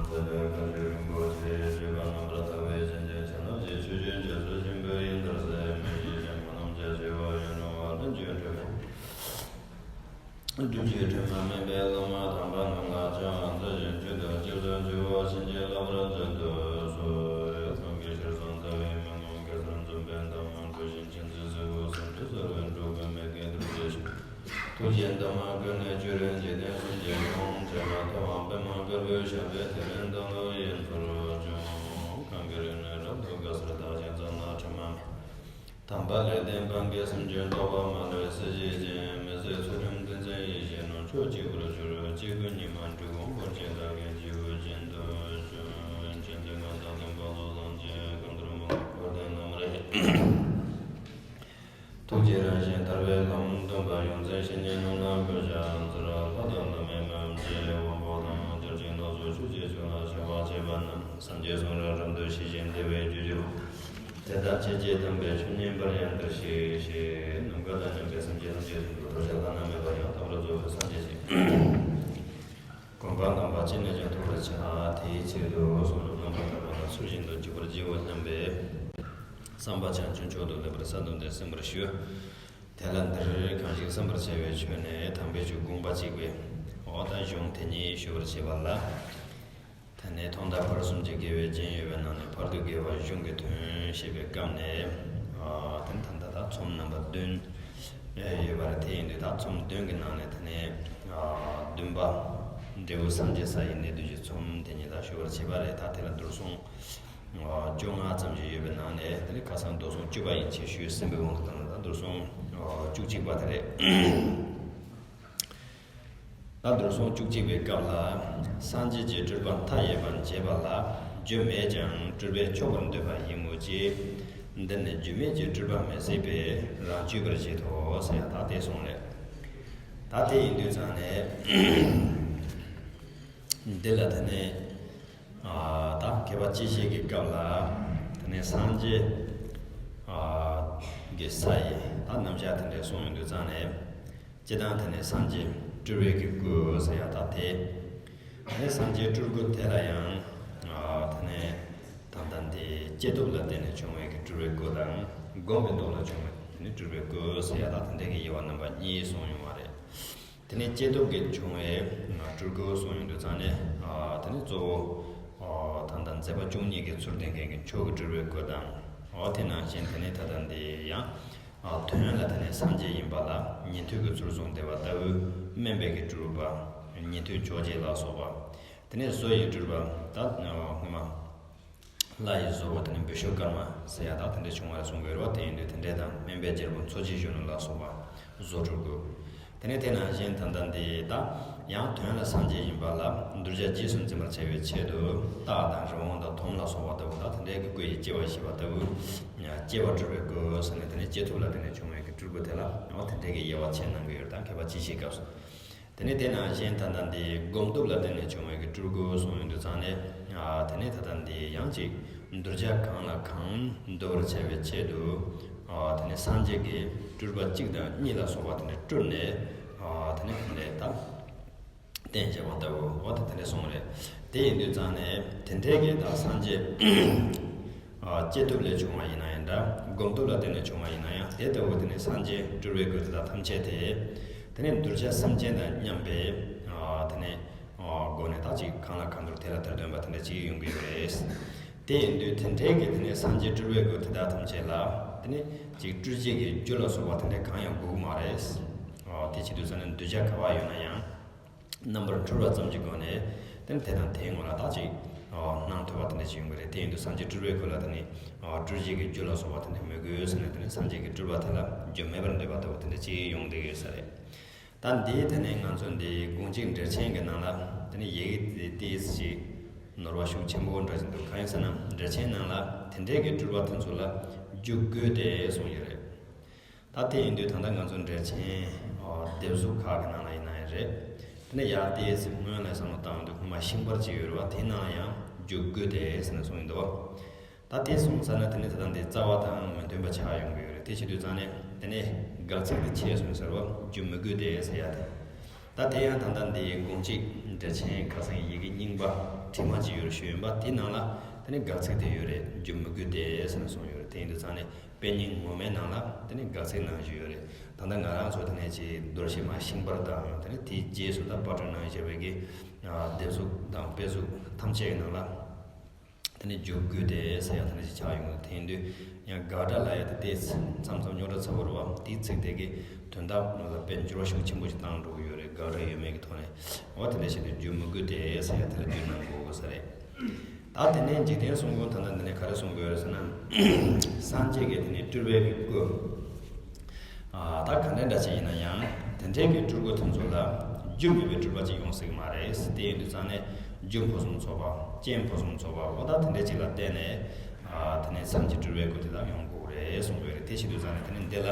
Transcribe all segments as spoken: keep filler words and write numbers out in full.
ཚེ་ལས་བཀའ་ཆོས་རིན་པོ་ཆེ་བརྗོད་པ་རྣམ་པར་དག་པའི་སེམས་ཅན་ཆ་ལ་ཞེས་ཆོས་ཀྱི་རྗེས་སུ་ཞིམ་པོས་ཡིད་འདིར་གསལ། མི་ཤེས་ཅན་པོ་རྣམས་ཀྱང་ཤེས་པར་ཡོད་འགྲོ་བ་ལ་འཇུག་འགྲོ། སྒྲུབ་བྱེད་དྲི་མ་མེད་པའི་བླ་མ་དམ་པ་རྣམས་ལ་ཕྱག་འཚལ་ཞིང་མཆོད་དོ། སྐྱབས་སུ་མཆིའོ། བྱིན་གྱིས་བརླབ་པར་མཛད་དུ་གསོལ། སངས་རྒྱས་ཆོས་སུ་འདུལ་བའི་མན་ངག་གེ་སར་འཛོམས་པའི་འདབ་མ་འགྲུབ་ཅིང་མཁྱེན་བརྩེ་སྲས་པོ་སུམ་བརྒྱ་གསལ་བའི་འགྲོ་ཀུན་མེད་མཁན་ཐུགས་རྗེ་ཆེ། ཐུགས་རྗེའི་འདབ་མ་ཀུན་ནས་བསྐྱོད་རིང་འཇིག་རྟེན་གསུམ་གྱི་ཡོངས་བྱེ་བྲག་ཐོབ་པའམ་པདྨ་དཀར་པོའི་ཞབས་པད་དེ་རིང་དང་ལོ་ཡི་འཚོ་རོགས་འབྱུང་། གང་གི་རིང་ནས་རབ་ཏུ་དགའ་སར་དག་ཅིང་ཙམ་ན་དྲི་མ་མེད། དམ་པ་ལེགས་ལྡན་དཔལ་གྱི་སེམས་ཅན་རྟོགས་པ་མ་ལུས་སྲིད་ཞིའི་རྗེ། མི་ཟད་ཚུལ་ཁྲིམས་ཏིང་འཛིན་ཡིད་བཞིན་ནོར། ཕྱོགས་གཅིག་པུར་གྱུར་ཅིག་གུ་ཉི་མ་དྲུག་འོང་འཁོར་བཅས་བདག་གི་སྤྱི་བོའི་གཅིན་དུ་བྱོན། བྱོན་ཏེ་ང་དང་ལྡན་པ་ཚོགས་བསགས་ཀྱི་གང་འདུལ་མང་འཁོར་དེ་རྣམས་རེ། ཐུགས་ཀྱི་རང་བཞིན་ཐར་པའི་ལམ་སྟོན་པ། ཡོངས་འཛིན་བཤེས་གཉེན་རྣམས་ལ་གུས་ཕྱག་འཚལ། ལྷ་དང་བླ་མའི་མཉམ་རྗེས་དབང་པོ་དང་། བརྒྱ་བྱིན་ལ་སོགས་ཆོས་ཀྱི་ཆོས་ལ་བྱ་བ་བྱེད་པ་རྣམས། སངས་རྒྱས་གསུང་རབ་རབ་ཏུ་ཤེས་ཤིང་བདེ་བའི་རྒྱུར་གྱུར། དེ་དག་ཁྱེད་ཀྱིས་དམ་པའི་ཆོས་ཉན་པར་ཡང་འདིར་གཤེགས་ཤིག། ནམ་མཁའ་དང་མཉམ་པའི་སེམས་ཅན་ཐམས་ཅད་དུ་འགྲོ་བྱ་བླ་ན་མེད་པ་ཡང་དག་པར་རྫོགས་པའི་སངས་རྒྱས་ཀྱི་གོ་འཕང་དམ་པ་ཅི་ནས་ཀྱང་ཐོབ་པར་བྱ། དེའི་ཆེད་དུ་གསུང་རབ་རྣམ་པར་དག་པ་དང་ཚུལ་བཞིན་དུ་འཇུག་པར་བགྱིའོ་སྙམ་པའི་བསམ་པ་བྱང་ཆུབ་མཆོག་ཏུ་ལེགས་པར་གསལ་སྟོན་དེ་གསན་པར་ཞུ། དེ་ལ་འདིར་གང་ཞིག་གསན་པར་བྱ་བའི་ཆོས་ནི་དམ་པའི་ཆོས་དགོངས་པ་གཅིག་པའི་འོག་ད་གཞུང་དེ་ཉིད་ཞུ་བར་བྱེད་པ་ལ། དེ་ནས་ཐོག་མཐའ་བར་གསུམ་གྱི་དགེ་བའི་རྒྱན་ཡོད་པའི་ནང་ནས་བར་དུ་དགེ་བ་གཞུང་གི་དོན་བཤད་པའི་སྐབས་ནས། ཨ་དེ་ནི་ད་ལྟ་ད་ཚོམས་རྣམ་པ་བདུན་ཡོད་པ་རེད། དེ་ཡིན་དུས་ད་ཚོམས་བདུན་གྱི་ནང་ནས་དེ་ནས་ཨ་བདུན་པ་འབྲས་བུ་སངས་རྒྱས་ས་ཡི་གནས་དུས་ཀྱི་ཚོམས་དེ་ཉིད་ལ་ཞུ་བར་བྱེད་པ་རེད། ད་དེ་ལ་བསྡུར་གསུང་ཨ་བཅོ་ལྔ་ཙམ་ཞིག་ཡོད་པའི་ནང་ནས་དེ་ནི་ཁ་སང་མདོ་གསུང་བཅུ་པ་ཡིན་ཞེས་ཞུས་ཟིན་པའི་དབང་དུ་བཏང་ན། ད་བསྡུར་གསུང་ཨ་བཅུ་གཅིག་པ་དེ་རེད། ད་བསྡུར་གསུང་བཅུ་གཅིག་པའི་སྐབས་ལ། སངས་རྒྱས་ཀྱི་སྤྲུལ་པ་མཐའ་ཡས་པར་བྱེད་པ་ལ། རྒྱུ་མེད་ཀྱང་སྤྲུལ་པས་ཆོག་པར་འདོད་པ་ཡིན་མོད་ཀྱི། འདི་ནི་རྒྱུ་མེད་ཀྱི་སྤྲུལ་པ་མི་སྲིད་པས་རང་གཅོད་པར་བྱེད་དོ་ཟེར་ཡང་ད་དེ་གསུངས་རེད། ད་དེ་ཡིན་དུས་ཙང་ནས་འདི་ལ་དེ་ནས་ཨ་ད་མཁས་པ་སྤྱི་བཤད་ཀྱི་སྐབས་ལ་དེ་ནས་སངས་རྒྱས་ཨ་ཀྱི་ས་ཡི་ད་རྣམ་གཞག་དེ་འདྲ་གསུངས་ཡོང་དུས་ཙང་ནས། སྤྱིར་བཏང་དེ་ནས་སངས་རྒྱས་སྤྲུལ་པའི་གི་སྐུ་ཟེར་ཡ་ད་དེ། དེ་ནས་སངས་རྒྱས་སྤྲུལ་སྐུ་དེ་ལ་ཡང་ཨ་དེ་ནས་ད་ལྟ་འདི་སྐྱེས་སྟོབས་ལ་བརྟེན་ནས་བྱུང་བའི་གི་སྤྲུལ་པའི་སྐུ་དང་། སྒོམ་པའི་སྟོབས་ལ་བྱུང་བའི་དེ་ནས་སྤྲུལ་པའི་སྐུ་ཟེར་ཡ་ད་དེ་འདྲའི་གི་དབྱེ་བ་རྣམ་པ་གཉིས་གསུངས་ཡོང་བ་རེད། དེ་ནས་སྐྱེས་སྟོབས་ཀྱིས་བྱུང་བའི་སྤྲུལ་སྐུ་གསུངས་ཡོང་དུས་ཙང་ནས་ཨ་དེ་ནས་གཙོ་བོ་ཨ་ད་ལྟ་མཛད་པ་བཅུ་གཉིས་ཀྱི་ཚུལ་ལྡན་མཁན་གྱི་མཆོག་གི་སྤྲུལ་པའི་སྐུ་དང་། ཨ་དེ་ནང་བཞིན་དེ་ནས་ད་ལྟ་འདི་ཡང་། ཨ་དོན་ལ་དེ་ནས་སངས་རྒྱས་ཡིན་པ་ལ་ཉན་ཐོས་ཀྱི་ཚུལ་བཟུང་བསྡད་པ་ལྟ་བུ། སྨན་པའི་གི་སྤྲུལ་པ། ཉན་ཐོས་ཇོ་རྗེ་ལ་སོགས་པ། དེ་ནས་བསོད་ཡི་སྤྲུལ་པ་ད་སྔོན་མ་ལྷ་ཡི་བཟོ་བོ་དེ་ནས་བི་ཤྭ་ཀརྨ་ཟེར་ཡ་དག་དེ་འདྲ་བྱུང་བ་རེད་གསུང་གི་ཡོད་རེད་བ། དེ་ཡིན་དུས་དེ་འདྲས་དང་སྨན་པའི་རྒྱལ་པོ་མཚོ་སྐྱེས་གཞོན་ནུ་ལ་སོགས་པ་བཟོ་སྤྲུལ་སྐུ། དེ་ནས་དེ་ནང་བཞིན་ད་ལྟ་འདི་ད་ཡང་དོན་ལ་སངས་རྒྱས་ཡིན་པ་ལ་གདུལ་བྱ་རྗེས་སུ་འཛིན་པར་བྱ་བའི་ཆེད་དུ་སྟག་དང་རི་བོང་དང་དོམ་ལ་སོགས་པ་ལྟ་བུ་དང་དེ་འདྲའི་གི་སྐུ་ཡི་སྐྱེ་བ་བཞེས་པ་ལྟ་བུ། སྐྱེ་བ་སྤྲུལ་པའི་སྐུ་ཟེར་ནས་དེ་ནས་སྐྱེས་ཐོབ་ལ་བརྟེན་ནས་བྱུང་བའི་གི་སྤྲུལ་སྐུ་དེ་ལ་ཡང་དེ་འདྲའི་གི་དབྱེ་བ་ཕྱེ་གནང་གི་ཡོད་དང་མཁས་པ་སྤྱི་བཤད་སྐབས་སུ། དེ་ནས་དེ་ནང་བཞིན་ད་ལྟ་འདི་སྒོམ་སྟོབས་ལ་བརྟེན་ནས་བྱུང་བའི་གི་སྤྲུལ་སྐུ་གསུངས་ཡོང་དུས་ཙང་ནས། ཨ་དེ་ནས་ད་ལྟ་འདི་ཡང་ཅིག་གདུལ་བྱ་གང་ལ་གང་འདུལ་བར་བྱ་བའི་ཆེད་དུ། ཨ་དེ་ནས་སངས་རྒྱས་ཀྱི་སྤྲུལ་པ་གཅིག་དང་གཉིས་ལ་སོགས་པ་དེ་འདྲ་སྤྲུལ་ནས། ཨ་དེ་ནས་དེ་འདྲའི་ད་བསྟན་བྱས་པ་ལྟ་བུ་འོ་ད་དེ་འདྲ་གསུངས་རེད། དེ་ཡིན་དུས་ཙང་ནས་དེ་འདྲའི་གི་ད་སངས་རྒྱས་ཨ་སྐྱེས་ཐོབ་ལས་བྱུང་བ་ཡིན་ན་ཡང་འདྲ། སྒོམ་སྟོབས་ལ་བརྟེན་ནས་བྱུང་བ་ཡིན་ན་ཡང་དེ་ལྟ་བུ་དེ་ནས་སངས་རྒྱས་སྤྲུལ་པའི་སྐུ་དེ་དག་ཐམས་ཅད་དེ། དེ་ནས་གདུལ་བྱ་སེམས་ཅན་དང་མཉམ་པའི་ཨ་དེ་ནས་ཨ་སྒོ་ནས་ད་ཅིག་གང་ལ་གང་འདུལ་དེ་ལ་དེར་སྟོན་པ་དེ་འདྲ་ཅིག་ཡོང་གི་ཡོད་རེད། དེ་ཡིན་དུས་དེ་འདྲའི་གི་དེ་ནས་སངས་རྒྱས་སྤྲུལ་པའི་སྐུ་དེ་དག་ཐམས་ཅད་ལ་དེ་ནས་ཅིག་སྤྲུལ་བྱེད་ཀྱི་རྒྱུ་ལ་སོགས་པ་དེ་འདྲ་གང་ཡང་དགོས་ཀྱི་མ་རེད། ཨ་དེ་བྱེད་དུས་ཙང་ནས་གདུལ་བྱ་ག་པར་ཡོད་ན་ཡང་། རྣམ་པར་འཕྲུལ་བ་ཙམ་གྱི་སྒོ་ནས་དེ་ནི་དེ་དང་དེའི་ངོ་ལ་ད་ཅིག་ཨ་སྣང་ཐུབ་པ་དེ་འདྲ་ཞིག་ཡོང་གི་རེད། དེ་ཡིན་དུས་སངས་རྒྱས་སྤྲུལ་པའི་སྐུ་ལ་དེ་ནི་ཨ་སྤྲུལ་བྱེད་ཀྱི་རྒྱུ་ལ་སོགས་པ་དེ་འདྲ་མི་དགོས་ཟེར་ནས་དེ་ནི་སངས་རྒྱས་ཀྱི་སྤྲུལ་པ་དེ་ལ་རྒྱུ་མེད་པར་འདོད་པ་ལྟ་བུ་དེ་འདྲ་ཅིག་ཡོང་བསྡད་ཡོད་ས་རེད། ད་འདིའི་དེ་ནས་ང་ཚོ་འདིའི་དགོངས་གཅིག་འགྲེལ་ཆེན་གྱི་ནང་ལ་དེ་ནི་ཡི་གེ་དེ་ཏོག་ཙམ་ཞིག་ནོར་བ་ཤུགས་ཆེན་པོ་འདྲ་ཞིག་འདུག་གང་ཡིན་ཟེར་ན་འགྲེལ་ཆེན་ནང་ལ་དེ་འདྲའི་གི་སྤྲུལ་པ་དེ་ཚོ་ལ་རྒྱུ་དགོས་ཏེ་གསུངས་ཡོད་རེད། ད་དེ་ཡིན་དུས་ད་ལྟ་ང་ཚོ་འགྲེལ་ཆེན་ཨ་སྡེབ་གཟུགས་ཁག་གི་ནང་ལ་ཡིན་ན་ཡང་རེད། དེ་ནས་ཡར་ཏོག་ཙམ་སྔོན་ལ་བསམ་བློ་བཏང་དུས་སྔོན་མ་ཤིང་པར་ཅིག་ཡོད་རེད་བ། དེའི་ནང་ལ་ཡང་རྒྱུ་དགོས་ཏེ་ཟེར་ནས་གསུངས་ཡོད་འདུག་ད་དེ་གསུངས་ཚར་ན་དེ་ནས་ད་ལྟ་འདི་རྩ་བ་དང་མི་མཐུན་པ་ཆགས་ཡོང་གི་ཡོད་རེད། དེ་བྱེད་དུས་ཙང་ནས་དེ་ནས་དགག་ཚིག་དེ་ཆད་སོང་ཟེར་བ། རྒྱུ་མི་དགོས་ཏེ་ཟེར་ཡ་དེ། ད་དེ་ཡང་ད་ལྟ་འདི་དགོངས་གཅིག་ འགྲེལ་ཆེན་ཁ་སང་ཡི་གེ་རྙིང་པ་བྲིས་མ་ཅིག་ཡོད་རེད་ཞུས་ཡིན་པ། དེའི་ནང་ལ་དེ་ནི་དགག་ཚིག་དེ་ཡོད་རེད། རྒྱུ་མི་དགོས་ཏེ་ཟེར་ནས་གསུངས་ཡོད་རེད། དེ་ཡིན་དུས་ཙང་ནས་དཔེ་རྙིང་ངོ་མའི་ནང་ལ་དེ་ནི་དགག་ཚིག་གནང་བཞིན་ཡོད་རེད། ད་ལྟ་ང་རང་ཚོ་དེ་ནས་ཅིག་རྡོ་རྗེ་མ་ཤིང་པར་དང་དེ་ནི་དེའི་རྗེས་སུ་ད་པར་སྐྲུན་གནང་བཞིན་པའི་གི་ཨ་སྡེབ་གཟུགས་དང་དཔེ་གཟུགས་ཐམས་ཅད་ཀྱི་ནང་ལ། དེ་ནི་རྒྱུ་དགོས་ཏེ་ཟེར་ཡ་དེ་འདྲ་ཞིག་ཆགས་ཡོང་གི། དེ་ཡིན་དུས་ཡང་དགག་སྒྲ་ལབ་ཡ་དེ་ཏོག་ཙམ་མཚམས་མཚམས་རྙོག་དྲ་ཚ་པོ་རེད་བ། དེའི་ཚིག་དེ་གི་དོན་དག་ནང་ལ་དཔེ་འགྱུར་བ་ཤུགས་ཆེན་པོ་ཞིག་བཏང་འགྲོ་གི་ཡོད་རེད། དགག་སྒྲ་ཡོད་མེད་ཀྱི་ཐོག་ནས། འོ་དེ་འདྲ་ཞིག་དུས་རྒྱུ་མི་དགོས་ཏེ་ཟེར་ཡ་དེ་ལ་རྒྱུ་གནང་དགོས་དགོས་ས་རེད། ད་དེ་ནས་འཇིག་རྟེན་གསུམ་མགོན་ད་ལྟ་འདི་ནས་ག་རེ་གསུང་དགོས་རེད་ཟེར་ན། སངས་རྒྱས་ཀྱི་དེ་ནས་སྤྲུལ་པའི་གི་སྐུ། ཨ་ད་ག་འདྲ་འདྲ་ཅིག་ཡིན་ན་ཡང་དེ་འདྲའི་གི་སྤྲུལ་སྐུ་དེ་ཚོ་ལ་རྒྱུ་མེད་པའི་སྤྲུལ་པ་ཅིག་ཡོང་སྲིད་ཀྱི་མ་རེད། དེ་ཡིན་དུས་ཙང་ནས་རྒྱུ་ཕུན་སུམ་ཚོགས་པ། རྐྱེན་ཕུན་སུམ་ཚོགས་པ། འོ་ད་དེ་འདྲའི་ཅིག་ལ་བརྟེན་ནས་ཨ་དེ་ནས་སངས་རྒྱས་སྤྲུལ་པའི་སྐུ་དེ་དག་ཡོང་དགོས་རེད་གསུངས་པ་རེད། དེ་བྱེད་དུས་ཙང་ནས་དེ་ནས་འདི་ལ་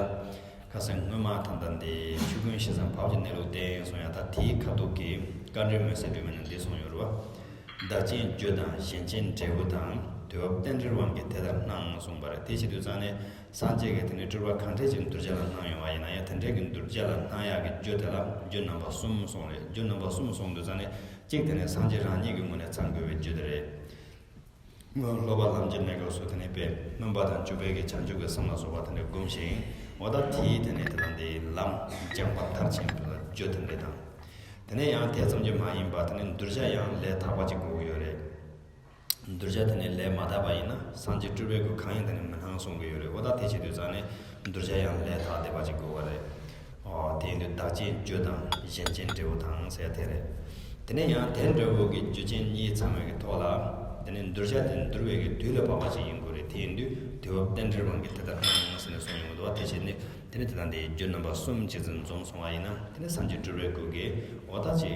ཁ་སང་སྔོན་མ་ད་ལྟ་འདི་ཆོས་ཀུན་ཤེས་སམ་བབ་ཀྱི་གནས་ལུགས་བསྟན་གསུང་ཡ། ད་དེའི་ཁ་ཐུག་གི་བཀའ་འགྲོའི་མུན་སེལ་སྒྲོན་མེ་ནང་འདི་གསུངས་ཡོད་རེད་བ། བདག་རྐྱེན་རྒྱུ་དང་གཞན་རྐྱེན་འབྲས་བུ་དང་། དུས་བབ་རྟེན་འབྲེལ་དབང་གིས་དེ་ལྟར་སྣང་། གསུངས་པ་རེད། དེ་བྱེད་དུས་ཙང་ནས་སངས་རྒྱས་ཀྱིས་དེ་ནས་སྤྲུལ་པ་གང་འདྲ་ཅིག་གདུལ་བྱ་ལ་སྣང་ཡོང་བ་ཡིན་ན་ཡང་། དེ་འདྲའི་གི་གདུལ་བྱ་ལ་སྣང་ཡག་གི་རྒྱུ་དེ་ལ་རྒྱུ་རྣམ་པ་གསུམ་གསུངས་རེད། རྒྱུ་རྣམ་པ་གསུམ་གསུངས་དུས་ཙང་ནས་གཅིག་དེ་ནས་སངས་རྒྱས་རང་ཉིད་ཀྱི་ངོས་ནས་ཚང་དགོས་པའི་རྒྱུ་དེ་རེད། སྔོན་སློབ་པ་ལམ་གྱི་གནས་སྐབས་སུ་དེ་ནས་དཔེ་སྨོན་པ་དང་བཅུ་པའི་གི་བྱང་ཆུབ་ཀྱི་སེམས་ལ་སོགས་པ་དེ་འདྲ་བསྒོམ་ཞིང་། འོ་ད་དེའི་དེ་ནས་དེ་དང་དེའི་ལམ་སྦྱངས་པ་མཐར་ཕྱིན་པ་ལ་རྒྱུ་དེ་འདྲ་དང་། དེ་ནས་ཡང་དེ་ཙམ་གྱིས་མ་ཡིན་པར་དེ་ནས་གདུལ་བྱ་ཡང་ལས་དག་པ་ཅིག་དགོས་ཀྱི་ཡོད་རེད། གདུལ་བྱ་དེ་ནས་ལས་མ་དག་པ་ཡིན་ན་སངས་རྒྱས་སྤྲུལ་པའི་སྐུ་གང་ཡང་དེ་ནས་མི་སྣང་གསུང་གི་ཡོད་རེད། འོ་ད་དེ་བྱེད་དུས་ཙང་ནས་གདུལ་བྱ་ཡང་ལས་དག་བསྡད་པ་ཅིག་དགོས་པ་རེད། ཨོ་དེ་ཡིན་དུས་བདག་རྐྱེན་རྒྱུ་དང་གཞན་རྐྱེན་འབྲས་བུ་དང་ཟེར་ཡ་དེ་རེད། དེ་ནས་ཡང་དེ་འདྲ་བོ་གི་རྒྱུ་རྐྱེན་གཉིས་ཚང་བའི་གི་ཐོག་ལ། དེ་ནས་གདུལ་བྱ་དེ་འདུལ་བའི་གི་དུས་ལ་བབ་པ་ཞིག་ཡིན་དགོས་རེད། དེ་ཡིན་དུས་དུས་བབ་རྟེན་འབྲེལ་དབང་གིས་དེ་ལྟར་སྣང་ཟེར་ནས་གསུངས་ཡོང་གི་འདུག་བ། དེ་བྱས་ནས་དེ་ནས་དེ་དང་དེའི་རྒྱུ་རྣམ་པ་གསུམ་གཅིག་ཙམ་འཛོམས་སོང་བ་ཡིན་ན། དེ་ནས་སངས་རྒྱས་སྤྲུལ་པའི་སྐུ་གིས་འོ་ད་ཅིག་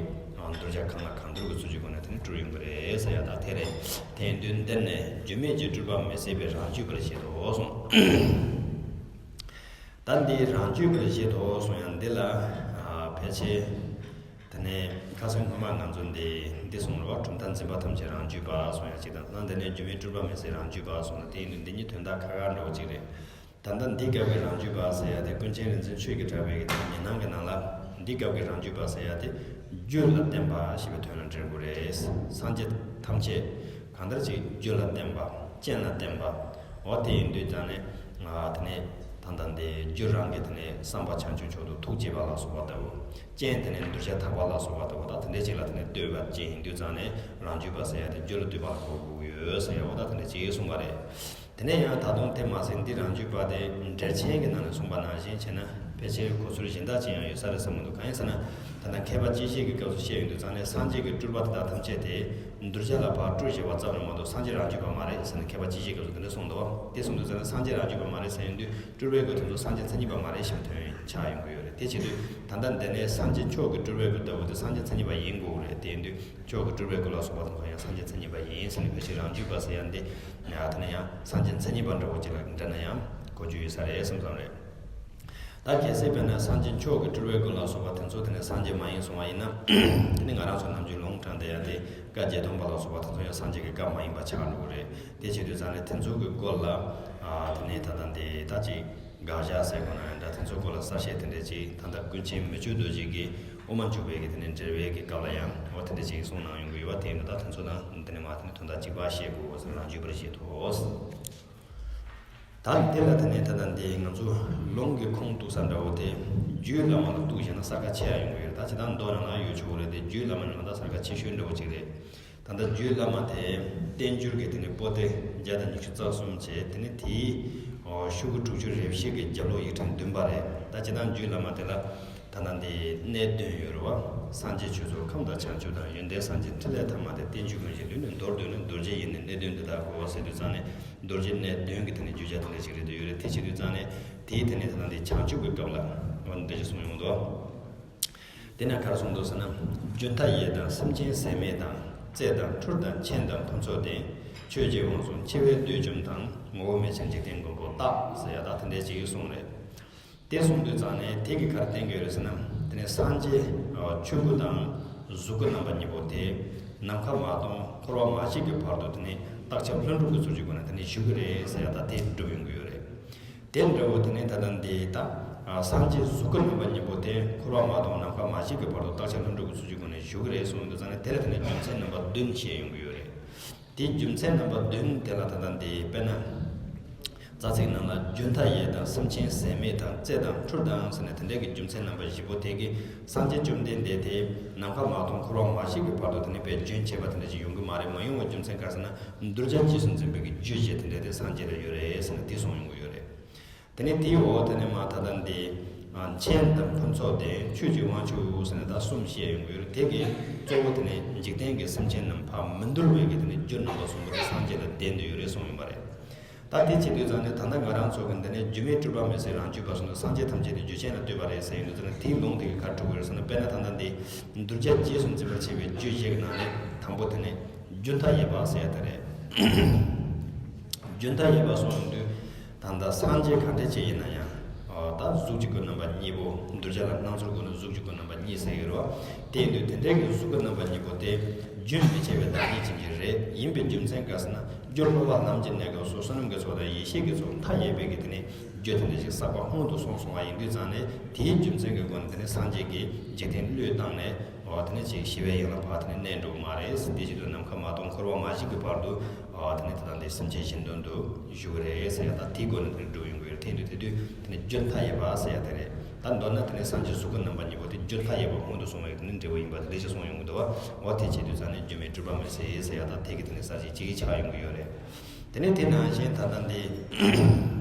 གདུལ་བྱ་གང་ལ་གང་འདུལ་གྱི་ཚུལ་གྱི་སྒོ་ནས་དེ་ནས་སྤྲུལ་ཡོང་གི་རེད་ཟེར་ཡ་ད་དེ་རེད། དེ་ཡིན་དུས་འདིར་ནས་རྒྱུ་མེད་ཀྱི་སྤྲུལ་པ་མི་སྲིད་པས་རང་རྒྱུད་པར་བཞེད་དོ་གསུངས། ད་འདི་རང་རྒྱུད་པར་བཞེད་དོ་གསུང་ཡ་འདི་ལ་ཨ་ཕལ་ཆེར་དེ་ནས་ཁ་སང་སྔོན་མ་ང་ཚོ་འདི་འདི་གསུངས་རེད་བ། གྲུབ་མཐའ་འཛིན་པ་ཐམས་ཅད་རང་རྒྱུད་པ་གསུང་ཡ་གཅིག་དང་། ད་འདི་ནས་རྒྱུ་མེད་སྤྲུལ་པ་མི་སྲིད་རང་རྒྱུད་པ་གསུངས་ན། དེ་ཡིན་དུས་འདི་གཉིས་དོན་དག་ཁ་ཁ་འདྲ་བོ་གཅིག་རེད། ད་ལྟ་འདི་སྐབས་ཀྱི་རང་རྒྱུད་པ་ཟེར་ཡ་དེ་ཀུན་མཁྱེན་རིག་འཛིན་ཆོས་ཀྱི་གྲགས་པའི་གི་དེ་ཉི་སྣང་གི་ནང་ལ། འདི་སྐབས་ཀྱི་རང་རྒྱུད་པ་ཟེར་ཡ་དེ་རྒྱུད་ལ་བརྟེན་པ་ཞེས་པའི་དོན་ལ་འགྲེལ་དགོས་རེད། སངས་རྒྱས་ཐམས་ཅད་གང་ལྟར་ཅིག་རྒྱུད་ལ་བརྟེན་པ། རྐྱེན་ལ་བརྟེན་པ། འོ་དེ་ཡིན་དུས་ཙང་ནས་ང་དེ་ནས་ད་ལྟ་འདི་རྒྱུ་རང་གི་དེ་ནས་བསམ་པ་བྱང་ཆུབ་མཆོག་ཏུ་ཐུགས་བསྐྱེད་པ་ལ་སོགས་པ་ལྟ་བུ། རྐྱེན་དེ་ནས་གདུལ་བྱ་དག་པ་ལ་སོགས་པ་ལྟ་བུ། ད་དེ་འདྲའི་ཅིག་ལ་དེ་ནས་ལྟོས་པ་ཅན་ཡིན་དུས་ཙང་ནས་རང་རྒྱུད་པ་ཟེར་ཡ་དེ་རྒྱུད་ལ་ལྟོས་པ་ལ་གོ་དགོས་ཀྱི་ཡོད་ཟེར་ཡ། འོ་ད་དེ་འདྲ་ཅིག་གསུངས་པ་རེད། དེ་ནས་ཡང་ད་དུང་དེ་མ་ཟད་འདི་རང་རྒྱུད་པ་དེ་འགྲེལ་ཆེན་གྱི་ནང་ནས་གསུངས་པ་ནང་བཞིན་བྱས་ན་ཕལ་ཆེར་གོ་ཚུལ་གཞན་དག་ཅིག་ཡང་ཡོད་ས་རེད་བསམ་གྱི་འདུག་གང་ཡིན་ཟེར་ན། ད་ལྟ་མཁས་པ་སྤྱི་བཤད་ཀྱི་སྐབས་སུ་བཤད་ཡོང་དུས་ཙང་ནས་སངས་རྒྱས་ཀྱི་སྤྲུལ་པ་དེ་དག་ཐམས་ཅད་དེ་གདུལ་བྱ་ལ་ཕར་སྤྲུལ་བཞེས་པ་ཙམ་རེད་མ་གཏོགས་སངས་རྒྱས་རང་རྒྱུད་པ་མ་རེད་ཟེར་ནས་མཁས་པ་སྤྱི་བཤད་སྐབས་སུ་དེ་འདྲ་གསུངས་འདུག་དེ་གསུངས་དུས་ཙང་ནས་སངས་རྒྱས་རང་རྒྱུད་པ་མ་རེད་ཟེར་ཡོང་དུས་སྤྲུལ་པའི་སྐུ་དེ་ཚོ་སངས་རྒྱས་མཚན་ཉིད་པ་མ་རེད་ཞེས་པའི་དོན་ཆགས་ཡོང་གི་ཡོད་རེད། དེ་བྱེད་དུས་ད་ལྟ་འདི་ནས་སངས་རྒྱས་མཆོག་གི་སྤྲུལ་པའི་སྐུ་ལྟ་བུ་དེ་སངས་རྒྱས་མཚན་ཉིད་པ་ཡིན་དགོས་རེད། དེ་ཡིན་དུས། མཆོག་གི་སྤྲུལ་པའི་སྐུ་ལ་སོགས་པ་དང་ཡང་སངས་རྒྱས་མཚན་ཉིད་པ་ཡིན་ཟེར་ནས་ཕལ་ཆེར་རང་རྒྱུད་པ་ཟེར་ཡ་འདི་ཡང་དེ་ནས་ཡང་སངས་རྒྱས་མཚན་ཉིད་པ་འདྲ་བོ་ཅིག་ལ་འདྲ་ན་ཡང་གོ་རྒྱུ་ཡོད་ས་རེད་བསམ་བསམ་རེད། ད་གལ་སྲིད་དཔེར་ན་སངས་རྒྱས་མཆོག་གི་སྤྲུལ་པའི་སྐུ་ལ་སོགས་པ་དེ་ཚོ་དེ་ནས་སངས་རྒྱས་མ་ཡིན་སོང་བ་ཡིན་ན། དེ་ནི་ང་རང་ཚོ་ནམ་རྒྱུན་ལུང་དྲངས་བསྡད་ཡ་དེ་བཀའ་བརྒྱད་སྟོང་པ་ལ་སོགས་པ་དེ་ཚོ་ཡང་སངས་རྒྱས་ཀྱི་བཀའ་མ་ཡིན་པ་ཆགས་འགྲོ་གི་རེད། དེ་བྱེད་དུས་ཙང་ནས་དེ་ཚོ་གི་སྐོར་ལ་ཨ་དེ་ནས་ད་ལྟ་འདི་ད་ཅིག་དགག་བཞག་ཟེར་དགོས་ན་འདྲ། དེ་ཚོའི་སྐོར་ལ་གསལ་བཤད་དེ་འདྲ་ཅིག་ད་ལྟ་ཀུན་མཁྱེན་མི་བསྐྱོད་རྡོ་རྗེ་གིས་དབུ་མ་འཇུག་པའི་གི་དེ་ནས་འགྲེལ་པའི་གི་སྐབས་ལ་ཡང་འོ་དེ་འདྲ་ཅིག་གསུངས་གནང་ཡོང་གི་ཡོད་པ། དེ་ཡིན་དུས་ད་དེ་ཚོ་དང་དེ་ནས་མ་དེ་ནས་དོན་དག་གཅིག་པ་བཤད་དགོས་ཟེར་རང་རྒྱུད་པར་བཤད་དོ། ད་དེ་ལ་དེ་ནས་ད་ལྟ་འདི་ང་ཚོ་ལུང་གི་ཁུངས་གཏུགས་ས་འདྲ་བོ་དེ་རྒྱུད་བླ་མ་ལ་གཏུགས་བྱས་ན་གསལ་ཁ་ཆེ་ཡ་ཡོང་གི་ཡོད་རེད། ད་ཇི་ལྟར་མདོ་ནང་ལ་ཡོད་ཆོག་གི་རེད་དེ། རྒྱུད་བླ་མ་ནས་མ་ད་གསལ་ཁ་ཆེ་ཤོས་འདྲ་བོ་ཅིག་རེད། ད་ལྟ་རྒྱུད་བླ་མ་དེ་བསྟན་འགྱུར་གྱི་དེ་ནས་པོ་ཏི་བརྒྱ་དང་ཉི་ཤུ་རྩ་གསུམ་བྱས། དེ་ནས་དེའི་ཤོག་གུ་དྲུག་ཅུ་རེ་བཞི་གི་རྒྱབ་ལོགས་ཡིག་ཕྲེང་བདུན་པ་རེད། ད་སྤྱིར་བཏང་རྒྱུད་བླ་མ་དེ་ལ་ད་ལྟ་འདི་གནས་བདུན་ཡོད་རེད་བ། སངས་རྒྱས་ཆོས་ཚོགས་ཁམས་དང་བྱང་ཆུབ་དང་། ཡོན་ཏན་སངས་རྒྱས་ཕྲིན་ལས་ཐ་མ་དང་། བསྟན་བཅོས་ཀུན་གཞི་ལུས་ནི་མདོར་བསྡུས་ན། རྡོ་རྗེ་ཡི་ནི་གནས་བདུན་འདི་དག་གོ་ཟེར་དུས་ཙང་ནས་རྡོ་རྗེ་གནས་བདུན་གྱི་དེ་ནས་བརྗོད་བྱ་དེ་འདྲ་ཞིག་རེད་འདུག་ཡོད་རེད། དེ་བྱེད་དུས་ཙང་ནས་དེའི་དེ་ནས་ད་ལྟ་འདི་བྱང་ཆུབ་ཀྱི་སྐབས་ལ་འོ་འདི་ཞིག་གསུངས་ཡོང་འདུག་དེ་ན་ག་རེ་གསུངས་འདུག་ཟེར་ན། རྒྱུ་མཐའ་ཡས་དང་སེམས་ཅན་ཟད་མེད་དང་། རྩེ་དང་ཁྲུར་དང་མཁྱེན་དང་ཕུན་ཚོགས་ལྡན། ཆོས་ཀྱི་དབང་གསུམ་འཆི་བས་བསྡུས་བཅོམ་དང་། ངོ་བོ་མེ་ཆེན་འཇིག་རྟེན་མགོན་པོ་རྟག་ཟེར་ཡ་ད་དེ་འདྲའི་ཅིག་གསུངས་རེད། དེ་གསུངས་དུས་ཙང་ནས་དེ་གི་ག་རེ་བསྟན་གྱི་ཡོད་རེད་ཟེར་ན། དེ་ནས་སངས་རྒྱས་ཆོས་སྐུ་དང་གཟུགས་སྐུ་རྣམ་པ་གཉིས་པོ་དེ་ནམ་མཁའ་མ་སྟོང་འཁོར་བ་མ་སྐྱེས་ཀྱི་བར་དུ་དེ་ནས་རྟག་ཁྱབ་ལྷུན་གྲུབ་ཀྱི་ཚུལ་གྱི་སྒོ་ནས་དེ་ནས་བཞུགས་ཀྱི་རེད་ཟེར་ཡ་ད་དེ་སྒྲུབ་ཡོང་གི་ཡོད་རེད། དེ་འདྲ་བོ་དེ་ནས་ད་ལྟ་འདི་ད་ སངས་རྒྱས་གཟུགས་སྐུ་རྣམ་པ་གཉིས་པོ་དེ་འཁོར་བ་མ་སྟོངས་ནམ་མཁའ་མ་བཞུགས་ཀྱི་བར་དུ་བརྟག་དཔྱད་ལྷུན་གྲུབ་ཀྱི་ཚུལ་གྱི་སྒོ་ནས་བཞུགས་ཀྱི་རེད་གསུངས་འདུག་ཙང་ནས། དེ་ལ་དེ་ནས་རྒྱུ་མཚན་རྣམ་པ་བདུན་བཤད་ཡོང་གི་ཡོད་རེད། དེའི་རྒྱུ་མཚན་རྣམ་པ་བདུན་དེ་ལ་ད་ལྟ་འདི་དཔེར་ན། རྩ་ཚིག་ནང་ལ་རྒྱུན་མཐའ་ཡས་དང་། སེམས་ཅན་ཟད་མེད་དང་། རྩེ་དང་ཁྲུས་དང་ཟེར་ནས་དེ་འདྲའི་གི་རྒྱུ་མཚན་རྣམ་པ་བཞི་པོ་དེ་གིས་སངས་རྒྱས་བཅོམ་ལྡན་འདས་དེ་ནམ་མཁའ་མ་སྟོངས་འཁོར་བ་མ་བཞུགས་ཀྱི་བར་དུ་དེ་ནི་དཔེ་རྒྱུན་ཆད་པ་དེ་འདྲ་ཞིག་ཡོང་གི་མ་རེད། མ་ཡོང་བའི་རྒྱུ་མཚན་ག་རེ་ཟེར་ན། གདུལ་བྱ་རྗེས་སུ་འཛིན་པའི་གི་རྒྱུ་བཞི་དེ་འདྲ་དེ་སངས་རྒྱས་ལ་ཡོད་རེད་ཟེར་ནས་དེ་གསུངས་ཡོང་གི་ཡོད་རེད། དེ་ནས་དེའི་འོག་དེ་ནས་མ་ད་ལྟ་འདི། ཨ། མཆན་དང་ཕུན་ཚོགས་ལྡན། ཆོས་ཀྱི་དབང་ཕྱུག་ཟེར་ནས་ད་གསུམ་བཤད་ཡོང་གི་ཡོད་རེད། དེ་གི་གཙོ་བོ་དེ་ནས་འཇིག་རྟེན་གྱི་སེམས་ཅན་རྣམས་ཕར་མི་འདོར་བའི་གི་དེ་ནས་རྒྱུ་རྣམ་པ་གསུམ་པོ་དེ་སངས་རྒྱས་ལ་ལྡན་དུ་ཡོད་རེད་གསུངས་ཡོང་པ་རེད། ད་དེ་བྱེད་དུས་ཙང་ནས་ད་ལྟ་ང་རང་ཚོ་གི་འདི་ནས་རྒྱུ་མེད་སྤྲུལ་པ་མེད་ཟེར་རང་རྒྱུད་པ་སོང་ན། སངས་རྒྱས་ཐམས་ཅད་དེ་རྒྱུ་ཅན་ལ་ལྟོས་པ་རེད་ཟེར་ཡོང་དུས་ཙང་ནས། དེའི་ལུང་དེ་གི་ག་རེ་གྲུབ་ཀྱི་རེད་ཟེར་ན། དཔེར་ན་ད་ལྟ་འདི་གདུལ་བྱ་རྗེས་སུ་འཛིན་པར་བྱེད་པའི་རྒྱུ་བཞི་གི་ནང་ནས་དང་པོ་དེ་ནས་རྒྱུན་མཐའ་ཡས་པ་ཟེར་ཡ་དེ་རེད། རྒྱུན་མཐའ་ཡས་པ་གསུངས་ཡོང་དུས། ད་ལྟ་སངས་རྒྱས་ག་འདྲ་ཅིག་ཡིན་ན་ཡང་། ཨ། ད་གཟུགས་ཀྱི་སྐུ་རྣམ་པ་གཉིས་པོ། གདུལ་བྱ་ལ་སྣང་ཚུལ་སྒོ་ནས་གཟུགས་ཀྱི་སྐུ་རྣམ་པ་གཉིས་ཟེར་གྱི་རེད་བ། དེ་ཡིན་དུས་དེ་འདྲའི་གི་གཟུགས་སྐུ་རྣམ་པ་གཉིས་པོ་དེ་རྒྱུན་མི་ཆད་པའི་བདག་ཉིད་ཅན་གྱི་རེད། ཡིན་པའི་རྒྱུ་མཚན་ག་ཟེར་ན། རྒྱུ་བསླུ་བ་ལམ་གྱི་གནས་སྐབས་སུ་བསོད་ནམས་ཀྱི་ཚོགས་དང་ཡེ་ཤེས་ཀྱི་ཚོགས་མཐའ་ཡས་པའི་གི་དེ་ནས་རྒྱུ་དེ་འདྲ་ཞིག་བསགས་པ་སྔོན་དུ་སོང་སོང་བ་ཡིན་དུས་ཙང་ནས། དེའི་རྒྱུ་མཚན་གྱི་སྒོ་ནས་དེ་ནས་སངས་རྒྱས་ཀྱིས་འཇིག་རྟེན་བློས་བཏང་ནས། འོ། དེ་ནས་ཅིག་ཞི་བའི་གཡང་ལ་ཕར་དེ་ནས་གནས་འགྲོ་གི་མ་རེད། དེ་བྱེད་དུས་ནམ་མཁའ་མ་སྟོངས་འཁོར་བ་མ་བཞུགས་ཀྱི་བར་དུ། འོ། དེ་ནས་ད་ལྟ་འདི་སེམས་ཅན་གཞན་དོན་དུ་བཞུགས་རེད་ཟེར་ཡ། ད་དེའི་སྒོ་ནས་དེ་ནས་སྒྲུབ་ཡོང་གི་ཡོད་རེད། དེ་ཡིན་དུས་དེ་དུས་དེ་ནས་རྒྱུན་མཐའ་ཡས་པ་ཟེར་ཡ་དེ་རེད། ད་མདོར་ན་དེ་ནས་སངས་རྒྱས་གཟུགས་སྐུ་རྣམ་པ་གཉིས་པོ་དེ་རྒྱུན་མཐའ་ཡས་པ་སྔོན་དུ་སོང་བའི་དེ་ནས་འབྲས་བུ་ཡིན་པ་དེ་འདྲ་ཞིག་གསུངས་ཡོང་གི་འདུག་བ། འོ། དེ་བྱེད་དུས་ཙང་ནས་རྒྱུ་མེད་སྤྲུལ་པ་མེད་ཟེར་ཟེར་ཡ། ད་དེ་གི་དེ་ནས་གསལ་བཤད་ཅིག་ཆགས་ཡོང་གི་ཡོད་རེད། དེ་ནས་དེ་ནང་བཞིན་ད་ལྟ་འདི་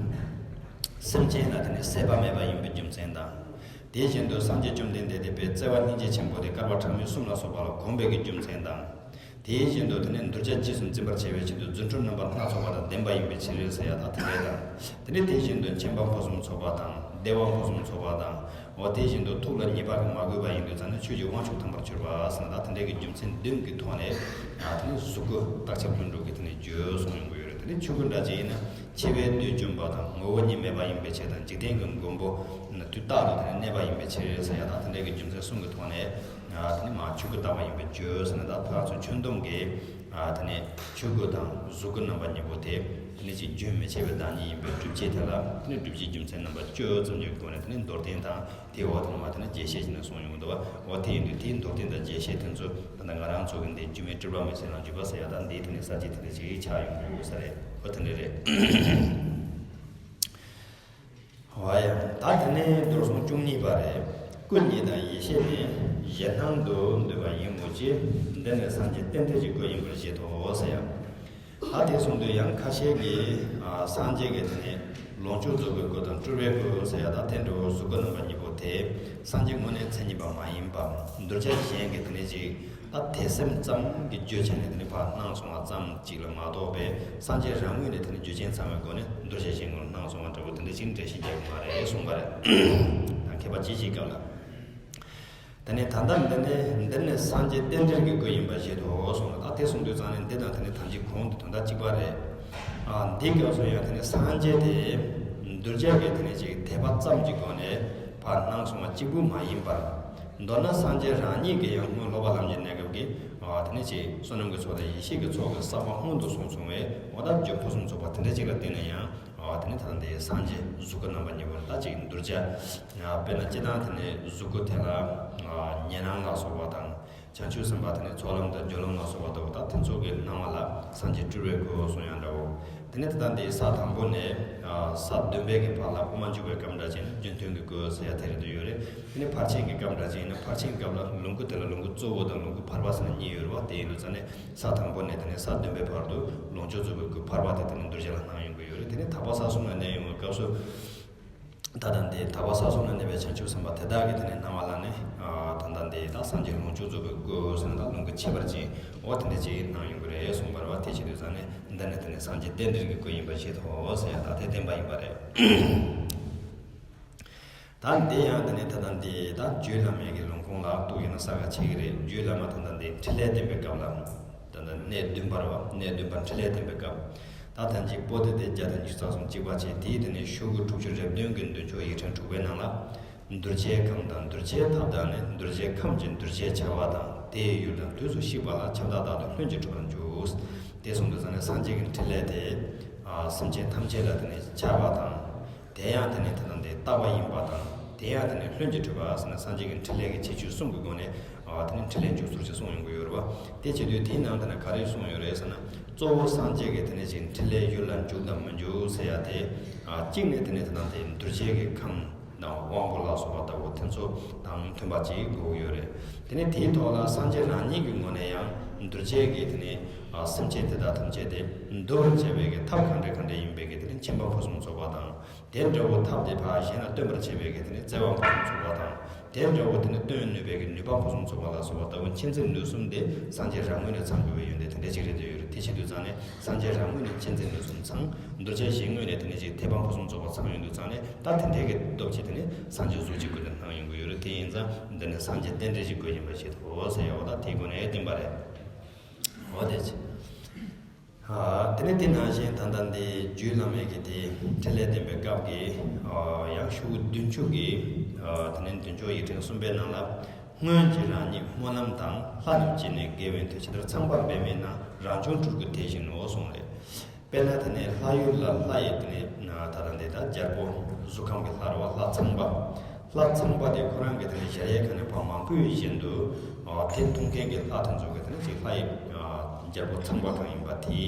སེམས་ཅན་ལ་དེ་ནས་ཟད་པ་མེད་པ་ཡིན་པའི་རྒྱུ་མཚན་དང་། དེ་བཞིན་དུ་སངས་རྒྱས་བཅོམ་ལྡན་འདས་དེ་དཔེ་བརྩེ་བ་སྙིང་རྗེ་ཆེན་པོ་དེ་བསྐལ་པ་གྲངས་མེད་གསུམ་ལ་སོགས་པ་ལ་གོམས་པའི་གི་རྒྱུ་མཚན་དང་། དེ་བཞིན་དུ་དེ་ནས་གདུལ་བྱ་རྗེས་སུ་འཛིན་པར་བྱ་བའི་ཆེད་དུ་རྫུ་འཕྲུལ་རྣམ་པ་སྣ་ཚོགས་པ་དང་ལྡན་པ་ཡིན་པའི་ཕྱིར་ཟེར་ཡ་དང་དེ་འདྲ་དང་། དེ་ནས་དེ་བཞིན་དུ་མཁྱེན་པ་ཕུན་སུམ་ཚོགས་པ་དང་། བདེ་བ་ཕུན་སུམ་ཚོགས་པ་དང་། འོ། དེ་བཞིན་དུ་ཐུགས་ལ་ཉེས་པ་གིས་མ་གོས་པ་ཡིན་དུས་ཙང་ནས་ཆོས་ཀྱི་དབང་ཕྱུག་དམ་པར་གྱུར་པ་ཟེར་ན། ད་དེ་འདྲའི་གི་རྒྱུ་མཚན་བདུན་གྱི་ཐོག་ནས། ཨ། དེ་ནས་གཟུགས་སྐུ་བརྟག་དཔྱད་ལྷུན་གྲུབ་ཀྱི་དེ་ནས་རྒྱུ་གསུངས་ཡོང་གི་ཡོད་རེད། དེ་ནས་ཆོས་སྐུ་འདྲ་ཅིག་ཡིན་ན། འཆི་བས་བདུད་འཇོམས་པ་དང་། ངོ་བོ་ཉིད་མེད་པ་ཡིན་པའི་ཕྱིར་དང་། འཇིག་རྟེན་གྱི་མགོན་པོ་དུས་རྟག་ཏུ་དེ་ནས་གནས་པ་ཡིན་པའི་ཕྱིར་ཟེར་ཡ། ད་དེ་འདྲའི་གི་རྒྱུ་མཚན་གསུམ་གྱི་ཐོག་ནས། ཨ། དེ་ནས་མ་ཆོས་སྐུ་བརྟག་པ་ཡིན་པའི་རྒྱུ་ཟེར་ན། ད་ཕར་ཚུར་ཁྱོན་བསྡོམས་ཀྱིས། ཨ། དེ་ནས་ཆོས་སྐུ་དང་གཟུགས་སྐུ་རྣམ་པ་གཉིས་པོ་དེ། དེ་ནས་ཅིག་རྒྱུན་མི་ཆད་པའི་བདག་ཉིད་ཡིན་པའི་སྒྲུབ་བྱེད་དེ་ལ། དེ་ནས་སྒྲུབ་བྱེད་རྒྱུ་མཚན་རྣམ་པ་བཅུ་ཙམ་གྱི་སྒོ་ནས་དེ་ནས་མདོར་བསྟན་དང་། དེའི་འོག་ཏུ་མ་དེ་ནས་རྒྱས་བཤད་ཅིག་ནས་གསུངས་ཡོང་གི་འདུག་བ། འོ། དེ་ཡིན་དུས་དེའི་མདོར་བསྟན་དང་རྒྱས་བཤད་དེ་ཚོ་ད་ལྟ་ང་རང་ཚོ་གི་འདི་རྒྱུ་མེད་སྤྲུལ་པ་མེད་ཟེར་ལ་འཇུག་པ་ཟེར་ཡ། ད་འདིའི་དེ་ནས་གསལ་བྱེད་དེ་འདྲ་ཅིག་ཆགས་ཡོང་གི་ཡོད་ས་རེད། འོ། དེ་འདྲ་རེད། འོ་ཡ། ད་དེ་ནས་མདོར་གསུམ་བཅུ་གཉིས་པ་རེད། སྐུ་ཉིད་དང་ཡེ་ཤེས་ནི། གཞན་སྣང་དུ་འདོད་པ་ཡིན་མོད་ཀྱི། འདི་ནི་སངས་རྒྱས་རྟེན་འབྲེལ་གྱི་སྐུ་ཡིན་པར་བཞེད་དོ་ཟེར་ཡ། ད་དེ་གསུངས་དུས་ཡང་ཁ་ཤས་ཀྱིས། ཨ། སངས་རྒྱས་ཀྱི་དེ་ནས་ལོངས་སྤྱོད་རྫོགས་པའི་སྐུ་དང་སྤྲུལ་པའི་སྐུ་ཟེར་ཡ། ད་དེ་འདྲ་བོ་གཟུགས་སྐུ་རྣམ་པ་གཉིས་པོ་དེ་སངས་རྒྱས་དངོས་གནས་མཚན་ཉིད་པ་མ་ཡིན་པ། གདུལ་བྱ་གཞན་གྱི་དེ་ནས་ཅིག་ད་དད་སེམས་ཙམ་གྱི་བརྗོད་བྱས་ནས་དེ་ནས་ཕར་སྣང་སོང་བ་ཙམ་ཅིག་ལ་མ་གཏོགས་པའི། སངས་རྒྱས་རང་ངོས་ནས་དེ་ནས་རྒྱུ་ཅན་ཚང་བའི་སྒོ་ནས་གདུལ་བྱ་གཞན་ངོ་ལ་སྣང་སོང་བ་འདྲ་བོ་དེ་འདྲ་ཅིག་འགྲེལ་བཤད་རྒྱག་གི་མ་རེད་གསུངས་པ་རེད། ད་མཁས་པ་ཅིག་ཅིག་སྐབས་ལ། དེ་ནས་ད་ལྟ་འདི་ནས་འདིར་ནི་སངས་རྒྱས་རྟེན་འབྲེལ་གྱི་སྐུ་ཡིན་པར་བཞེད་དོ་གསུངས་ལ། ད་དེ་གསུངས་དུས་ཙང་ནས་འདི་དང་དེ་ནས་ཐམས་ཅད་གོང་དུ་དོན་དག་གཅིག་པ་རེད། ཨ། འདིའི་སྐབས་སུ་ཡང་དེ་ནས་སངས་རྒྱས་དེ་གདུལ་བྱ་གི་དེ་ནས་ཅིག་དད་པ་ཙམ་གྱི་སྒོ་ནས་ཕར་སྣང་སོང་བ་གཅིག་པུ་མ་ཡིན་པར། མདོར་ན་སངས་རྒྱས་རང་ཉིད་ཀྱིས་ཡང་སྔོན་སློབ་པ་ལམ་གྱི་གནས་སྐབས་ཀྱི། ཨ། དེ་ནས་ཅིག་བསོད་ནམས་ཀྱི་ཚོགས་དང་ཡེ་ཤེས་ཀྱི་ཚོགས་ཀྱིས་བསགས་པ་སྔོན་དུ་སོང་སོང་བས། འོ། ད་རྒྱུ་ཕུན་སུམ་ཚོགས་པ་དེ་འདྲ་ཅིག་ལ་བརྟེན་ནས་ཡང་། ཨ། དེ་ནས་ད་ལྟ་འདི་སངས་རྒྱས་གཟུགས་སྐུ་རྣམ་པ་གཉིས་པོ་ལ་ད་ཅིག་གདུལ་བྱ། ཨ། དཔེར་ན་སྤྱིར་བཏང་དེ་ནས་གཟུགས་སྐུ་དེ་ལ། ཨ། ཉན་རང་ལ་སོགས་པ་དང་། བྱང་ཆུབ་སེམས་དཔའ་དེ་ནས་ཚོགས་ལམ་དང་སྦྱོར་ལམ་ལ་སོགས་པ་ལྟ་བུ། ད་དེ་ཚོ་གི་སྣང་བ་ལ་སངས་རྒྱས་སྤྲུལ་པའི་སྐུ་གསུང་ཡང་འདྲ་བོ། དེ་ནས་ད་ལྟ་འདི་ས་དང་པོ་ནས། ཨ། ས་བདུན་པའི་གི་བར་ལ་དབུ་མ་འཇུག་པའི་སྐབས་འདྲ་བྱས་ན་རྒྱུ་མཐུན་གྱི་སྐུ་ཟེར་ཡ་དེ་རེད་འདུག་ཡོད་རེད། དེ་ནས་ཕར་ཕྱིན་གྱི་སྐབས་འདྲ་བྱས་ན་ཕར་ཕྱིན་སྐབས་ལ་ལོངས་སྐུ་དེ་ལ་ལོངས་སྐུ་གཙོ་བོ་དང་ལོངས་སྐུ་ཕལ་པ་ཟེར་ནས་གཉིས་ཡོད་རེད་བ། དེ་ཡིན་དུས་ཙང་ནས། ས་དང་པོ་ནས་དེ་ནས་ས་བདུན་པའི་བར་དུ་ལོངས་སྤྱོད་རྫོགས་པའི་སྐུ་ཕལ་པ་དེ་དེ་ནས་གདུལ་བྱ་ལ་སྣང་ཡོང་གི་ཡོད་རེད། དེ་ནས་དག་པ་ས་གསུམ་ལ་གནས་ཡོང་བའི་སྐབས་སུ། ད་ལྟ་འདི་དག་པ་ས་གསུམ་ལ་གནས་པའི་བྱང་ཆུབ་སེམས་དཔའ་དེ་དག་གི་དེ་ནས་སྣང་བ་ལ་ནི། ཨ། ད་ལྟ་འདི་ད་སངས་རྒྱས་ལོངས་སྤྱོད་རྫོགས་པའི་སྐུ་ཟེར་ན་ད་ལོངས་སྐུ་ཁྱད་པར་ཅན། འོ། དེ་འདྲ་ཅིག་སྣང་ཡོང་གི་རེད་གསུངས་པ་རེད་བ། དེ་བྱེད་དུས་ཙང་ནས་འདི་ནི་དེ་ནས་སངས་རྒྱས་རྟེན་འབྲེལ་གྱི་སྐུ་ཡིན་པར་བཞེད་དོ་ཟེར་ཡ། ད་དེ་བསྟན་པ་ཡིན་པ་རེད། ད་འདི་ཡང་དེ་ནས་ད་ལྟ་འདི་ད་རྒྱུད་བླ་མའི་གི་ལུང་ཁུངས་ལ་གཏུགས་ཡོད་ན་གསལ་ཁ་ཆེ་གི་རེད། རྒྱུད་བླ་མ་ད་ལྟ་འདི་འཕྲིན་ལས་བསྟན་པའི་སྐབས་ལ། ད་ལྟ་གནས་བདུན་པར་བ། གནས་བདུན་པར་འཕྲིན་ལས་བསྟན་པའི་སྐབས། ད་ཐམས་ཅད་པོ་ཏི་སྟེ་བརྒྱ་དང་བཅུ་རྩ་གསུམ་གཅིག་པ་བྱས། དེའི་དེ་ནས་ཤོག་གུ་དྲུག་ཅུ་རེ་བདུན་གྱི་མདུན་ཅོག་ཡིག་ཕྲེང་དྲུག་པའི་ནང་ལ། གདུལ་བྱའི་ཁམས་དང་གདུལ་བྱའི་ཐབས་དང་ནི། གདུལ་བྱའི་ཁམས་ཀྱི་གདུལ་བྱའི་བྱ་བ་དང་། དེའི་ཡུལ་དང་དུས་སུ་གཤེགས་པ་ལ་ཁྱབ་བདག་རྟག་ཏུ་ལྷུན་གྱིས་གྲུབ་པར་འགྱུར། དེ་གསུངས་དུས་ཙང་ནས་སངས་རྒྱས་ཀྱི་འཕྲིན་ལས་དེ། ཨ། སེམས་ཅན་ཐམས་ཅད་ལ་དེ་ནས་ཁྱབ་པ་དང་། དེ་ཡང་དེ་ནས་དེ་དང་དེ་རྟག་པ་ཡིན་པ་དང་ དེ་ཡང་དེ་ནི་ལྷུན་གྱིས་གྲུབ་པ་ཟེར་ན་སངས་རྒྱས་ཀྱི་འཕྲིན་ལས་ཀྱི་ཁྱད་ཆོས་གསུམ་གྱི་སྒོ་ནས་ཨ་དེ་ནི་འཕྲིན་ལས་མཇུག་སོར་ཅིག་གསུངས་ཡོང་གི་ཡོད་རེད་བ། དེ་བྱེད་དུས་དེའི་ནང་དེ་ན་ག་རེ་གསུངས་ཡོད་རེད་ཟེར་ན། གཙོ་བོ་སངས་རྒྱས་ཀྱི་དེ་ནི་ཅིག་འཕྲིན་ལས་ཡུལ་ལ་འཇུག་དང་མི་འཇུག་ཟེར་ཡ་དེ། ཨ་གཅིག་ནས་དེ་ནི་དེ་དང་དེ་གདུལ་བྱའི་གི་ཁམས་དང་དབང་པོ་ལ་སོགས་པ་ལྟ་བུ་དེ་ཚོ་དང་མཐུན་པ་ཅིག་དགོས་ཀྱི་ཡོད་རེད། དེ་ནི་དེའི་ཐོག་ལ་སངས་རྒྱས་རང་ཉིད་ཀྱི་ངོས་ནས་ཡང་གདུལ་བྱའི་གི་དེ་ནི་ཨ་སེམས་ཅན་དེ་དག་ཐམས་ཅད་དེ་འདུལ་བར་བྱེད་པའི་གི་ཐབས་ག་འདྲ་ག་འདྲ་ཡིན་པའི་གི་དེ་ནི་མཁྱེན་པ་ཕུན་སུམ་ཚོགས་པ་དང་། དེ་འདྲ་བོ་ཐབས་དེ་ཕར་གཞན་ལ་སྟོན་པར་བྱེད་པའི་གི་དེ་ནི་བརྩེ་བ་ཕུན་སུམ་ཚོགས་པ་དང་། དེ་འདྲ་བོ་དེ་ནི་སྟོན་ནུས་པའི་གི་ནུས་པ་ཕུན་སུམ་ཚོགས་པ་ལ་སོགས་པ་ལྟ་བུ་མཁྱེན་བརྩེ་ནུས་གསུམ་དེ་སངས་རྒྱས་རང་ངོས་ནས་ཚང་དགོས་པའི་ཡོན་ཏན་དེ་འདྲ་ཅིག་རེད་འདོད་ཡོད་རེད། དེ་བྱེད་དུས་ཙང་ནས་སངས་རྒྱས་རང་ངོས་ནས་མཁྱེན་བརྩེ་ནུས་གསུམ་ཚང་། གདུལ་བྱ་གཞན་ངོས་ནས་དེ་ནི་ཅིག་ཐེག་པ་ཕུན་སུམ་ཚོགས་པ་ཚང་ཡོང་དུས་ཙང་ནས་ད་དེ་འདྲའི་གི་སྟོབས་ཀྱིས་དེ་ནི་སངས་རྒྱས་གཟུགས་ཅིག་དགོས་དོན་སྣང་ཡོང་གི་ཡོད་རེད། དེ་ཡིན་ཙང་འདི་ནི་སངས་རྒྱས་རྟེན་འབྲེལ་ཅིག་དགོས་ཡིན་པ་ཞིག་ཐོག་ཟེར་ཡ་བ་ད་དེའི་སྒོ་ནས་བསྟན་པ་རེད། འོ་དེ་ཅི། ཨ། དེ་ནས་དེ་ནང་བཞིན་ད་ལྟ་འདི་རྒྱུད་བླ་མེད་ཀྱི་དེ་འཕྲིན་ལས་བསྟན་པའི་སྐབས་ཀྱི་ཨ་ཡང་ཤོག་བུ་བདུན་ཅུ་གི་ཨ་དེ་ནས་བདུན་ཅུ་ཡིག་ཕྲེང་གསུམ་པའི་ནང་ལ། སྔོན་གྱི་རང་ཉིད་སྨོན་ལམ་དང་ལྷ་རྣམས་ཀྱིས་ནི་དགེ་བའི་མཐུས་ཇི་ལྟར་ཚངས་པར་འབད་མེད་ན་རང་བྱུང་སྤྲུལ་སྐུ་དེ་བཞིན་ནོ་གསུངས་རེད། དཔེར་ན་དེ་ནས་ལྷ་ཡུལ་ལ་ལྷ་ཡི་དེ་ནས་ད་ལྟ་འདི་ད་རྒྱལ་པོ་གཟུགས་ཁམས་ཀྱི་ལྷ་རེད་བ། ལྷ་ཚངས་པ། ལྷ་ཚངས་པ་དེ་ཁོ་རང་གི་དེ་ནས་གཞལ་ཡས་ཁང་ནས་ཕར་མ་བུད་བཞིན་དུ་ཨ་དེ་མཐོང་མཁན་གྱི་ལྷ་དེ་ཚོ་གི་དེ་ནས་ཅིག་ལྷ་ཡི་ཨ་རྒྱལ་པོ་ཚངས་པ་གང་ཡིན་པ་དེའི་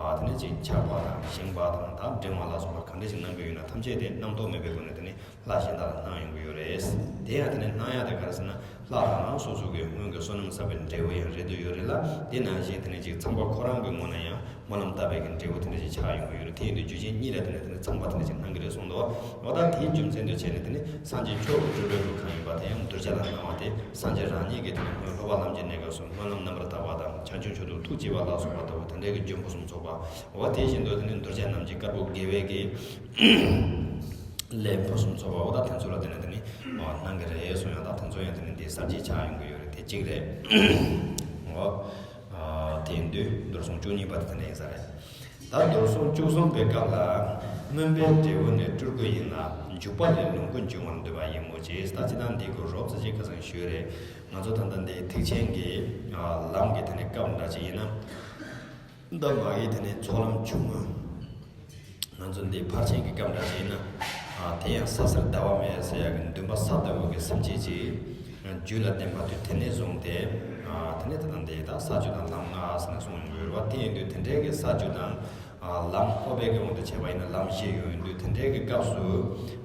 ཨ་དེ་ནས་ཅིག་ཆགས་པ་དང་བཞེངས་པ་དང་ད་འགྲེང་བ་ལ་སོགས་པ་གང་འདྲ་ཞིག་གནང་གི་ཡོད་ན་ཐམས་ཅད་དེ་རྣམ་རྟོག་མེད་པའི་སྒོ་ནས་དེ་ནས་ལྷ་གཞན་དག་ལ་སྣང་ཡོང་གི་ཡོད་རེད། དེ་ཡང་དེ་ནས་སྣང་ཡག་དེ་ག་རེ་ཟེར་ན། ལྷ་རང་རང་སོ་སོ་གི་སྔོན་གྱི་བསོད་ནམས་བསགས་པའི་འབྲས་བུ་ཡང་རེད་འདོད་ཡོད་རེད་ལ། དེ་ནང་བཞིན་དེ་ནས་ཅིག་ཚངས་པ་ཁོ་རང་གི་ངོས་ནས་ཡང་སྨོན་ལམ་བཏབ་པའི་གི་འབྲས་བུ་དེ་འདྲ་ཞིག་ཆགས་ཡོང་གི་ཡོད་རེད། དེ་ཡིན་དུས་རྒྱུ་རྐྱེན་གཉིས་ལ་བརྟེན་ནས་དེ་ནས་ཚངས་པ་དེ་འདྲ་ཞིག་གནང་གི་རེད་གསུངས་འདུག་འོ་ད་དེའི་རྒྱུ་མཚན་དུ་བྱས་ནས་དེ་ནས་སངས་རྒྱས་མཆོག་གི་སྤྲུལ་པའི་སྐུ་གང་ཡིན་པ་དེ་ཡང་གདུལ་བྱ་ལ་སྣང་བ་དེ་སངས་རྒྱས་རང་ཉིད་ཀྱིས་དེ་ནས་སྔོན་སློབ་པ་ལམ་གྱི་གནས་སྐབས་སུ་སྨོན་ལམ་རྣམ་པར་དག་པ་དང་བྱང་ཆུབ་མཆོག་ཏུ་ཐུགས་བསྐྱེད་པ་ལ་སོགས་པ་ལྟ་བུ་དེ་འདྲའི་གི་རྒྱུ་ཕུན་སུམ་ཚོགས་པ། འོ་དེ་བཞིན་དུ་དེ་ནས་གདུལ་བྱ་རྣམས་ཀྱི་དཀར་པོ་དགེ་བའི་གི་ལས་ཕུན་སུམ་ཚོགས་པ་འོ་ད་དེ་ཚོ་ལ་བརྟེན་ནས་དེ་ནས་སྣང་གི་རེད་གསུངས་ཡང་ད་དེ་ཚོ་ཡང་དེ་ནས་འདི་གསར་བརྗེ་ཆགས་ཡོང་གི་ཡོད་རེད། དེ་གཅིག་རེད། འོ། དེ་ཡིན་དུས་མདོར་སོང་བཅུ་གཉིས་པ་དེ་དེ་འདྲ་ཡིན་ས་རེད། ད་མདོར་སོང་བཅུ་གསུམ་པའི་སྐབས་ལ། སྨོན་པའི་འབྲས་བུ་ནི་སྤྲུལ་སྐུ་ཡིན་ལ། འཇུག་པ་ལས་ལོངས་སྐུ་འབྱུང་བར་འདོད་པ་ཡིན་མོད་ཅེས། ད་ཅི་ད་འདི་གོ་རོབ་ཙམ་ཅིག་ཁ་སང་ཞུས་རེད། ང་ཚོ་ད་ལྟ་འདི་ཐེག་ཆེན་གྱི་ལམ་གྱི་དེ་ནས་སྐབས་འདྲ་ཅིག་ཡིན་ན། འདི་མ་གི་དེ་ནས་ཚོགས་ལམ་ཆུང་ངུ། ང་ཚོ་འདི་ཕར་ཕྱིན་གྱི་སྐབས་འདྲ་ཞིག་ན། ཨ་དེ་ཡང་ས་སར་ཟླ་བ་མེད་ཟེར་ཡག་གི་འདུན་པ་ས་ལྟ་བུ་གི་སེམས་བསྐྱེད་ཅིག་རྒྱུད་ལ་ལྡན་པ་དུས་དེ་ནས་བཟུང་སྟེ། ཨ་དེ་ནས་ད་ལྟ་འདི་ད་ས་བཅུ་དང་ལམ་ལྔ་ཟེར་ནས་གསུངས་ཡོང་གི་ཡོད་རེད་བ། དེ་ཡིན་དུས་དེ་འདྲའི་གི་ས་བཅུ་དང་། ཨ་ལམ་ཨོ་པའི་གི་དབང་དུ་བྱས་པ་ཡིན་ན་ལམ་བཞི་ཡོད་ཡིན་དུས་དེ་འདྲའི་གི་སྐབས་སུ།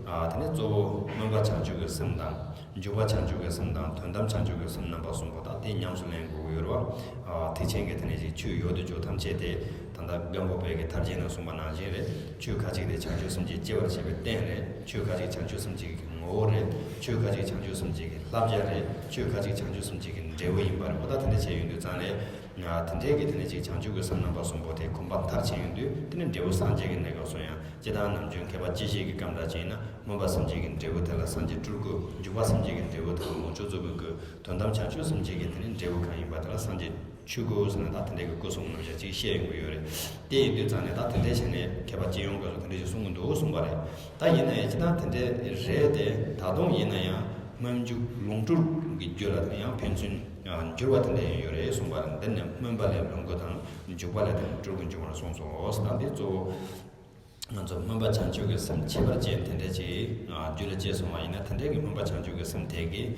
ཨ་དེ་ནས་གཙོ་བོ་སྨོན་པ་བྱང་ཆུབ་ཀྱི་སེམས་དང་། འཇུག་པ་བྱང་ཆུབ་ཀྱི་སེམས་དང་དོན་དམ་བྱང་ཆུབ་ཀྱི་སེམས་རྣམ་པ་གསུམ་པོ་དག་དེ་ཉམས་སུ་ལེན་དགོས་ཀྱི་ཡོད་རེད་བ། ཨ་ཐེག་ཆེན་གྱི་དེ་ནས་ཅིག་ཆོས་ཡོད་དོ་ཅོག་ཐམས་ཅད་དེ་ད་ལྟ་སྒམ་པོ་པའི་གི་ཐར་རྒྱན་ནང་གསུངས་པ་ནང་བཞིན་རེད། ཆོས་ཁ་ཅིག་དེ་བྱང་ཆུབ་སེམས་ཀྱིས་སྐྱེ་བར་བྱེད་པའི་རྟེན་རེད། ཆོས་ཁ་ཅིག་བྱང་ཆུབ་སེམས་ཀྱི་ངོ་བོ་རེད། ཆོས་ཁ་ཅིག་བྱང་ཆུབ་སེམས་ཀྱི་བསླབ་བྱ་རེད། ཆོས་ཁ་ཅིག་བྱང་ཆུབ་སེམས་ཀྱི་འབྲས་བུ་ཡིན་པ་རེད་བ། ད་དེ་འདྲ་བྱས་ཡོང་དུས་ཙང་ནས། ཡང་དེ་འདྲའི་གི་དེ་ནས་ཅིག་བྱང་ཆུབ་ཀྱི་སེམས་རྣམ་པ་གསུམ་པོ་དེ་གོམས་པ་མཐར་ཕྱིན་ཡོང་དུས་དེ་ནས་འབྲས་བུ་སངས་རྒྱས་ཀྱི་གནས་སྐབས་སུ་ཡང་སྤྱིར་བཏང་ནམ་རྒྱུན་མཁས་པ་སྤྱི་བཤད་ཀྱི་སྐབས་འདྲ་ཅིག་ཡིན་ན་སྨོན་པ་སེམས་བསྐྱེད་ཀྱི་འབྲས་བུ་དེ་ལ་སངས་རྒྱས་སྤྲུལ་སྐུ། འཇུག་པ་སེམས་བསྐྱེད་ཀྱི་འབྲས་བུ་དེ་ལ་ལོངས་སྤྱོད་རྫོགས་པའི་སྐུ། དོན་དམ་བྱང་ཆུབ་སེམས་བསྐྱེད་ཀྱི་དེ་ནས་འབྲས་བུ་གང་ཡིན་པ་དེ་ལ་སངས་རྒྱས་ཆོས་སྐུ་ཟེར་ནས་ད་དེ་འདྲའི་གི་སྐུ་གསུམ་རྣམ་གཞག་ཅིག་བཤད་ཡོང་གི་ཡོད་རེད། དེ་ཡིན་དུས་ཙང་ནས་ད་དེ་འདྲའི་བྱས་ནས་མཁས་པ་སྤྱི་ཡོངས་སྐབས་སུ་དེ་འདྲ་ཞིག་གསུང་གི་འདུག་གསུངས་པ་རེད། ད་ཡིན་ན་ཡང་སྤྱིར་བཏང་དེ་འདྲའི་རེད་དེ། ད་དུང་ཡིན་ན་ཡང་སྨོན་འཇུག་ལོངས་སྤྲུལ་གྱི་རྒྱུད་ལ་དེ་ཡང་ཕན་ཚུན་འགྱུར་བ་དེ་འདྲ་ཡང་ཡོད་རེད་གསུངས་པ་རེད། འདི་ནི་སྨོན་པ་ལས་ལོངས་སྐུ་དང་འཇུག་པ་ལས་དེ་ནི་སྤྲུལ་སྐུ་འབྱུང་བར་གསུངས་སོ། ད་འདི་གཙོ་བོ་ང་ཚོ་སྨོན་པ་བྱང་ཆུབ་ཀྱི་སེམས་ཁྱད་པར་ཅན་དེ་འདྲ་ཅིག་རྒྱུད་ལ་སྐྱེས་སོང་བ་ཡིན་ན་དེ་འདྲའི་གི་སྨོན་པ་བྱང་ཆུབ་ཀྱི་སེམས་དེ་གིས་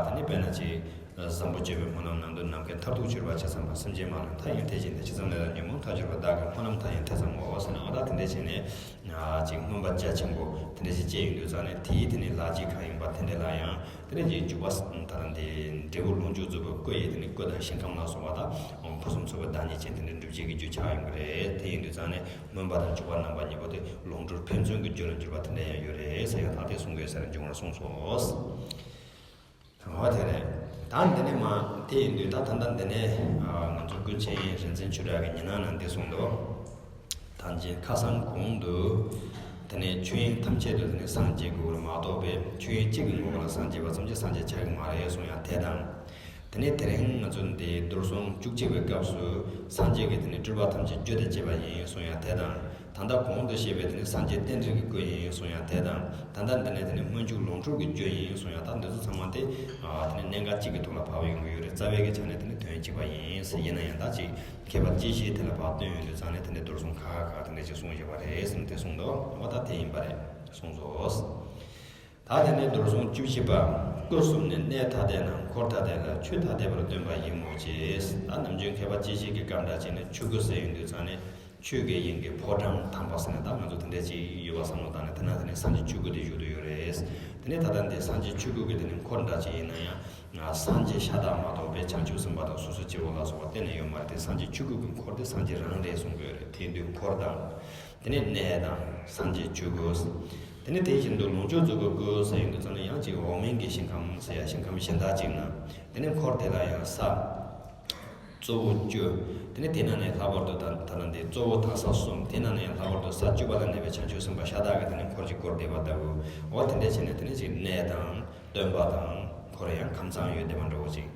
དེ་ནི་དཔེར་ན་ཅིག་བཟང་པོ་སྤྱོད་པའི་སྨོན་ལམ་ནང་དུ་ནམ་མཁའི་མཐར་ཐུག་གྱུར་པ་ཇི་ཙམ་པ། སེམས་ཅན་མ་ལུས་མཐའ་ཡས་ཐེག་ཆེན་དེ། ཇི་ཙམ་ལས་དང་ཉོན་མོངས་མཐའ་གྱུར་པ། བདག་གི་སྨོན་ལམ་མཐའ་ཡས་ཐེ་ཚོམ་མེད་པ་ཟེར་ནས་འོ་ད་དེ་འདྲ་བྱས་ནས་ཅིག་སྨོན་པ་རྒྱ་ཆེན་པོ་དེ་འདྲ་ཞིག་སྐྱེས་ཡོང་དུས་ཙང་ནས་དེའི་དེ་ནས་ལག་རྗེས་གང་ཡིན་པ་དེ་འདྲ་ལ་ཡང་དེ་ནས་ཅིག་འཇུག་པ་ད་ལྟ་འདི་འབྲས་བུ་ལོངས་སྤྱོད་རྫོགས་པའི་སྐུ་ཡི་དེ་ནས་སྐུ་དང་ཞིང་ཁམས་ལ་སོགས་པ་དང་ཕུན་སུམ་ཚོགས་པའི་བདག་ཉིད་ཅན་དེ་འདྲ་འགྲུབ་བྱེད་ཀྱི་རྒྱུ་ཆགས་ཡོང་གི་རེད། དེ་ཡིན་དུས་ཙང་ནས་སྨོན་པ་དང་འཇུག་པ་རྣམ་པ་གཉིས་པོ་དེ་ལོངས་སྤྲུལ་ཕན་ཚུན་གྱི་རྒྱུ་ལ་འགྱུར་བ་དེ་འདྲ་ཡང་ཡོད་རེད་ཟེར་ཡང་ད་དེ་གསུང་དགོས་ཟེར་འབྱུང་བར་གསུངས་སོ། འོ་དེ་རེད། ད་འདི་ནས་མ་དེ་ཡིན་དུས་ད་ད་ལྟ་འདི་ནས་ང་ཚོ་ཀུན་མཁྱེན་རིག་འཛིན་ཆོས་གྲགས་ཀྱི་ཉི་སྣང་ནང་འདི་གསུངས་འདུག་ད་ཅི་ཁ་སང་གོང་དུ་དེ་ནས་ཆོས་དབྱིངས་ཐམས་ཅད་དུ་དེ་ནས་སངས་རྒྱས་དགོས་པར་མ་གཏོགས་པའི་ཆོས་དབྱིངས་གཅིག་གི་ངོ་བོ་ལ་སངས་རྒྱས་པ་ཙམ་གྱིས་སངས་རྒྱས་ཆགས་ཀྱི་མ་རེད་གསུང་ཡ་དེ་དང་། དེ་ནས་དེ་རིང་ང་ཚོ་འདི་རྡོར་སྲུང་བཅུ་གཅིག་པའི་སྐབས་སུ་སངས་རྒྱས་ཀྱི་དེ་ནས་སྤྲུལ་པ་ཐམས་ཅད་རྒྱུ་དང་བཅས་པ་ཡིན་གསུང་ཡ་དེ་དང་། ད་ལྟ་གོང་དུ་བཤད་པའི་དེ་ནི་སངས་རྒྱས་རྟེན་འབྲེལ་གྱི་སྐུ་ཡིན་གསུང་ཡ་དེ་དང་། ད་ལྟ་འདི་ནས་དེ་ནི་སྨོན་འཇུག་ལོངས་སྤྲུལ་གྱི་རྒྱུ་ཡིན་གསུང་ཡ་ད་འདི་ཚོ་ཚང་མ་དེ་ཨ་དེ་ནི་གནད་འགག་གཅིག་གི་ཐོག་ལ་བབས་ཡོང་གི་ཡོད་རེད། རྩ་བའི་གི་ཆ་ནས་དེ་ནི་དོན་གཅིག་པ་ཡིན་ཟེར། ཡིན་ན་ཡང་ད་ཅིག་མཁས་པ་སྤྱི་བཤད་དེ་ལ་བབས་སྟོན་ཡོང་དུས་ཙང་ནས་དེ་ནི་རྡོར་སྲུང་ཁ་ཁ་དེ་འདྲ་ཅིག་གསུངས་བཞག་པ་རེད་ཟེར་ནས་དེ་གསུངས་འདུག་འོ་ད་དེ་ཡིན་པ་རེད་གསུངས་སོ། ད་དེ་ནས་མདོར་བཟུང་བཅུ་བཞི་པ། སྐུ་གསུམ་ནི་གནས་ཐ་དད་ན་འཁོར་ཐ་དད་ལ་ཆོས་ཐ་དད་པར་སྟོན་པ་ཡིན་མོད་ཀྱི། ད་ནམ་རྒྱུན་མཁས་པ་སྐྱེས་ཆེན་གྱི་སྐབས་འདྲ་བྱས་ནས་ཆོས་སྐུ་ཟེར་ཡོང་དུས་ཙང་ནས་ཆོས་ཀྱི་དབྱིངས་ཀྱི་ཕོ་བྲང་དམ་པ་ཟེར་ནས་ད་ང་ཚོ་དེ་འདྲ་ཅིག་ཡོད་པ་བསམ་བློ་བཏང་ནས་དེ་ན་དེ་ནས་སངས་རྒྱས་ཆོས་སྐུ་དེ་བཞུགས་བསྡད་ཡོད་རེད། དེ་ནས་ད་ལྟ་འདི་སངས་རྒྱས་ཆོས་སྐུ་གི་དེ་ནས་འཁོར་འདྲ་ཅིག་ཡིན་ན་ཡང་སངས་རྒྱས་ཤ་སྟག་མ་གཏོགས་པའི་བྱང་ཆུབ་སེམས་དཔའ་དང་སོ་སོ་སྐྱེ་བོ་ལ་སོགས་པ་གཏན་ནས་ཡོད་མ་རེད་དེ། སངས་རྒྱས་ཆོས་སྐུ་གི་འཁོར་དེ་སངས་རྒྱས་རང་རེད་གསུང་གི་ཡོད་རེད། དེ་དུས་འཁོར་དང་། དེ་ནས་གནས་དང་སངས་རྒྱས་ཆོས་སྐུ། དེ་ནས་དེ་བཞིན་དུ་ལོངས་སྤྱོད་རྫོགས་པའི་སྐུ་ཟེར་ཡོང་དུས་ཙམ་ནས་ཡང་ཅིག་འོག་མིན་གྱི་ཞིང་ཁམས་ཟེར་ཡ་ཞིང་ཁམས་གཞན་དག་ཅིག་ན། དེ་ནས་འཁོར་དེ་ལ་ཡང་ས། གཙོ་བོ་བཅུ། དེ་ནས་དེ་ན་ནས་ལྷག་པར་དུ་ད་ད་ལྟ་འདི་གཙོ་བོ་དང་ས་གསུམ་དེ་ན་ནས་ཡང་ལྷག་པར་དུ་ས་བཅུ་པ་ལ་གནས་པའི་བྱང་ཆུབ་སེམས་དཔའ་ཤ་སྟག་གི་དེ་ནས་འཁོར་གྱིས་བསྐོར་བསྡད་པ་ལྟ་བུ། འོ་དེ་འདྲ་བྱས་ནས་དེ་ནས་ཅིག་གནས་དང་སྟོན་པ་དང་འཁོར་ཡང་ཁམས་གཙང་ཡོད་བསྡད་པ་འདྲ་བོ་ཅིག།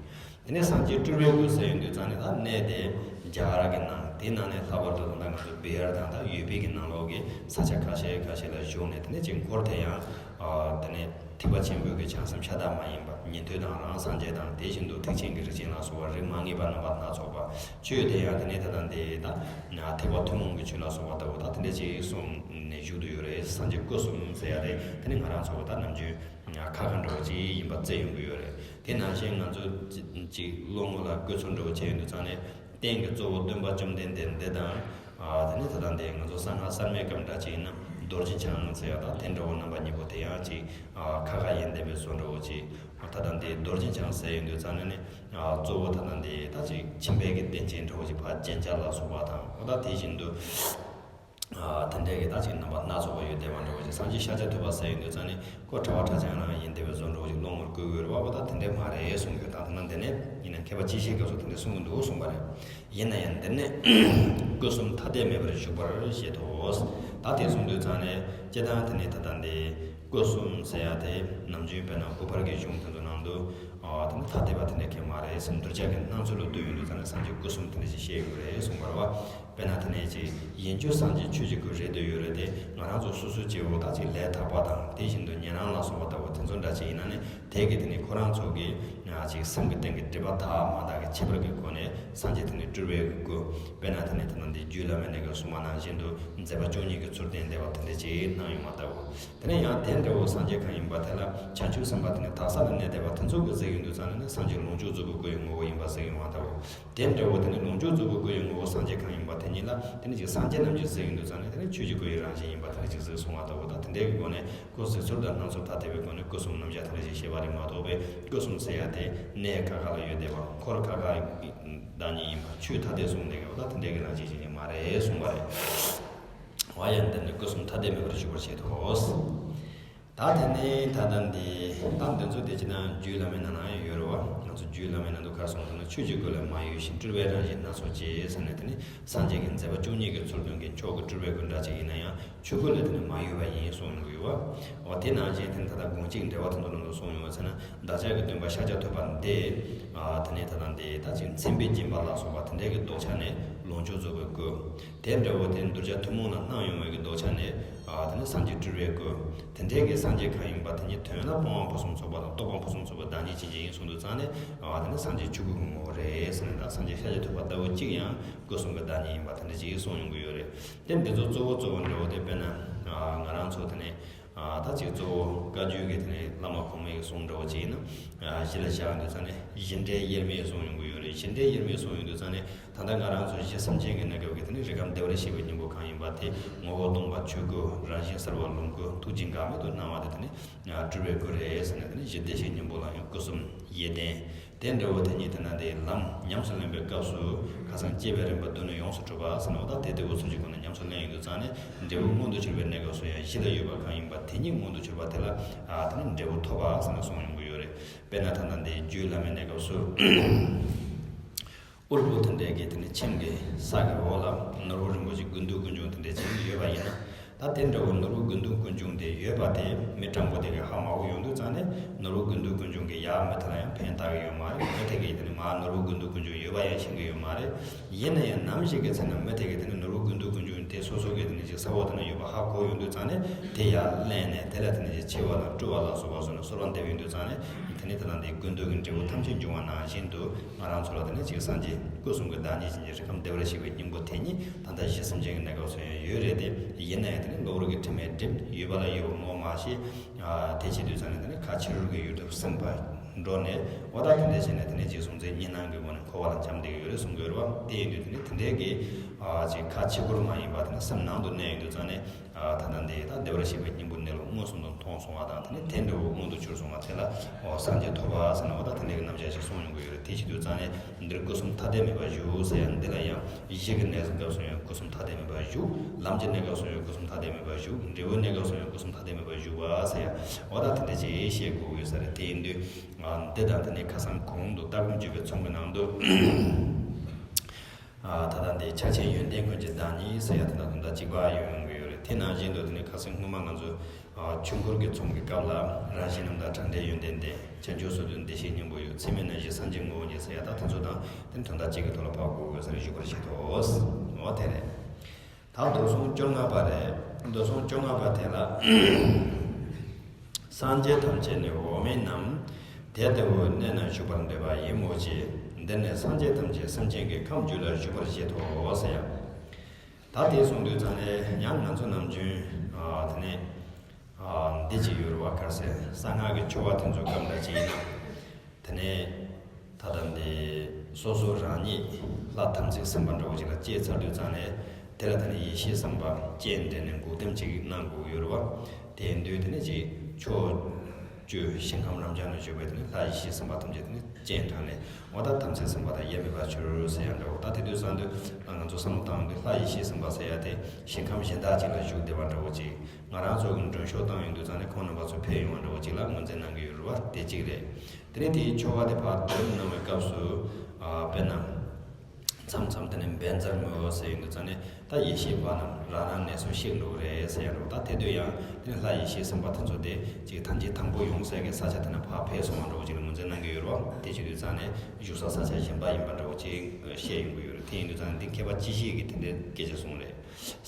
དེ་ནས་སངས་རྒྱས་སྤྲུལ་པའི་སྐུ་ཟེར་ཡོང་དུས་ཙང་ནས་ད་གནས་དེ་རྒྱ་གར་གྱི་ནང་དེའི་ནང་ནས་ལྷག་པར་དུ་ད་ལྟ་ང་ཚོ་བི་ཧར་དང་ད་ཡུ་པི་གི་ནང་ལོགས་ཀྱི་ས་ཆ་ཁ་ཤས་ཁ་ཤས་ལ་བཞུགས་ནས་དེ་ནས་ཅིག་འཁོར་དེ་ཡང་དེ་ནས་ཐེག་པ་ཆེན་པོའི་གི་བྱང་སེམས་ཤ་སྟག་མ་ཡིན་པ་ཉན་ཐོས་དང་རང་སངས་རྒྱས་དང་དེ་བཞིན་དུ་ཐེག་ཆེན་གྱི་རིགས་ཅན་ལ་སོགས་པ་རིགས་མ་ངེས་པ་རྣམ་པ་སྣ་ཚོགས་པ། ཆོས་དེ་ཡང་དེ་ནས་ད་ལྟ་འདི་ད་ཐེག་པ་ཐུན་མོང་གི་ཆོས་ལ་སོགས་པ་ལྟ་བུ་ད་དེ་འདྲ་ཅིག་གསུངས་ནས་བཞུགས་བསྡད་ཡོད་རེད། སངས་རྒྱས་སྐུ་གསུམ་ཟེར་ཡ་དེ་དེ་ནས་ང་རང་ཚོ་ད་ནམ་རྒྱུན་ཁ་ཁ་འདྲ་བོ་ཅིག་ཡིན་པ་བརྩི་ཡོང་གི་ཡོད་རེད། དེ་ནང་བཞིན་ང་ཚོ་ཅིག་ལོ་ངོ་ལ་སྐུ་ཚོགས་འདྲ་བོ་བྱས་ཡོང་དུས་ཙང་ནས་རྟེན་གྱི་གཙོ་བོ་སྟོན་པ་བཅོམ་ལྡན་འདས་འདི་དང་། དེ་ནས་ད་ལྟ་འདི་ང་ཚོ་གསང་སྔགས་གསར་མའི་སྐབས་འདྲ་ཅིག་ཡིན་ན་རྡོ་རྗེ་འཆང་ཟེར་ཡ་དང་དེ་འདྲ་བོ་རྣམ་པ་གཉིས་པོ་དེ་ཡང་ཅིག་ཁ་ཁ་ཡིན་བསྡད་པའི་བཟོ་འདྲ་བོ་ཅིག། ད་ལྟ་འདི་རྡོ་རྗེ་འཆང་ཟེར་ཡོང་དུས་ཙང་ནས་ནི་གཙོ་བོ་ད་ལྟ་འདི་ད་ཅིག་ཁྱིམ་པའི་གི་རྟེན་ཅན་འདྲ་བོ་ཅིག་ཕར་རྒྱན་ཆ་ལ་སོགས་པ་དང་འོ་ད་དེ་བཞིན་དུ། དེ་འདྲའི་གི་ད་ཅིག་རྣམ་པ་སྣ་ཚོགས་པ་ཡོད་བསྡད་པ་འདྲ་བོ་ཅིག། སངས་རྒྱས་ཤཱཀྱ་ཐུབ་པ་ཟེར་ཡོང་དུས་ཙང་ནས་ཁོ་གྲྭ་པ་གྲྭ་རྐྱང་རང་ཡིན་བསྡད་པའི་བཟོ་འདྲ་བོ་ཅིག་བློ་ངོར་བསྐུལ་དགོས་རེད་བ། འོ་ད་དེ་འདྲ་མ་རེད་གསུང་གི་ཡོད། ད་ད་ན་འདི་ནས་ཡིན་ན་མཁས་པ་སྐྱེས་ཆེན་སྐབས་སུ་དེ་འདྲ་གསུང་གི་འདུག་གསུངས་པ་རེད། ཡིན་ན་ཡང་འདི་ནས་སྐུ་གསུམ་ཐ་དད་མེད་པར་བཞུགས་པར་བཞེད་དོ། ད་དེ་གསུང་དུས་ཙང་ནས་སྤྱིར་བཏང་དེ་ནས་ད་ལྟ་འདི་སྐུ་གསུམ་ཟེར་ཡ་དེ་ནམ་རྒྱུན་དཔེར་ན་སྐུ་པར་གྱི་གཞུང་དེ་ཚོ་ནང་དུ་དེ་ནས་ཐ་དད་པ་དེ་འདྲ་གང་ཡང་མ་རེད་ཟེར། གདུལ་བྱ་གི་སྣང་ཚུལ་ལ་ལྟོས་ཡོང་དུས་ཙང་ནས་སངས་རྒྱས་སྐུ་གསུམ་དེ་འདྲ་ཞིག་བཤད་ཡོད་རེད་གསུངས་པ་རེད་བ། དཔེར་ན་དེ་ནས་ཅིག་ཡིན་རྒྱུ་སངས་རྒྱས་ཆོས་ཀྱི་སྐུ་རེད་འདོད་ཡོད་རེད་དེ། ང་རང་ཚོ་སོ་སོའི་སྐྱེ་བོ་དག་ཅིག་ལས་དག་པ་དང་དེ་བཞིན་དུ་ཉན་རང་ལ་སོགས་པ་ལྟ་བུ་དེ་ཚོ་འདྲ་ཅིག་ཡིན་ན་ནི་དེ་གི་དེ་ནས་ཁོ་རང་ཚོ་གི་ཅིག་སེམས་ཀྱི་སྟེང་གི་སྒྲིབ་པ་དག་མ་དག་གི་ཁྱད་པར་གྱི་སྒོ་ནས་སངས་རྒྱས་དེ་ནས་སྤྲུལ་པའི་སྐུ། དཔེར་ན་དེ་ནས་དེ་ནང་འདི་རྒྱུད་བླ་མའི་གནས་སྐབས་གསུངས་པ་ནང་བཞིན་དུ་མཛད་པ་བཅུ་གཉིས་ཀྱི་ཚུལ་བསྟན་བསྡད་པ་དེ་འདྲ་ཅིག་སྣང་ཡོང་བ་ལྟ་བུ། དེ་ནས་ཡང་དེ་འདྲ་བོ་སངས་རྒྱས་གང་ཡིན་པ་དེ་ལ་བྱང་ཆུབ་སེམས་དཔའ་དེ་ནས་དག་ས་ལ་གནས་བསྡད་པ་དེ་ཚོ་གི་གཟིགས་ཡོང་དུས་ཙང་ནས་ནི་སངས་རྒྱས་ལོངས་སྤྱོད་རྫོགས་པའི་སྐུ་ཡི་ངོ་བོ་ཡིན་པ་གཟིགས་ཡོང་བ་ལྟ་བུ། དེ་འདྲ་བོ་དེ་ནི་ལོངས་སྤྱོད་རྫོགས་པའི་སྐུ་ཡི་ངོ་བོ་སངས་རྒྱས་གང་ཡིན་པ་དེ་ཉིད་ལ་དེ་ནི་ཅིག་སངས་རྒྱས་རྣམས་ཀྱིས་གཟིགས་ཡོང་དུས་ཙང་ནས་དེ་ནི་ཆོས་ཀྱི་སྐུ་ཡི་རང་བཞིན་ཡིན་པ་དེ་འདྲ་ཅིག་གཟིགས་སོང་བ་ལྟ་བུ་དང་། དེ་འདྲའི་སྒོ་ནས་སྐུ་གཟིགས་ཚུལ་དང་སྣང་ཚུལ་ཐ་དད་པའི་སྒོ་ནས་སྐུ་གསུམ་རྣམ་གཞག་དེ་འདྲ་ཞིག་བཤད་པ་རེད་མ་གཏོགས་པའི་སྐུ་གསུམ་ཟེར་ཡ་དེ་གནས་ཁ་ཁ་ལ་ཡོད་བསྡད་པ་འཁོར་ཁ་ཁ་བདག་ཉིད་ཡིན་པ་ཆོས་ཐ་དད་གསུམ་ལས་ཀྱང་བ་དང་དེ་འདྲའི་གི་རང་བཞིན་ཅན་ཞིག་མ་རེད་གསུངས་པ་རེད། བ་ཡང་འདིར་ནི་སྐུ་གསུམ་ཐ་དད་མེད་པར་བཞུགས་པར་བྱེད་དོ། ད་དེ་ནས་ད་ལྟ་འདི་ད་འདི་ཚོ་དེ་ཅི་ན་རྒྱུད་བླ་མའི་ནང་ན་ཡང་ཡོད་རེད་བ། ང་ཚོ་རྒྱུད་བླ་མའི་ནང་དུ་ག་རེ་གསུངས་འདུག་ན། ཆོས་ཀྱི་སྐུ་ལས་མ་གཡོས་ཤིང་སྤྲུལ་པའི་རང་བཞིན་སྣ་ཚོགས་ཀྱིས་ཟེར་ནས། དེ་ནི་སངས་རྒྱས་ཀྱི་མཛད་པ་བཅུ་གཉིས་ཀྱི་ཚུལ་སྟོན་མཁན་མཆོག་གི་སྤྲུལ་པའི་སྐུ་འདྲ་ཅིག་ཡིན་ན་ཡང་ཆོས་སྐུ་ལས་དེ་ནི་མ་གཡོས་པ་ཡིན་གསུངས་ཡོང་གི་ཡོད་བ། འོ་དེ་ནང་བཞིན་དེ་ནི་ད་ལྟ་དགོངས་གཅིག་འགྲེལ་པ་དེ་ཚོ་ནང་དུ་གསུངས་ཡོང་བ་ཟེར་ན། བདག་ཅག་གི་སྟོན་པ་ཤཱཀྱ་ཐུབ་པ་འདི་དེ་ནི་ད་ལྟ་འདི་ད་ཅིག་མཚན་དཔེ་སྦྱིན་པ་ལ་སོགས་པ་དེ་འདྲའི་གི་ལྡོག་ཆ་ནས་ལོངས་སྤྱོད་རྫོགས་པའི་སྐུ། དེ་འདྲ་བོ་དེ་གདུལ་བྱ་ཐུན་མོང་ལ་སྣང་ཡོང་བའི་གི་ལྡོག་ཆ་ནས། ཨ་དེ་ནི་སངས་རྒྱས་སྤྲུལ་པའི་སྐུ། དེ་འདྲའི་གི་སངས་རྒྱས་གང་ཡིན་པ་དེ་ཉིད་དོན་ལ་སྤོང་བ་ཕུན་སུམ་ཚོགས་པ་དང་རྟོགས་པ་ཕུན་སུམ་ཚོགས་པའི་བདག་ཉིད་ཅན་ཅིག་ཡིན་གསུངས་དུས་ཙང་ནས། ཨ་དེ་ནི་སངས་རྒྱས་ཆོས་སྐུ་གི་ངོ་བོ་རེད་ཟེར་ནས། ད་སངས་རྒྱས་ཤཱཀྱ་ཐུབ་པ་ལྟ་བུ་གཅིག་ཡང་སྐུ་གསུམ་གི་བདག་ཉིད་ཡིན་པ་དེ་འདྲ་ཅིག་གསུངས་ཡོང་གི་ཡོད་རེད། དེ་འདི་ཚོ་གཙོ་བོ་གཙོ་བོ་འདྲ་བོ་དེ་དཔེར་ན་ཨ་ང་རང་ཚོ་དེ་ནས། ཨ་ད་ཅིག་གཙོ་བོ་བཀའ་བརྒྱུད་ཀྱི་དེ་ནས་བླ་མ་གོང་མའི་གསུང་འདྲ་བོ་ཅིག་ཡིན་ན། ཨ་གཞི་ལ་བཞག་དུས་ཙང་ནས་བཞི་འབྲེལ་དབྱེར་མེད་གསུང་ཡོང་གི་ཡོད་རེད། བཞི་འབྲེལ་དབྱེར་མེད་གསུང་ཡོང་དུས་ཙང་ནས་ད་ལྟ་ང་རང་ཚོ་གཞི་སེམས་ཅན་གྱི་གནས་སྐབས་ཀྱི་དེ་ནས་རིགས་ཁམས་བདེ་བར་གཤེགས་པའི་སྙིང་པོ་གང་ཡིན་པ་དེ་ངོ་བོ་སྟོང་པ་ཆོས་སྐུ། རང་བཞིན་གསལ་བ་ལོངས་སྐུ། ཐུགས་རྗེ་འགག་མེད་དུ་སྣང་བ་དེ་དེ་ནས་སྤྲུལ་པའི་སྐུ་རེད་ཟེར་ནས། དེ་ནས་གཞི་བདེ་གཤེགས་སྙིང་པོ་ལ་ཡང་སྐུ་གསུམ་ཡེ་ལྡན། དེ་འདྲ་བོ་དེ་ཉིད་དེ་ན་དེའི་ལམ་ཉམས་སུ་ལེན་པའི་སྐབས་སུ་ཁ་སང་སྐྱེས་པའི་རིམ་པ་མདོ་ནས་ཡོངས་སུ་གྲུབ་པ་ཟེར་ནས། འོ་ད་དེ་ལྟ་བུ་ཚུལ་གྱི་སྒོ་ནས་ཉམས་སུ་ལེན་ཡོང་དུས་ཙང་ནས་འབྲས་བུ་མངོན་དུ་གྱུར་པའི་གནས་སྐབས་སུ་ཡང་གཞི་ལ་ཡོད་པ་གང་ཡིན་པ་དེ་ཉིད་མངོན་དུ་གྱུར་པ་དེ་ལ་ཨ་དེ་ནི་འབྲས་བུ་ཐོབ་པ་ཟེར་ནས་གསུངས་ཡོང་གི་ཡོད་རེད། དཔེར་ན་ད་ལྟ་འདི་རྒྱུད་བླ་མའི་གནས་སྐབས་སུ། དབུལ་པོ་དེ་འདྲའི་གི་དེ་ནི་ཁྱིམ་གྱི་ས་གི་འོག་ལ་ནོར་བུ་རིན་པོ་ཆེ་དགུ་འདུས་ཀུན་འབྱུང་དེ་འདྲའི་ཅིག་ཡོད་པ་ཡིན་ན། ད་དེ་འདྲ་བོ་ནོར་བུ་དགུ་འདུས་ཀུན་འབྱུང་དེ་ཡོད་པ་དེ་མི་སྤྲང་པོ་དེ་གི་ཧ་མ་གོ་ཡོང་དུས་ཙང་ནས་ནོར་བུ་དགུ་འདུས་ཀུན་འབྱུང་གི་ཡ་མི་དེ་ལ་ཡང་ཕན་བཏགས་ཀྱི་ཡོད་མ་རེད། མི་དེ་གིས་དེ་ནི་མ་ནོར་བུ་དགུ་འདུས་ཀུན་འབྱུང་ཡོད་པ་ཡང་ཤེས་ཀྱི་ཡོད་མ་རེད། ཡིན་ན་ཡང་ནམ་ཞིག་གི་ཚེ་ན་མི་དེ་གིས་དེ་ནི་ནོར་བུ་དགུ་འདུས་ཀུན་འབྱུང་ དེ་སོ་སོ་གི་དེ་ནས་ཅིག་ས་འོག་དེ་ན་ཡོད་པ་ཧ་གོ་ཡོང་དུས་ཙང་ནས་དེ་ཡར་ལེན་ནས་དེ་ལ་དེ་ནས་ཅིག་འཆི་བ་དང་སྤྲུལ་བ་ལ་སོགས་པ་སོགས་ནས་གསོལ་བ་འདེབས་ཡོང་དུས་ཙང་ནས་དེ་ནས་དེ་དང་དེའི་ཀུན་འདུས་ཀྱི་འབྲས་བུ་ཐམས་ཅད་འབྱུང་བ་ནང་བཞིན་དུ་ང་རང་ཚོ་ལ་དེ་ནས་ཅིག་སངས་རྒྱས་སྐུ་གསུམ་གྱི་བདག་ཉིད་ཅན་གྱི་རིགས་ཁམས་བདེ་བར་གཤེགས་པའི་སྙིང་པོ་དེ་ཉིད་ད་ལྟ་གཞི་སེམས་ཅན་གྱི་གནས་སྐབས་སུ་ཡང་ཡོད་རེད་དེ། ཡིན་ན་ཡང་དེ་ནས་གློ་བུར་གྱི་དྲི་མས་བསྒྲིབས། ཡོད་པ་ལ་ཡོད་པ་ངོ་མ་ཤེས། དེ་བྱེད་དུས་ཙང་ནས་དེ་ནས་ཁ་ཕྱི་རོལ་གྱི་ཡུལ་དུ་སེམས་པ་འགྲོ་ནས་འོ་ད་དེ་འདྲ་བྱས་ནས་དེ་ནས་རྗེས་སུ་མཛད་གཉིས་སྣང་གི་སྒོ་ནས་འཁོར་བ་ལ་འཁྱམས་བསྡད་ཀྱི་ཡོད་རེད་གསུང་གི་ཡོད་རེད་བ། དེ་ཡིན་དུས་དེ་ནས་དེ་འདྲའི་གི་ཅིག་ཁ་ཕྱི་སྒོར་མ་ཡིན་པ་དེ་ནས་སེམས་ནང་དུ་གནས་ཡོང་དུས་ཙང་ནས་ད་ལྟ་འདི་ད་བདེ་བར་གཤེགས་པའི་སྙིང་པོ་འདི་ལ་མངོན་སུམ་དུ་མཐོང་སོང་བ་དང་དེ་ནས་དེ་འདྲ་བོ་མངོན་དུ་གྱུར་སོང་བ་དེ་ལ་འོ་སངས་རྒྱས་ཐོབ་པ་ཟེར་ནས་འོ་ད་དེ་འདྲའི་གི་རྣམ་གཞག་ཞིག་གསུངས་ཡོང་གི་ཡོད་རེད། དེ་བྱེད་དུས་ཙང་ནས་འདིར་སྐུ་གསུམ་ཐ་དད་མེད་པར་བཞུགས་ཟེར་ཡང་འདི་ལ་ཡང་གཞི་གི་གནས་སྐབས་སུ་ཡང་སྐུ་གསུམ་ཐ་དད་མེད་པར་བཞུགས། ལམ་གྱི་གནས་སྐབས་སུ་ཡང་སྐུ་གསུམ་ཐ་དད་མེད་པར་བཞུགས། འབྲས་བུའི་གནས་སྐབས་སུ་ཡང་སྐུ་གསུམ་ཐ་དད་མེད་པར་བཞུགས་པ་ཟེར་ཡང་འོ་ད་དེ་འདྲ་ཅིག་བཤད་དགོས་ཀྱི་ཡོད་ས་རེད། དེ་ཡིན་དུས་འདི་དང་དེ་ནས་ཁ་སང་གོང་དུ་ལྟ་སྒོམ་བརྒྱུད་པའི་ཚོམས་ཀྱི་ནང་དུ་ད་ལྟ་འདི་ཕྱག་ཆེན་ཡོན་ཏན་ཀུན་གྱི་བདག་ཉིད་ཟེར་ཡ་དེ་དང་དོན་དག་གཅིག་པ་ཡོང་ཡོང་གི་ཡོད་རེད། དེ་ནང་བཞིན་དུ་དེ་ནས་ཁ་སང་སྔོན་མ་ང་ཚོ་ཆོས་འཁོར་གྱི་ཚོམས་ཀྱི་སྐབས་ལ་རང་བཞིན་རྣམ་དག་དྲང་ཕྲད་ཡོན་ཏན་ལྡན། བྱང་ཆུབ་སོ་བདུན་བདེ་གཤེགས་སྙིང་པོ་ཡོད། ཚད་མེད་རྣམ་བཞི་སངས་རྒྱས་ངོ་བོ་ཉིད་ཟེར་ཡ་ད་དེ་ཚོ་དང་དེ་དོན་དག་གཅིག་གི་ཐོག་ལ་ཕབ་དགོས་དགོས་ཟེར་བཞུགས་པར་བྱེད་དོ། འོ་དེ་རེད། ད་མདོ་གཟུངས་བཅོ་ལྔ་པ་རེད། མདོ་གཟུངས་བཅོ་ལྔ་པ་དེ་ལ། སངས་རྒྱས་ཐམས་ཅད་ནི་འོག་མིན་ནམ། དེ་ལྟ་བུའི་གནས་ན་བཞུགས་པར་འདོད་པ་ཡིན་མོད་ཀྱི། འདིར་ནི་སངས་རྒྱས་ཐམས་ཅད་སེམས་ཅན་གྱི་ཁམས་རྒྱུད་ལ་བཞུགས་པར་བཞེད་དོ་ཟེར་ཡང་། ད་དེ་གསུངས་དུས་ཙང་ནས་ཡང་ང་ཚོ་ནམ་རྒྱུན་དེ་ནས་འདི་ཅིག་ཡོད་རེད་བ། ག་རེ་ཟེར། གསང་སྔགས་ཀྱི་ཆོ་ག་དེ་ཚོ་སྐབས་འདྲ་ཅིག་ཡིན་ན། དེ་ནས་ད་ལྟ་འདི་སོ་སོ་རང་ཉིད་ལྷ་དམ་ཚིག་སེམས་དཔའ་འདྲ་བོ་ཅིག་ལ་སྐྱེས་ཚར་དུས་ཙང་ནས་དེ་ལ་དེ་ནས་ཡེ་ཤེས་སེམས་དཔའ་སྤྱན་འདྲེན་ནས་འགུགས་གཏམ་ཅིག་གནང་དགོས་ཡོད་རེད་བ། དེ་ཡིན་དུས་དེ་ནས་ཅིག་ཕྱོགས་བཅུ་ཞིང་ཁམས་རབ་འབྱམས་ན་བཞུགས་པའི་དེ་ནས་ལྷ་ཡེ་ཤེས་སེམས་དཔའ་ཐམས་ཅད་དེ་ནས་སྤྱན་དྲངས་ནས་འོ་ད་དམ་ཚིག་སེམས་དཔའ་དང་དབྱེར་མེད་པར་གྱུར་ཟེར་ཡ་འདྲ་བོ། ད་དེ་དུས་ཙང་དུས་ང་ཚོ་བསམ་བློ་བཏང་དུས་ལྷ་ཡེ་ཤེས་སེམས་དཔའ་ཟེར་ཡ་དེ་ཞིང་ཁམས་གཞན་དག་ཅིག་ལ་བཞུགས་བསྡད་པ་འདྲ་བོ་ཅིག་ང་རང་ཚོ་གི་མགྲོན་ཤོག་བཏང་ཡོང་དུས་ཙང་ནས་ཁོང་རྣམ་པ་ཚོ་ཕེབས་ཡོང་བ་འདྲ་བོ་ཅིག་ལ་ངོས་འཛིན་གནང་གི་ཡོད་རེད་བ། དེ་གཅིག་རེད། དེ་ནས་དེའི་ཆོ་ག་དེ་ཕར་འདོན་གནང་བའི་སྐབས་སུ། ཨ། དཔེར་ན། མཚམས་མཚམས་དེ་ནས་བཛྲ་མུ་ཟེར་ཡོང་དུས་ཙང་ནས་ད་ཡེ་ཤེས་པ་རྣམས་རང་རང་གནས་སུ་གཤེགས་འགྲོ་གི་རེད་ཟེར་ཡ་འདྲ་བོ། ད་དེ་དུས་ཡང་དེ་ནས་ལྷ་ཡེ་ཤེས་སེམས་དཔའ་དེ་ཚོ་དེ་ཅིག་ཐམས་ཅད་དང་པོ་ཡོང་སའི་གི་ས་ཆ་དེ་ན་ཕར་ཕེབས་སོང་བ་འདྲ་བོ་ཅིག་ལ་ངོས་འཛིན་གནང་གི་ཡོད་རེད་བ། དེ་བྱེད་དུས་ཙང་ནས་བཞུགས་ས་ས་ཆ་གཞན་པ་ཡིན་པ་འདྲ་བོ་ཅིག་བཤད་ཡོང་གི་ཡོད་རེད། དེ་ཡིན་དུས་ཙང་ནས་འདི་མཁས་པ་སྤྱི་བཤད་ཀྱིས་དེ་འདྲའི་སྐད་ཆ་གསུངས་རེད།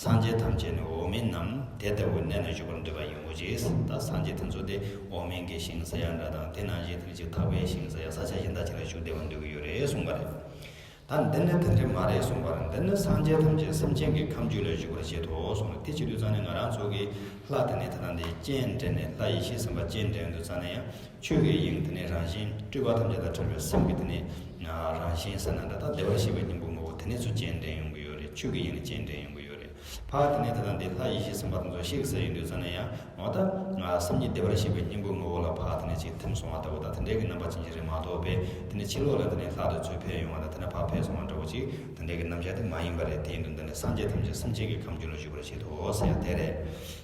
སངས་རྒྱས་ཐམས་ཅད་ནི་འོག་མིན་ནམ། དེ་ལྟ་བུའི་གནས་ན་བཞུགས་པར་འདོད་པ་ཡིན་མོད་ཀྱི། ད་སངས་རྒྱས་དེ་ཚོ་དེ་འོག་མིན་གྱི་ཞིང་ས་ཡ་འདྲ་དང་དེ་ནང་བཞིན་དེ་ནས་ཅིག་ཐག་པའི་ཞིང་ས་ཡ་ས་ཆ་གཞན་དག་ཅིག་ལ་བཞུགས་བསྡད་པར་འདོད་ཀྱི་ཡོད་རེད་གསུངས་པ་རེད། ད་འདི་ནི་དེ་འདྲ་མ་རེད་གསུངས་པ་རེད། འདི་ནི་སངས་རྒྱས་ཐམས་ཅད་སེམས་ཅན་གྱི་ཁམས་རྒྱུད་ལ་བཞུགས་པར་བཞེད་དོ་གསུངས་ནས། དེ་བྱེད་དུས་ཙང་ནས་ང་རང་ཚོ་གིས་ལྷ་དེ་ནས་ད་ལྟ་འདི་སྤྱན་འདྲེན་ནས་ལྷ་ཡེ་ཤེས་སེམས་དཔའ་སྤྱན་འདྲེན་དུས་ཙང་ནས་ཡང་ཆོས་ཀྱི་དབྱིངས་དེ་ནས་རང་བཞིན་སྤྲུལ་པ་ཐམས་ཅད་དང་བྲལ་བའི་སེམས་ཀྱི་དེ་ནས་རང་བཞིན་ཟེར་ན་འདྲ། ད་བདེ་བར་གཤེགས་པའི་སྙིང་པོ་ངོ་བོ་དེ་ནས་ཚུར་སྤྱན་འདྲེན་ཡོང་གི་ཡོད་རེད། ཆོས་ཀྱི་དབྱིངས་ནས་སྤྱན་འདྲེན་ཡོང་གི་ཡོད་རེད། ཕར་དེ་ནས་དེ་དང་དེ་ལྷ་ཡེ་ཤེས་སེམས་དཔའ་དེ་ཚོ་གཤེགས་ཟེར་ཡོང་དུས་ཙང་ནས་ཡང་འོ་ད་སེམས་ཉིད་བདེ་བར་གཤེགས་པའི་སྙིང་པོའི་ངོ་བོ་ལ་ཕར་དེ་ནས་ཅིག་ཐིམ་སོང་བ་ལྟ་བུ་དང་དེ་འདྲའི་གི་རྣམ་པ་ཅན་ཅིག་རེད་མ་གཏོགས་པས། དེ་ནས་ཕྱི་ལོགས་ལ་དེ་ནས་ལྷ་དེ་ཚོ་ཕེབས་ཡོང་བ་དང་དེ་ནས་ཕར་ཕེབས་སོང་བ་འདྲ་བོ་ཅིག་དེ་འདྲའི་གི་རྣམ་གཞག་དེ་མ་ཡིན་པ་རེད། དེ་ཡིན་དུས་འདི་ནས་སངས་རྒྱས་ཐམས་ཅད་སེམས་ཅན་གྱི་ཁམས་རྒྱུད་ལ་བཞུགས་པར་བྱེད་དོ་ཟེར་ཡ་དེ་རེད།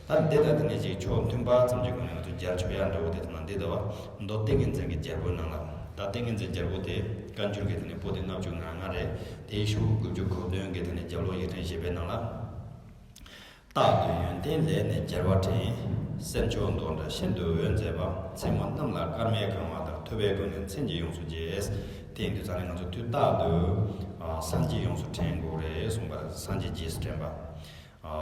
ད་འདི་དང་དེ་ནས་ཅིག་ཕྱོགས་མཐུན་པ་ཙམ་གྱི་སྒོ་ནས་ང་ཚོ་རྒྱལ་ཆོག་ཡ་འདྲ་བོ་དེ་དང་འདི་ལྟ་བ་མདོ་ཏིང་ངེ་འཛིན་གྱི་རྒྱལ་པོའི་ནང་ལ། ད་ཏིང་ངེ་འཛིན་རྒྱལ་པོ་དེ་བཀའ་འགྱུར་གྱི་དེ་ནས་པོ་ཏི་ལྔ་བཅུ་ང་ལྔ་རེད། དེའི་ཤོག་དགུ་བཅུ་གོ་བདུན་གྱི་དེ་ནས་རྒྱབ་ལོགས་ཡིག་ཕྲེང་བཞི་པའི་ནང་ལ། རྟག་ཏུ་ཡོན་ཏན་ལས་ནི་རྒྱལ་བ་འདྲེན། སེམས་མཆོག་མདོག་འདྲ་ཤིན་ཏུ་འོད་མཛད་པ། མཚན་མོ་གནམ་ལ་སྐར་མས་གང་བ་ལྟར། ཐུབ་པའི་སྒོ་ནས་མཚན་གྱིས་ཡོངས་སུ་རྒྱས། དེ་ཡིན་དུས་ཙང་ནས་ང་ཚོ་དུས་རྟག་ཏུ་ཨ་སངས་རྒྱས་ཡོངས་སུ་དྲན་དགོས་རེད་གསུངས་པ་རེད། སངས་རྒྱས་རྗེས་སུ་དྲན་པ། ཨ་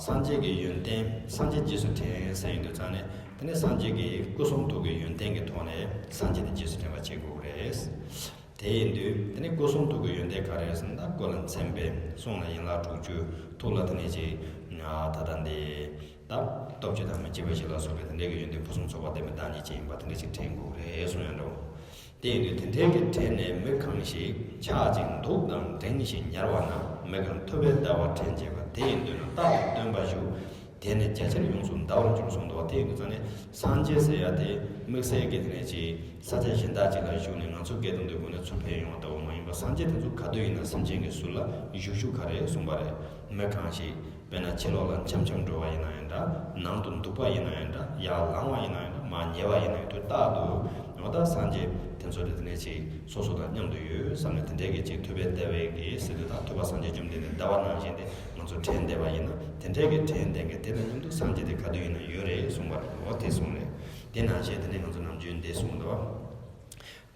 སངས་རྒྱས་ཀྱི་ཡོན་ཏན་སངས་རྒྱས་རྗེས་སུ་དྲན་ཟེར་ཡོང་དུས་ཙང་ནས་དེ་ནས་སངས་རྒྱས་ཀྱི་སྐུ་གསུང་ཐུགས་ཀྱི་ཡོན་ཏན་གྱི་ཐོག་ནས་སངས་རྒྱས་དེ་རྗེས་སུ་དྲན་པ་བྱེད་དགོས་རེད། དེ་ཡིན་དུས་དེ་ནས་སྐུ་གསུང་ཐུགས་ཀྱི་ཡོན་ཏན་ག་རེ་ཟེར་ན། ད་སྐུ་ལ་མཚན་དཔེ། གསུང་ལ་ཡན་ལག་དྲུག་ཅུ། ཐུགས་ལ་དེ་ནས་ཅིག་ད་ལྟ་འདི་ད་སྟོབས་བཅུ་དང་མི་འཇིགས་པ་བཞི་ལ་སོགས་པའི་དེ་འདྲའི་གི་ཡོན་ཏན་ཕུན་སུམ་ཚོགས་པ་ལྡན་པའི་བདག་ཉིད་ཅན་ཡིན་པ་དེ་འདྲ་ཅིག་དྲན་དགོས་རེད་གསུང་ཡ་འདྲ་བོ། དེ་ཡིན་དུས་དེ་འདྲའི་གི་དྲན་ནས་མི་གང་ཞིག་ཆགས་ཅིང་འདུག་དང་འགྲེང་ཞིང་ཉལ་བ་ན། མི་གང་ཐུབ་པས་བདའ་བར་དྲན་བྱེད་པ། དེ་ཡི་མདུན་ན་རྟག་ཏུ་སྟོན་པ་བཞུགས། དེ་ནི་རྒྱ་ཆེར་ཡོངས་སུ་བདའ་བར་འགྱུར་གསུངས་འདུག་བ། དེ་ཡིན་དུས་ཙང་ནས་སངས་རྒྱས་ཟེར་ཡ་དེ་དམིགས་བསལ་གྱི་དེ་ནས་ཅིག་ས་ཆ་གཞན་དག་ཅིག་ལ་བཞུགས་ནས་ང་ཚོ་སྐད་དང་འདོད་དགོས་ནས་ཚུར་ཕེབས་ཡོང་བ་ལྟ་བུ་མ་ཡིན་པར་སངས་རྒྱས་དེ་ཚོ་ག་དུས་ཡིན་ན་སེམས་ཅན་གྱི་ཟུར་ལ་བཞུགས་བཞུགས་ག་རེ་གསུངས་པ་རེད། མི་གང་ཞིག་དཔེར་ན་ཕྱི་ལོགས་ལ་འཆམ་འཆམ་འགྲོ་བ་ཡིན་ན་ཡང་འདྲ། ནང་དུ་འདུག་པ་ཡིན་ན་ཡང་འདྲ། ཡར་ལངས་པ་ཡིན་ན་ཡང་འདྲ། མར་ཉལ་བ་ཡིན་ན་ཡང་འདྲ། རྟག་ཏུ་འོ་ད་སངས་རྒྱས་དེ་ཚོ་དེ་དེ་ནས་ཅིག་སོ་སོ་དང་མཉམ་དུ་ཡོད་བསམ་ནས་དེ་འདྲའི་གི་ཅིག་ཐུབ་པས་བདའ་བའི་གི་ཟེར་དུས་ད་ཐུབ་པ་སངས་རྒྱས་བཅོམ་ལྡན་འདས་བདའ་བ་ནང་བཞིན་དེ་ང་ཚོ་དྲན་བསྡད་པ་ཡིན་ན་དེ་འདྲའི་གི་དྲན་བསྡད་མཁན་དེ་དང་མཉམ་དུ་སངས་རྒྱས་དེ་ག་དུས་ཡིན་ན་ཡོད་རེད་གསུངས་པ་རེད། འོ་དེ་གསུངས་རེད། དེ་ནང་བཞིན་དེ་ནས་ང་ཚོ་ནམ་རྒྱུན་འདི་གསུངས་འདུག་བ།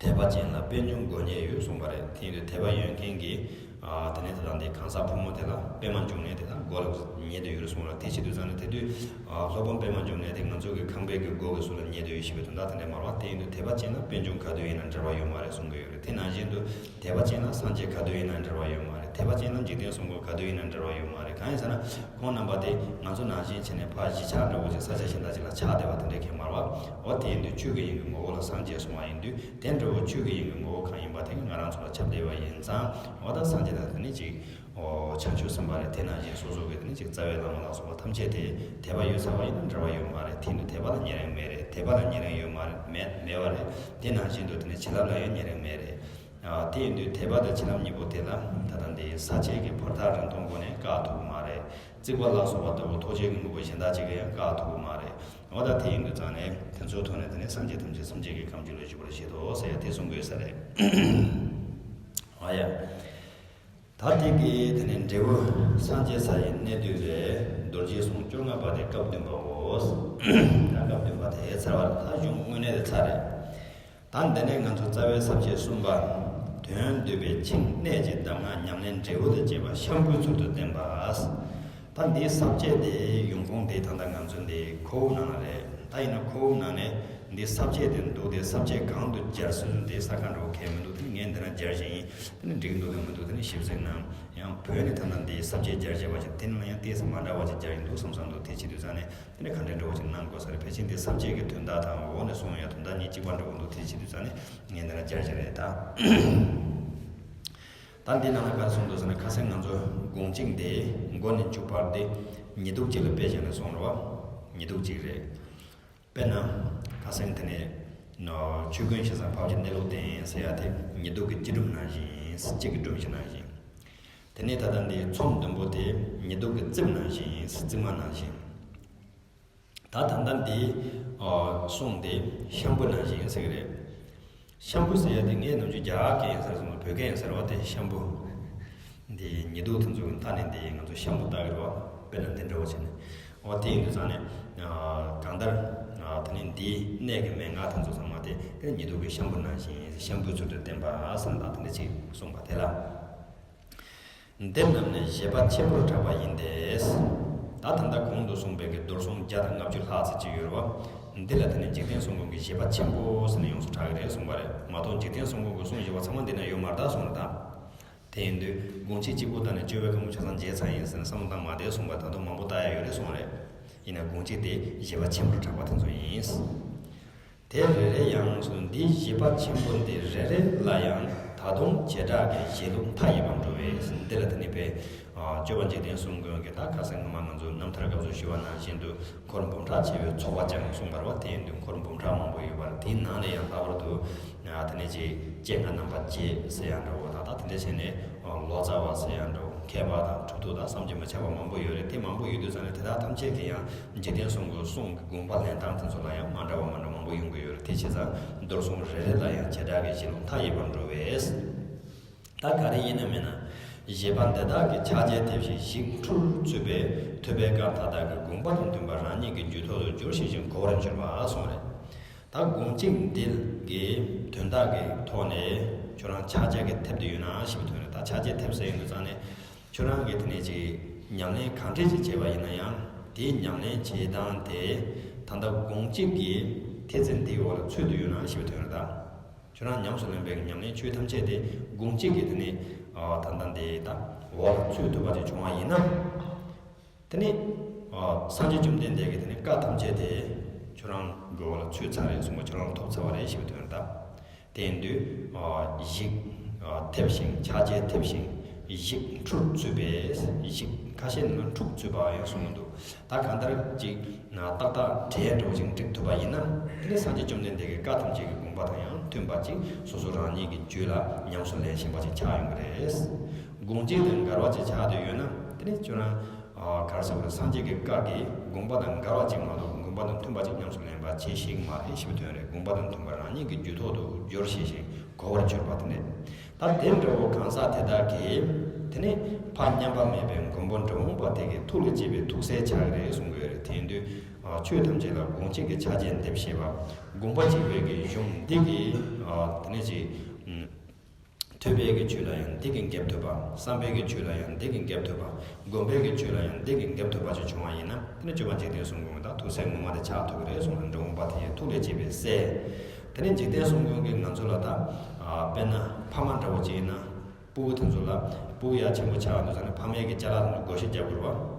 དད་པ་ཅན་ལ་པད་འབྱུང་དགོས་ཉེན་ཡོད་གསུངས་པ་རེད། དེ་ཡིན་དུས་དད་པ་ཡོད་མཁན་གྱི་ ཨ་དེ་ནས་ད་ལྟ་འདི་གང་ཟག་ཕོ་མོ་དེ་ལ་པད་མ་འབྱུང་གནས་དེ་ལ་མགོ་ལ་ཉལ་དུ་ཡོད་རེད་གསུངས་ལ། དེ་བྱེད་དུས་ཙང་ནས་དེ་དུས་ཨ་སློབ་དཔོན་པད་མ་འབྱུང་གནས་དེ་ང་ཚོ་གི་ཁང་པའི་གི་སྒོ་གི་ཟུར་ལ་ཉལ་དུ་ཡོད་ཞེས་པའི་དོན་དག་དེ་འདྲས་མ་རེད་བ། དེ་ཡིན་དུས་དད་པ་ཅན་ལ་པད་འབྱུང་ག་དུས་ཡིན་ན་འབྲལ་བ་ཡོད་མ་རེད་གསུང་གི་ཡོད་རེད། དེ་ནང་བཞིན་དུ་དད་པ་ཅན་ལ་སངས་རྒྱས་ག་དུས་ཡིན་ན་འབྲལ་བ་ཡོད་མ་རེད། དད་པ་ཅན་ལ་འཇིག་རྟེན་གསུམ་མགོན་ག་དུས་ཡིན་ན་འབྲལ་བ་ཡོད་མ་རེད། གང་ཡིན་ཟེར་ན་ཁོང་རྣམ་པ་དེ་ང་ཚོ་ནང་བཞིན་བྱས་ནས་ཕར་གཞིས་ཆགས་འདྲ་བོ་ཅིག་ས་ཆ་གཞན་དག་ཅིག་ལ་ཆགས་བསྡད་པ་དེ་འདྲས་གང་ཡང་མ་རེད་བ། འོ་དེ་ཡིན་དུས་ཆོས་ཀྱི་དབྱིངས་ཀྱི་ངོ་བོ་ལ་སངས་རྒྱས་གསུང་བ་ཡིན་དུས། དེ་འདྲ་བོ་ཆོས་ཀྱི་དབྱིངས་ཀྱི་ངོ་བོ་གང་ཡིན་པ་དེ་གིས་ང་རང་ཚོ་ལ་ཁྱབ་བསྡད་པ་ཡིན་ཙང་། འོ་ད་སངས་རྒྱས་དང་དེ་ནི་ཅིག་འོ་བྱང་ཆུབ་སེམས་དཔའ་རེད། དེ་ནང་བཞིན་སོ་སོ་གི་དེ་ནི་ཅིག་རྩ་བའི་བླ་མ་ལ་སོགས་པ་ཐམས་ཅད་དེ་དད་པ་ཡོད་ཚར་བ་ཡིན་ན་འབྲལ་བ་ཡོད་མ་རེད། དེ་ཡིན་དུས་དད་པ་ལ་ཉེ་རིང་མེད་རེད། དད་པ་ལ་ཉེ་རིང་ཡོད་མ་རེད། མེད་མེད་པ་རེད། དེ་ནང་བཞིན་དུ་དེ་ནི་བྱིན་རླབས་ལ་ཡང་ཉེ་རིང་མེད་རེད། ཨ་དེ་ཡིན་དུས་དད་པ་དང་བྱིན་རླབས་གཉིས་པོ་དེ་ལ་ད་ལྟ་འདི་ས་བཅད་ཀྱི་བར་ཐག་རིང་ཐུང་སྒོ་ནས་བཀག་ཐུབ་ཀྱི་མ་རེད། རྩིག་པ་ལ་སོགས་པ་ལྟ་བུ་ཐོགས་བཅས་ཀྱི་དངོས་པོ་གཞན་དག་ཅིག་གིས་ཡང་བཀག་ཐུབ་ཀྱི་མ་རེད། འོ་ད་དེ་ཡིན་དུས་ཙང་ནས་དེ་ཚོའི་ཐོག་ནས་དེ་ནས་སངས་རྒྱས་ཐམས་ཅད་སེམས་ཅན་གྱི་ཁམས་ཀྱི་ལུས་ཞིག་པར་བཞེད་དོ་ཟེར་ཡ་དེ་གསུང་དགོས་ས་རེད། ཨ་ཡ། ད་དེ་གི་དེ་ནས་འབྲས་བུ་སངས་རྒྱས་ས་ཡི་གནས་དུས་རེད། རྡོ་རྗེའི་གསུང་བཅོ་ལྔ་པ་དེ་སྐབས་བདུན་པའོ། ད་སྐབས་བདུན་པ་དེ་ཚར་བ་རེད། ད་གཞུང་དངོས་གནས་དེ་ཚར་རེད། ད་འདི་ནས་ང་ཚོ་རྩ་བའི་ས་བཅད་གསུམ་པ། དོན་བསྡུས་པའི་ཆིངས་གནད་ཀྱི་གདམས་ངག་ཉམས་ལེན་འབྲས་བུ་དང་བཅས་པ་ཤམ་བུའི་ཚུལ་དུ་བསྟན་པ། ད་འདིའི་ས་བཅད་དེ་ཡོང་ཁུངས་དེ་ད་ལྟ་ང་ཚོ་འདི་ཁོ་བོ་ནང་ལ་རེད། ད་ཡིན་ན་ཁོ་བོ་ནང་ནས་འདི་ས་བཅད་དེ་འདུག་སྟེ། ས་བཅད་གང་དུ་སྦྱར་ཟེར་ན་འདི་ས་ཁ་འགྲོ་གལ་མི་འདུག་དེ་ནི་ངས་འདི་ན་སྦྱར་བཞིན་ཡིན། དེ་ནི་འགྲིག་འདུག་དང་མི་འདུག་དེ་ནི་ཞིབ་གཟིགས་གནང་། ཡང་བོད་ནས་ད་ལྟ་འདི་ས་བཅད་སྦྱར་བྱས་པ་ཅིག་དེ་ནི་ཡང་ཏོག་ཙམ་མ་འདྲ་བ་ཅིག་སྦྱར་ཡིན་འདུག་བསམ་བསམ་འདུག་དེ་བྱེད་དུས་ཙང་ནས། དེ་ནས་ག་འདྲའི་འགྲོ་བ་ཅིག་གནང་དགོས་ས་རེད། ཕལ་ཆེར་འདི་ས་བཅད་ཀྱི་དོན་དག་དང་འོག་ནས་གསུངས་ཡ་དོན་དག་གཉིས་གཅིག་པ་འདྲ་བོ་འདུག་དེ་བྱེད་དུས་ཙང་ནས་ངས་འདི་ན་སྦྱར་བྱས་རེད་ད། ད་འདི་ནང་ལ་ག་རེ་གསུངས་འདུག་ཟེར་ན། ཁ་སང་ང་ཚོ་དགོངས་གཅིག་འདི་མགོ་ནས་མཇུག་བར་དེ་ཉིས་གཏུག་ཅིག་ལ་དཔེ་བཞག་ནས་གསུངས་རེད་བ། ཉིས་གཏུག་ཅིག་རེད། དཔེར་ན་ཁ་སང་དེ་ནས་ཆོས་ཀུན་ཞེ་ས་འཕགས་པའི་གནས་ལུགས་བསྟན་ཟེར་ཡ་དེ་ཉིས་གཏུག་གི་སྤྱི་སྒྲོམ་ནང་བཞིན། སྤྱི་གི་སྒྲོམ་གཞི་ནང་བཞིན། དེ་ནས་ད་ལྟ་འདི་ཚོམས་བདུན་པོ་དེ་ཉིས་གཏུག་གི་རྩིབས་ནང་བཞིན། རྩིབས་མ་ནང་བཞིན། ད་ད་ལྟ་འདི་ཨ་གསུང་དེ་ཤམ་བུ་ནང་བཞིན་ཟེར་གི་རེད། ཤམ་བུ་ཟེར་ཡ་དེ་ངས་ནམ་རྒྱུན་རྒྱ་གར་སྐད་ཡིན་ཟེར་སོང་། བོད་སྐད་ཡིན་ཟེར་བ་དེ་ཤམ་བུ། འདི་ཉིས་གཏུག་དེ་ཚོ་གི་མཐའ་ནས་འདི་ང་ཚོ་ཤམ་བུ་བཏགས་གི་རེད་བ། དཔེར་ན་འདི་འདྲ་བོ་བྱས་ནས། འོ་དེ་ཡིན་དུས་ཙང་ནས་ཨ་གང་ལྟར་ཨ་དེ་ནས་འདིའི་གནད་ཀྱི་མན་ངག་དེ་ཚོ་ཚང་མ་དེ་དེ་ཉིས་གཏུག་གི་ཤམ་བུ་ནང་བཞིན། ཤམ་བུའི་ཚུལ་དུ་བསྟན་པ་ཟེར་ན་ད་དེ་འདྲ་ཅིག་གསུངས་པ་དེ་ལ། འདི་རྣམས་ནི་བཞེད་པ་ཆེན་པོར་གྲགས་པ་ཡིན་ཏེ། ད་ད་ལྟ་གོང་དུ་གསུངས་པའི་གི་རྡོར་སྲུང་བརྒྱ་དང་ལྔ་བཅུ་ལྷག་ཙམ་ཅིག་ཡོད་རེད་བ། འདི་ལ་དེ་ནི་འཇིག་རྟེན་གསུམ་མགོན་གྱི་བཞེད་པ་ཆེན་པོ་ཟེར་ནས་ཡོངས་སུ་གྲགས་ཀྱི་རེད་གསུངས་པ་རེད། མ་གཏོགས་འཇིག་རྟེན་གསུམ་མགོན་གྱི་གསུང་བཞེད་པ་ཚང་མ་འདི་ན་ཡོད་མ་རེད་ད་གསུངས་རེད་ད། དེ་ཡིན་དུས་དགོངས་གཅིག་གཅིག་པོ་བཏང་ནས་སྤྱོད་པའི་ཁ་མོ་ཆ་ཚང་བརྗེད་ཚར་ཡིན་ཟེར་ནས་བསམ་བློ་བཏང་མ་བསྡད་གསུངས་པ། ད་དུང་མང་པོ་བཏང་ཡ་ཡོད་རེད་གསུངས་རེད། ཡིན་ན་དགོངས་གཅིག་དེ་བཞེད་པ་ཆེན་པོར་གྲགས་པ་དེ་ཚོ་ཡིན། དེ་རེ་རེ་ཡང་གསུངས། འདིའི་བཞེད་པ་ཆེན་པོ་འདི་རེ་རེ་ལ་ཡང་ད་དུང་བྱེ་བྲག་གི་བཞེད་ལུགས་མཐའ་ཡས་པ་འགྲོ་བས། འདི་ལ་དེ་ནི་པའི་ཨ་སྤྱོད་པ་འཇིག་རྟེན་གསུམ་མགོན་གྱི་ད་ཁ་སང་སྔ་མ་ང་ཚོ་རྣམ་ཐར་སྐབས་སུ་ཞུ་བ་ནང་བཞིན་དུ་འཁོར་འབུམ་ཕྲག་བྱེ་བའི་ཚོགས་པ་ཀྱང་གསུངས་པ་རེད་བ། དེ་ཡིན་དུས་འཁོར་འབུམ་ཕྲག་མང་པོ་ཡོད་པ་རེད། དེའི་ནང་ནས་ཡང་ལྷག་པར་དུ་ཨ་དེ་ནས་ཅིག་སྤྱན་སྔ་རྣམ་པ་བརྒྱད་ཟེར་ཡང་འདྲ་བོ་དང་། ད་དེ་འདྲ་བྱས་ནས་ལོ་ཙཱ་བ་ཟེར་ཡང་འདྲ་བོ། མཁས་པ་དང་གྲུབ་ཐོབ་དང་བསམ་གྱིས་མི་ཁྱབ་པ་མང་པོ་ཡོད་རེད། དེ་མང་པོ་ཡོད་དུས་ཙང་ནས་དེ་དག་ཐམས་ཅད་ཀྱི་ཡང་འཇིག་རྟེན་གསུམ་མགོན་གྱི་གསུང་གི་དགོངས་པ་ལེན་སྟངས་དེ་ཚོ་ལ་ཡང་མ་འདྲ་བ་མ་འདྲ་མང་པོ་ཡོང་གི་ཡོད་རེད། དེ་བྱས་ཙང་རྡོར་སྲུང་རེ་རེ་ལ་ཡང་བྱེ་བྲག་གི་བཞེད་ལུགས་མཐའ་ཡས་པར་འགྲོ་བས། ད་ག་རེ་ཡིན་ན་མིན་ན། བཞེད་པ་འདི་དག་གི་ཕྱག་རྒྱས་ཐེབས་ཤིང་ཞིབ་འཕྲུལ་འཚུད་པས་ཐོས་པའི་སྐབས་མཐའ་དག་གི་དགོངས་པ་དང་མཐུན་པ་རང་ཉིད་ཀྱི་རྒྱུད་ཐོག་ཏུ་སྦྱོར་ཤེས་ཤིང་གོ་བར་གྱུར་པ་གསུངས་རེད། ད་དགོངས་གཅིག་འདི་གི་དོན་དག་གི་ཐོག་ནས་ཁྱོད་རང་ཕྱག་རྒྱ་གི་ཐེབས་དུ་ཡོད་ན་ཞེས་པའི་དོན་རེད། ད་ཕྱག་རྒྱ་ཐེབས་ཟེར་ཡོང་དུས་ཙང་ནས་ཁྱོད་རང་གིས་དེ་ནས་ཅིག་ཉམས་ལེན་གང་འདྲས་ཅིག་བྱས་པ་ཡིན་ན་ཡང་། དེའི་ཉམས་ལེན་བྱེད་སྟངས་དེ་ད་ལྟ་དགོངས་གཅིག་གི་ཐེལ་ཙེ་འདིའི་འོག་ལ་ཚུད་དུ་ཡོད་ན་ཞེས་པའི་དོན་རེད་ད། ཁྱོད་རང་ཉམས་སུ་ལེན་པའི་ཉམས་ལེན་ཆོས་ཐམས་ཅད་དེ་དགོངས་གཅིག་གི་དེ་ནས་ཨ་ད་ལྟ་འདི་ད་འོག་ལ་ཚུད་ཐུབ་པ་ཅིག་བྱུང་བ་ཡིན་ན། དེ་ནས་ཨ་སངས་རྒྱས་བཅོམ་ལྡན་འདས་ཀྱི་དེ་ནས་བཀའ་ཐམས་ཅད་དེ་ཁྱོད་རང་གི་འོག་ལ་ཚུད་ཚར་རེད་གསུངས་པ། ཁྱོད་རང་ལ་ཐོབ་ཚར་བ་རེད་ཞེས་པའི་དོན་རེད་ད། དེ་ཡིན་དུས་ཨ་ཞིབ་ཨ་ཐེབས་ཤིང་ཕྱག་རྒྱས་ཐེབས་ཤིང་ཞིབ་འཕྲུལ་འཚུད་པས། ཞིབ་ཁ་ཤས་ནང་འཕྲུལ་འཚུད་པ་ཡང་གསུངས་འདུག་ད་གང་ལྟར་ཅིག་ན་ཏག་ཏག་འགྲེལ་འགྲོ་ཅིག་འགྲིག་ཐུབ་པ་ཡིན་ན། དེ་ནི་སངས་རྒྱས་བཅོམ་ལྡན་འདས་ཀྱི་བཀའ་ཐམས་ཅད་ཀྱི་དགོངས་པ་དང་ཡང་མཐུན་པ་ཅིག་སོ་སོ་རང་ཉིད་ཀྱི་རྒྱུད་ལ་ཉམས་སུ་ལེན་བཞིན་པ་ཅིག་ཆགས་ཡོང་གི་རེད། དགོངས་གཅིག་དང་འགལ་བ་ཅིག་ཆགས་བསྡད་ཡོད་ན། དེ་ནི་ཁྱོད་རང་ཨ་ག་རེ་ཟེར་དགོས་རེད། སངས་རྒྱས་ཀྱི་བཀའ་གི་དགོངས་པ་དང་འགལ་བ་ཅིག་མ་གཏོགས་དགོངས་པ་དང་མཐུན་པ་ཅིག་ཉམས་སུ་ལེན་པ་བྱེད་ཤེས་ཀྱི་མ་རེད་ཞེས་པའི་དོན་རེད། དགོངས་པ་དང་མཐུན་པ་རང་ཉིད་ཀྱི་རྒྱུད་ཐོག་ཏུ་སྦྱོར་ཤེས་ཤིང་གོ་བར་གྱུར་པ་དེ་རེད། ད་དེ་འདྲ་བོ་གང་ཟག་དེ་དག་གིས་དེ་ནི་ཕ་མཉམ་པ་མེད་པའི་མགོན་པོ་འབྲི་གུང་པ་དེ་གི་ཐུགས་ལ་སྐྱེས་པའི་ཐུགས་སྲས་ཆགས་ཀྱི་རེད་གསུང་གི་ཡོད་རེད། དེ་ཡིན་དུས་ཨ་ཆོས་ཐམས་ཅད་ལ་དགོངས་གཅིག་གི་ཕྱག་རྒྱས་འདེབས་ཤེས་པ། དགོངས་པ་གཅིག་པའི་གི་གཞུང་འདི་གི་ཨ་དེ་ནས་ཅིག་ཨ་ ཐོས་པའི་གི་ཆོས་ལ་ཡང་འདི་གིས་འགེབས་ཐུབ་པ། བསམ་པའི་གི་ཆོས་ལ་ཡང་འདི་གིས་འགེབས་ཐུབ་པ། སྒོམ་པའི་གི་ཆོས་ལ་ཡང་འདི་གིས་འགེབས་ཐུབ་པ་ཅིག་བྱུང་བ་ཡིན་ན། དེ་ནི་སྤྱོད་པ་འཇིག་རྟེན་གསུམ་མགོན་གྱི་ད་ཐུགས་སྲས་ངོ་མ་དེ་ཆགས་ཐུབ་ཀྱི་རེད་གསུངས་ནས། འབྲི་གུང་པ་དེ་ཡི་ཐུགས་ལས་སྐྱེས་པའི་སྲས། དེ་ནི་འཇིག་རྟེན་གསུམ་མགོན་གྱིས་ང་ཚོ་ལ་ད། ཨ། དཔེར་ན་ཕ་མ་འདྲ་བོ་ཅིག་ཡིན་ན། སྤུ་གུ་དེ་ཚོ་ལ། སྤུ་གུ་ཡར་ཆེན་པོ་ཆགས་འདུག་ཟེར་ནས་ཕ་མའི་གི་ཅ་ལག་དེ་ཚོ་བགོ་བཤའ་རྒྱག་དགོས་རེད་བ།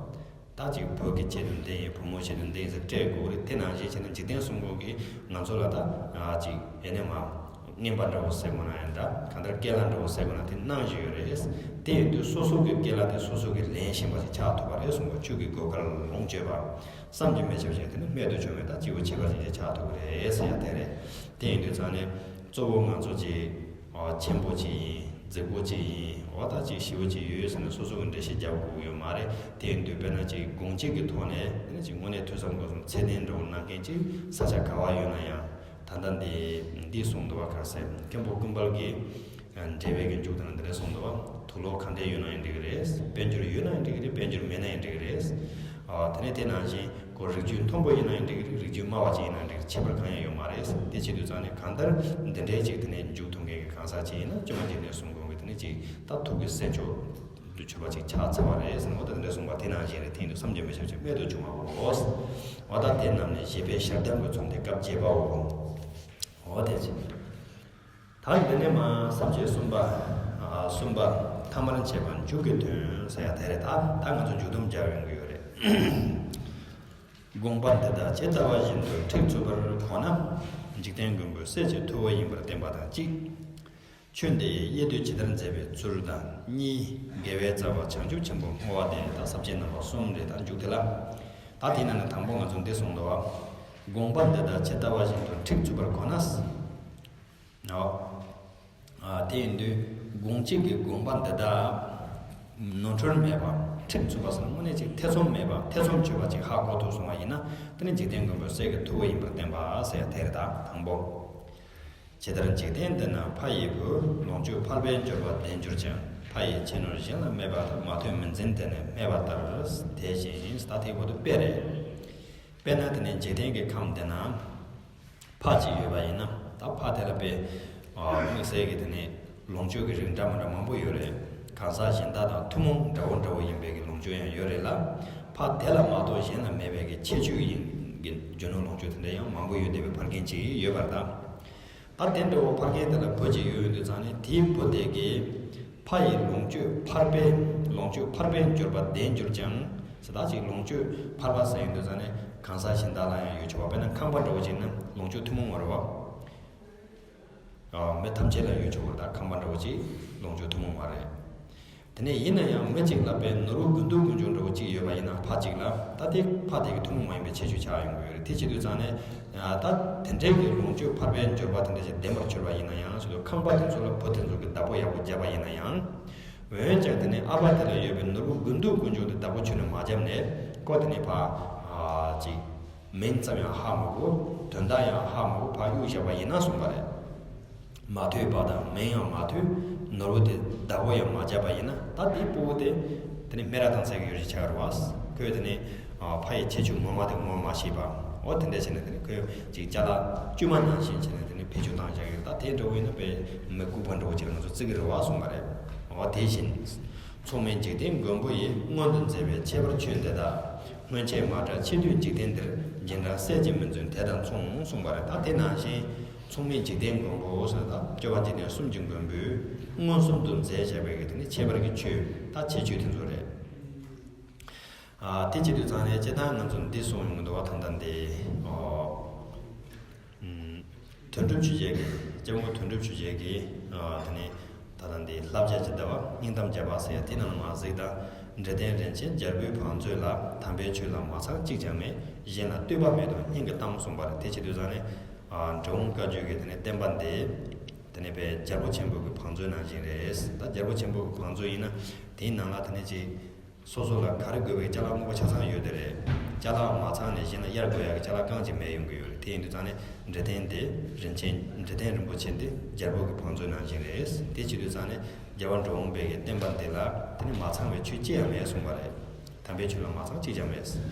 ད་ཅིག་བུ་གི་ཆེད་དུ་འདི་ཡིན། བུ་མོའི་ཆེད་དུ་འདི་ཡིན་ཟེར་སྤྲད་དགོས་རེད། དེ་ནང་བཞིན་བྱས་ན་འཇིག་རྟེན་གསུམ་མགོན་གྱིས་ང་ཚོ་ལ་ད། ཨ། ཅིག་ཡེ་ནས་མ། རྔན་པ་འདྲ་བོ་ཟེར་དགོས་ན་ཡང་འདྲ། གང་ལྟར་སྐྱེས་ལ་འདྲ་བོ་ཟེར་དགོས་ན་དེ་གནང་བཞིན་ཡོད་རེད། དེ་ཡིན་དུས་སོ་སོ་གི་སྐྱེས་ལ་དེ་སོ་སོ་གིས་ལེན་བཞིན་པ་ཞིག་ཆགས་ཐུབ་པ་རེད་གསུངས་པ། ཆོས་ཀྱི་གོས་དཀར་ལོངས་སྤྱོད་པ། བསམ་གྱིས་མི་ཁྱབ་ཅིང་དེ་ནི་རྨད་དུ་བྱུང་བའི་ད་སྐྱེས་བུ་ཁྱད་པར་ཅན་ཞིག་ཆགས་ཐུབ་ཀྱི་རེད་ཟེར་ཡ་དེ་རེད། དེ་ཡིན་དུས་ཙང་ནས་གཙོ་བོ་ང་ཚོ་ཅིག། ཨ། ཆེན་པོ་ཅིག་ཡིན། རྫིག་པོ་ཅིག་ཡིན། འོ་ད་ཅིག་ཞེ་པོ་ཅིག་ཡོད་ཟེར་ནས་སོ་སོ་གི་འགྲེལ་བཤད་རྒྱག་དགོས་ཀྱི་ཡོད་མ་རེད། དེ་ཡིན་དུས་དཔེར་ན་ཅིག་དགོངས་གཅིག་གི་ཐོག་ནས་དེ་ནི་ཅིག་དངོས་གནས་ཐོས་བསམ་སྒོམ་གསུམ་ཚད་ལྡན་འདྲ་བོ་གནང་མཁན་ཅིག་ས་ཆ་ག་བ་ཡོད་ན་ཡང་། ད་ལྟ་འདི་འདི་གསུངས་འདུག་བ། ག་ཟེར། མཁན་པོ་ཀུན་དཔལ་གྱིས། ཨ། འགྲེལ་པའི་གི་མཇུག་དང་འདི་འདྲ་གསུངས་འདུག་བ། དུག་ལོག་ག་འདྲས་ཡོད་ན་ཡང་འགྲིག་གི་རེད། དཔལ་འབྱོར་ཡོད་ན་ཡང་འགྲིག་གི་རེད། དཔལ་འབྱོར་མེད་ན་ཡང་འགྲིག་གི་རེད། ཨ། དེ་ནས་དེ་ནང་བཞིན་ཁོ་རིགས་རྒྱུད་མཐོན་པོ་ཡིན་ན་ཡང་འགྲིག་གི་རེད། རིགས་རྒྱུད་དམའ་བ་ཅིག་ཡིན་ན་ཡང་འགྲིག་གི་རེད། ཁྱད་པར་གང་ཡང་ཡོད་མ་རེད། དེ་བྱེད་དུས་ཙང་ནས་གང་ལྟར་འདི་འདྲའི་ཅིག་དེ་ནས་མཇུག་ཐུག་མཁན་གྱི་གང་ཟག་ཅིག་ཡིན་ན་སྤྱོད་པ་འཇིག་རྟེན་གསུམ་མགོན་གྱི་དེ་ནས་ཅིག་ད་ཐུགས་ཀྱི་སྲས་མཆོག་ཏུ་གྱུར་པ་ཅིག་ཆགས་ཚར་བ་རེད་ཟེར་ནས། འོ་ད་དེ་འདྲ་གསུངས་པ་དེ་ནང་བཞིན་རེད། དེ་ཡིན་དུས་བསམ་གྱིས་མི་ཁྱབ་ཅིང་རྨད་དུ་བྱུང་བའོ། འོ་ད་དེ་རྣམས་ནི་བཞེད་པའི་ཞལ་གདམས་ཀྱི་ཚོམས་ཏེ་སྐབས་བརྒྱད་པའོ། འོ་དེ་ཅི། ད་འདི་ནས་མར་ས་བཅད་གསུམ་པ། ཨ། གསུམ་པ། ཐ་མར་འཆད་པ་མཇུག་གི་དོན་ཟེར་ཡ་དེ་རེད། ད་ད་ང་ཚོ་མཇུག་སྡོམ་རྒྱག་ཡོང་གི་ཡོད་རེད། དགོངས་པ་འདི་དག་ཇི་ལྟ་བ་བཞིན་དུ་ཁྲིད་ཚུགས་པར་གོ་ན། འཇིག་རྟེན་མགོན་པོའི་སྲས་ཀྱི་ཐུ་བོ་ཡིན་པར་བསྟན་པ་དང་གཅིག། ཆོས་འདི་ཡི་དབྱེ་བསྡུ་ཇི་ལྟར་མཛད་པའི་ཚུལ་དང་གཉིས། དགེ་བའི་རྩ་བ་བྱང་ཆུབ་ཆེན་པོར་བསྔོ་བ་སྟེ། ད་ས་བཅད་རྣམ་པ་གསུམ་རེད། ད་མཇུག་དེ་ལ། ད་དེའི་ནང་ནས་དང་པོ་ང་ཚོ་འདི་གསུངས་འདུག་བ། དགོངས་པ་འདི་དག་ཇི་ལྟ་བ་བཞིན་དུ་ཁྲིད་ཚུགས་པར་གོ་ན། ཨོ། ཨ། དེ་ཡིན་དུས་དགོངས་གཅིག་གི་དགོངས་པ་འདི་དག་ནོར་འཁྲུལ་མེད་པ། ཁྲིད་ཚུགས་པ་ཟེར་ན་དངོས་གནས་ཅིག་ཐེ་ཚོམ་མེད་པ། ཐེ་ཚོམ་ཆོད་པ་ཅིག་ཧ་གོ་ཐུབ་སོང་བ་ཡིན་ན། དེ་ནི་འཇིག་རྟེན་མགོན་པོའི་སྲས་ཀྱི་ཐུ་བོ་ཡིན་པར་བསྟན་པ་ཟེར་ཡ་དེ་རེད། ད་དང་པོ། ཇི་ལྟར་འཇིག་རྟེན་འདི་ན་ཕ་ཡི་བུ། ལོངས་སྤྱོད་ཕར་པས་འབྱོར་པ་ལྡན་གྱུར་ཀྱང་། ཕ་ཡི་ཁྱད་ནོར་གཞན་ལ་མེད་པ་ལྟར། མ་ཐོས་མི་འཛིན་དེ་ནི་སྨྲས་པ་ལྟར། དེ་བཞིན་ད་དེའི་བར་དུ་དཔེ་རེད། དཔེར་ན་དེ་ནི་འཇིག་རྟེན་གྱི་ཁམས་འདི་ན་ཕ་གཅིག་ཡོད་པ་ཡིན་ན། ད་ཕ་དེ་ལ་དཔེ། ཨ། དམིགས་བསལ་གྱི་དེ་ནི་ལོངས་སྤྱོད་ཀྱི་རིགས་འདྲ་མི་འདྲ་མང་པོ་ཡོད་རེད། གང་ཟག་གཞན་དག་དང་ཐུན་མོང་འདྲ་བོ་འདྲ་བོ་ཡིན་པའི་གི་ལོངས་སྤྱོད་ཡང་ཡོད་རེད་ལ། ཕ་དེ་ལ་མ་གཏོགས་གཞན་ལ་མེད་པའི་གི་ཁྱད་ཆོས་ཡིན་གྱི་རྒྱུ་ནོར་ལོངས་སྤྱོད་དེ་འདྲ་ཡང་མང་པོ་ཡོད་བསྡད་པའི་ཕ་རྒན་ཅིག་ཡོད་པ་རེད་ད། ད་དེ་འདྲ་བོ་ཕ་རྒན་དེ་ལ་བུ་གཅིག་ཡོད་ཡོད་དུས་ཙང་ནས། དེའི་བུ་དེ་གིས་ཕ་ཡི་ལོངས་སྤྱོད་ཕར་པས། ལོངས་སྤྱོད་ཕར་པས་འབྱོར་པ་ལྡན་གྱུར་ཀྱང་ཟེར། ད་ཅིག་ལོངས་སྤྱོད་ཕར་པ་ཟེར་ཡོང་དུས་ཙང་ནས་གང་ཟག་གཞན་དག་ལ་ཡང་ཡོད་ཆོག་པ། དཔེར་ན་ཁང་པ་འདྲ་བོ་ཅིག་ན་ལོངས་སྤྱོད་ཐུན་མོང་མ་རེད་བ། ཨ། མི་ཐམས་ཅད་ལ་ཡོད་ཆོག་པ་རེད། ད་ཁང་པ་འདྲ་བོ་ཅིག་ལོངས་སྤྱོད་ཐུན་མོང་མ་རེད། དེ་ནས་ཡིན་ན་ཡང་མི་གཅིག་ལ་དཔེ་ནོར་བུ་དགུ་འདུས་དགུ་འབྱུང་འདྲ་བོ་གཅིག་ཡོད་པ་ཡིན་ན། ཕ་གཅིག་ལ་ད་དེ་ཕ་དེ་གི་ཐུན་མོང་མ་ཡིན་པའི་ཁྱད་ཆོས་ཆགས་ཡོང་གི་ཡོད་རེད། དེ་བྱེད་དུས་ཙང་ནས། ཨ། ད་དེ་འདྲའི་གི་ལོངས་སྤྱོད་ཕར་པའི་འབྱོར་པ་དེ་འདྲ་ཞིག་ལྡན་པར་གྱུར་པ་ཡིན་ན་ཡང་། ཞུ་དུས་ཁང་པ་དེ་ཚོ་ལ་བུ་དེ་ཚོ་གི་བདག་པོ་ཡག་པོ་བརྒྱབ་པ་ཡིན་ན་ཡང་། འོན་ཀྱང་དེ་ནས་ཨ་ཕ་དེ་ལ་ཡོད་པའི་ནོར་བུ་དགུ་འདུས་དགུ་འབྱུང་དེ་བདག་པོ་ཁྱོན་ནས་མ་བརྒྱབ་ནས། ཁོ་དེ་ནས་ཕར། ཨ། ཅིག་མིང་ཙམ་ཡང་ཧ་མ་གོ། དོན་དག་ཡང་ཧ་མ་གོ། ཕར་གཡུགས་བཞག་པ་ཡིན་ན་གསུངས་པ་རེད། མ་ཐོས་པ་དང་། མིང་ཡང་མ་ཐོས། ནོར་བུ་དེ་བདག་པོ་ཡང་མ་བརྒྱབ་པ་ཡིན་ན། ད་དེའི་སྤུ་གུ་དེ་དེ་ནི་སྨད་ར་བཏང་ཚར་གི་ཡོད་རེད་ཆགས་རེད་བ། ཁོས་དེ་ནི། ཨ། ཕ་ཡི་ཁྱད་ཆོས་ངོ་མ་དེ་ངོ་མ་ཤེས་པ། འོ་དེ་འདྲ་བྱས་ནས་དེ་ནི་ཁོས་ཅིག་ཅ་ལག་དཀྱུས་མ་ནང་བཞིན་བྱས་ནས་དེ་ནི་བེད་སྤྱོད་བཏང་བཞག་གི་རེད། ད་དེ་འདྲ་བོ་ཡིན་ན་དཔེ་མི་ལྐུགས་པ་འདྲ་བོ་ཅིག་ལ་ང་ཚོ་བརྩི་གི་རེད་བ་གསུངས་པ་རེད། འོ་དེ་བཞིན། མཚུངས་མེད་འཇིག་རྟེན་མགོན་པོ་ཡིས། སྔོན་དུ་མཛད་པའི་ཁྱད་པར་ཆོས་འདི་དག། སྔོན་ཆད་མ་གྲགས་ཕྱི་སྡུད་འཇིག་རྟེན་འདིར། རྗེས་འབྲང་སྲས་ཀྱིས་མི་འཛོལ་དེ་དང་མཚུངས། གསུངས་པ་རེད། ད་དེ་ནང་བཞིན། མཚུངས་མེད་འཇིག་རྟེན་མགོན་པོ་ཟེར་ན། ད་སྤྱོད་པ་འཇིག་རྟེན་གསུམ་གྱི་མགོན་པོས་མངོན་སུམ་དུ་མཛད་བཞག་པའི་གི་དེ་ནི་ཁྱད་པར་གྱི་ཆོས། ད་ཁྱད་ཆོས་དེ་ཚོ་རེད། ཨ། དེ་བྱེད་དུས་ཙང་ནས་སྤྱིར་བཏང་ང་ཚོ་འདི་གསུངས་ཡོང་གི་འདུག་བ། ད་ལྟ་འདི། ཨོ། ཨུམ། དོན་གྲུབ་ཆོས་རྒྱལ་གྱི། སྐྱབས་མགོན་དོན་གྲུབ་ཆོས་རྒྱལ་གྱིས། ཨ། དེ་ནས་ད་ལྟ་འདི་བསླབ་བྱ་ཇི་ལྟ་བ། སྙིང་གཏམ་རྒྱས་པ་ཟེར་ཡ་དེ་ནང་ལ་མར་གཟིགས་དང་། འབྲི་ཏན་རིན་ཆེན་རྒྱལ་པོའི་བང་མཛོད་ལ། དམ་པའི་ཆོས་ལ་མ་ཚང་གཅིག་ཀྱང་མེད། གཞན་ལ་ལྟོས་པ་མེད་དོ་སྙིང་གི་གཏམ། གསུངས་པ་རེད། དེ་བྱེད་དུས་ཙང་ནས། ཨ། འབྲི་གུང་བཀའ་བརྒྱུད་ཀྱི་དེ་ནས་བསྟན་པ་འདི། དེ་ནས་དཔེ་རྒྱལ་པོ་ཆེན་པོ་གི་བང་མཛོད་ནང་བཞིན་རེད། ད་རྒྱལ་པོ་ཆེན་པོ་གི་བང་མཛོད་ཡིན་ན། དེའི་ནང་ལ་དེ་ནས་ཅིག་སོ་སོ་ལ་ག་རེ་དགོས་པའི་ཅ་ལག་དངོས་པོ་ཆ་ཚང་ཡོད་དེ་རེད། ཅ་ལག་མ་ཚང་ནས་གཞན་ལ་གཡར་དགོས་ཡག་གི་ཅ་ལག་རྐང་གཅིག་མེད་ཡོང་གི་ཡོད་རེད། དེ་ཡིན་དུས་ཙང་ནས་འབྲི་ཏན་འདི་རིན་ཆེན། འབྲི་ཏན་རིན་པོ་ཆེ་འདི་རྒྱལ་པོ་གི་བང་མཛོད་ནང་བཞིན་རེད། དེ་བྱེད་དུས་ཙང་ནས་རྒྱལ་བ་འབྲི་གུང་པའི་གི་བསྟན་པ་འདི་ལ་དེ་ནི་མ་ཚང་བའི་ཆོས་ཅི་ཡང་མེད་གསུངས་པ་རེད། དམ་པའི་ཆོས་ལ་མ་ཚང་གཅིག་ཀྱང་མེད།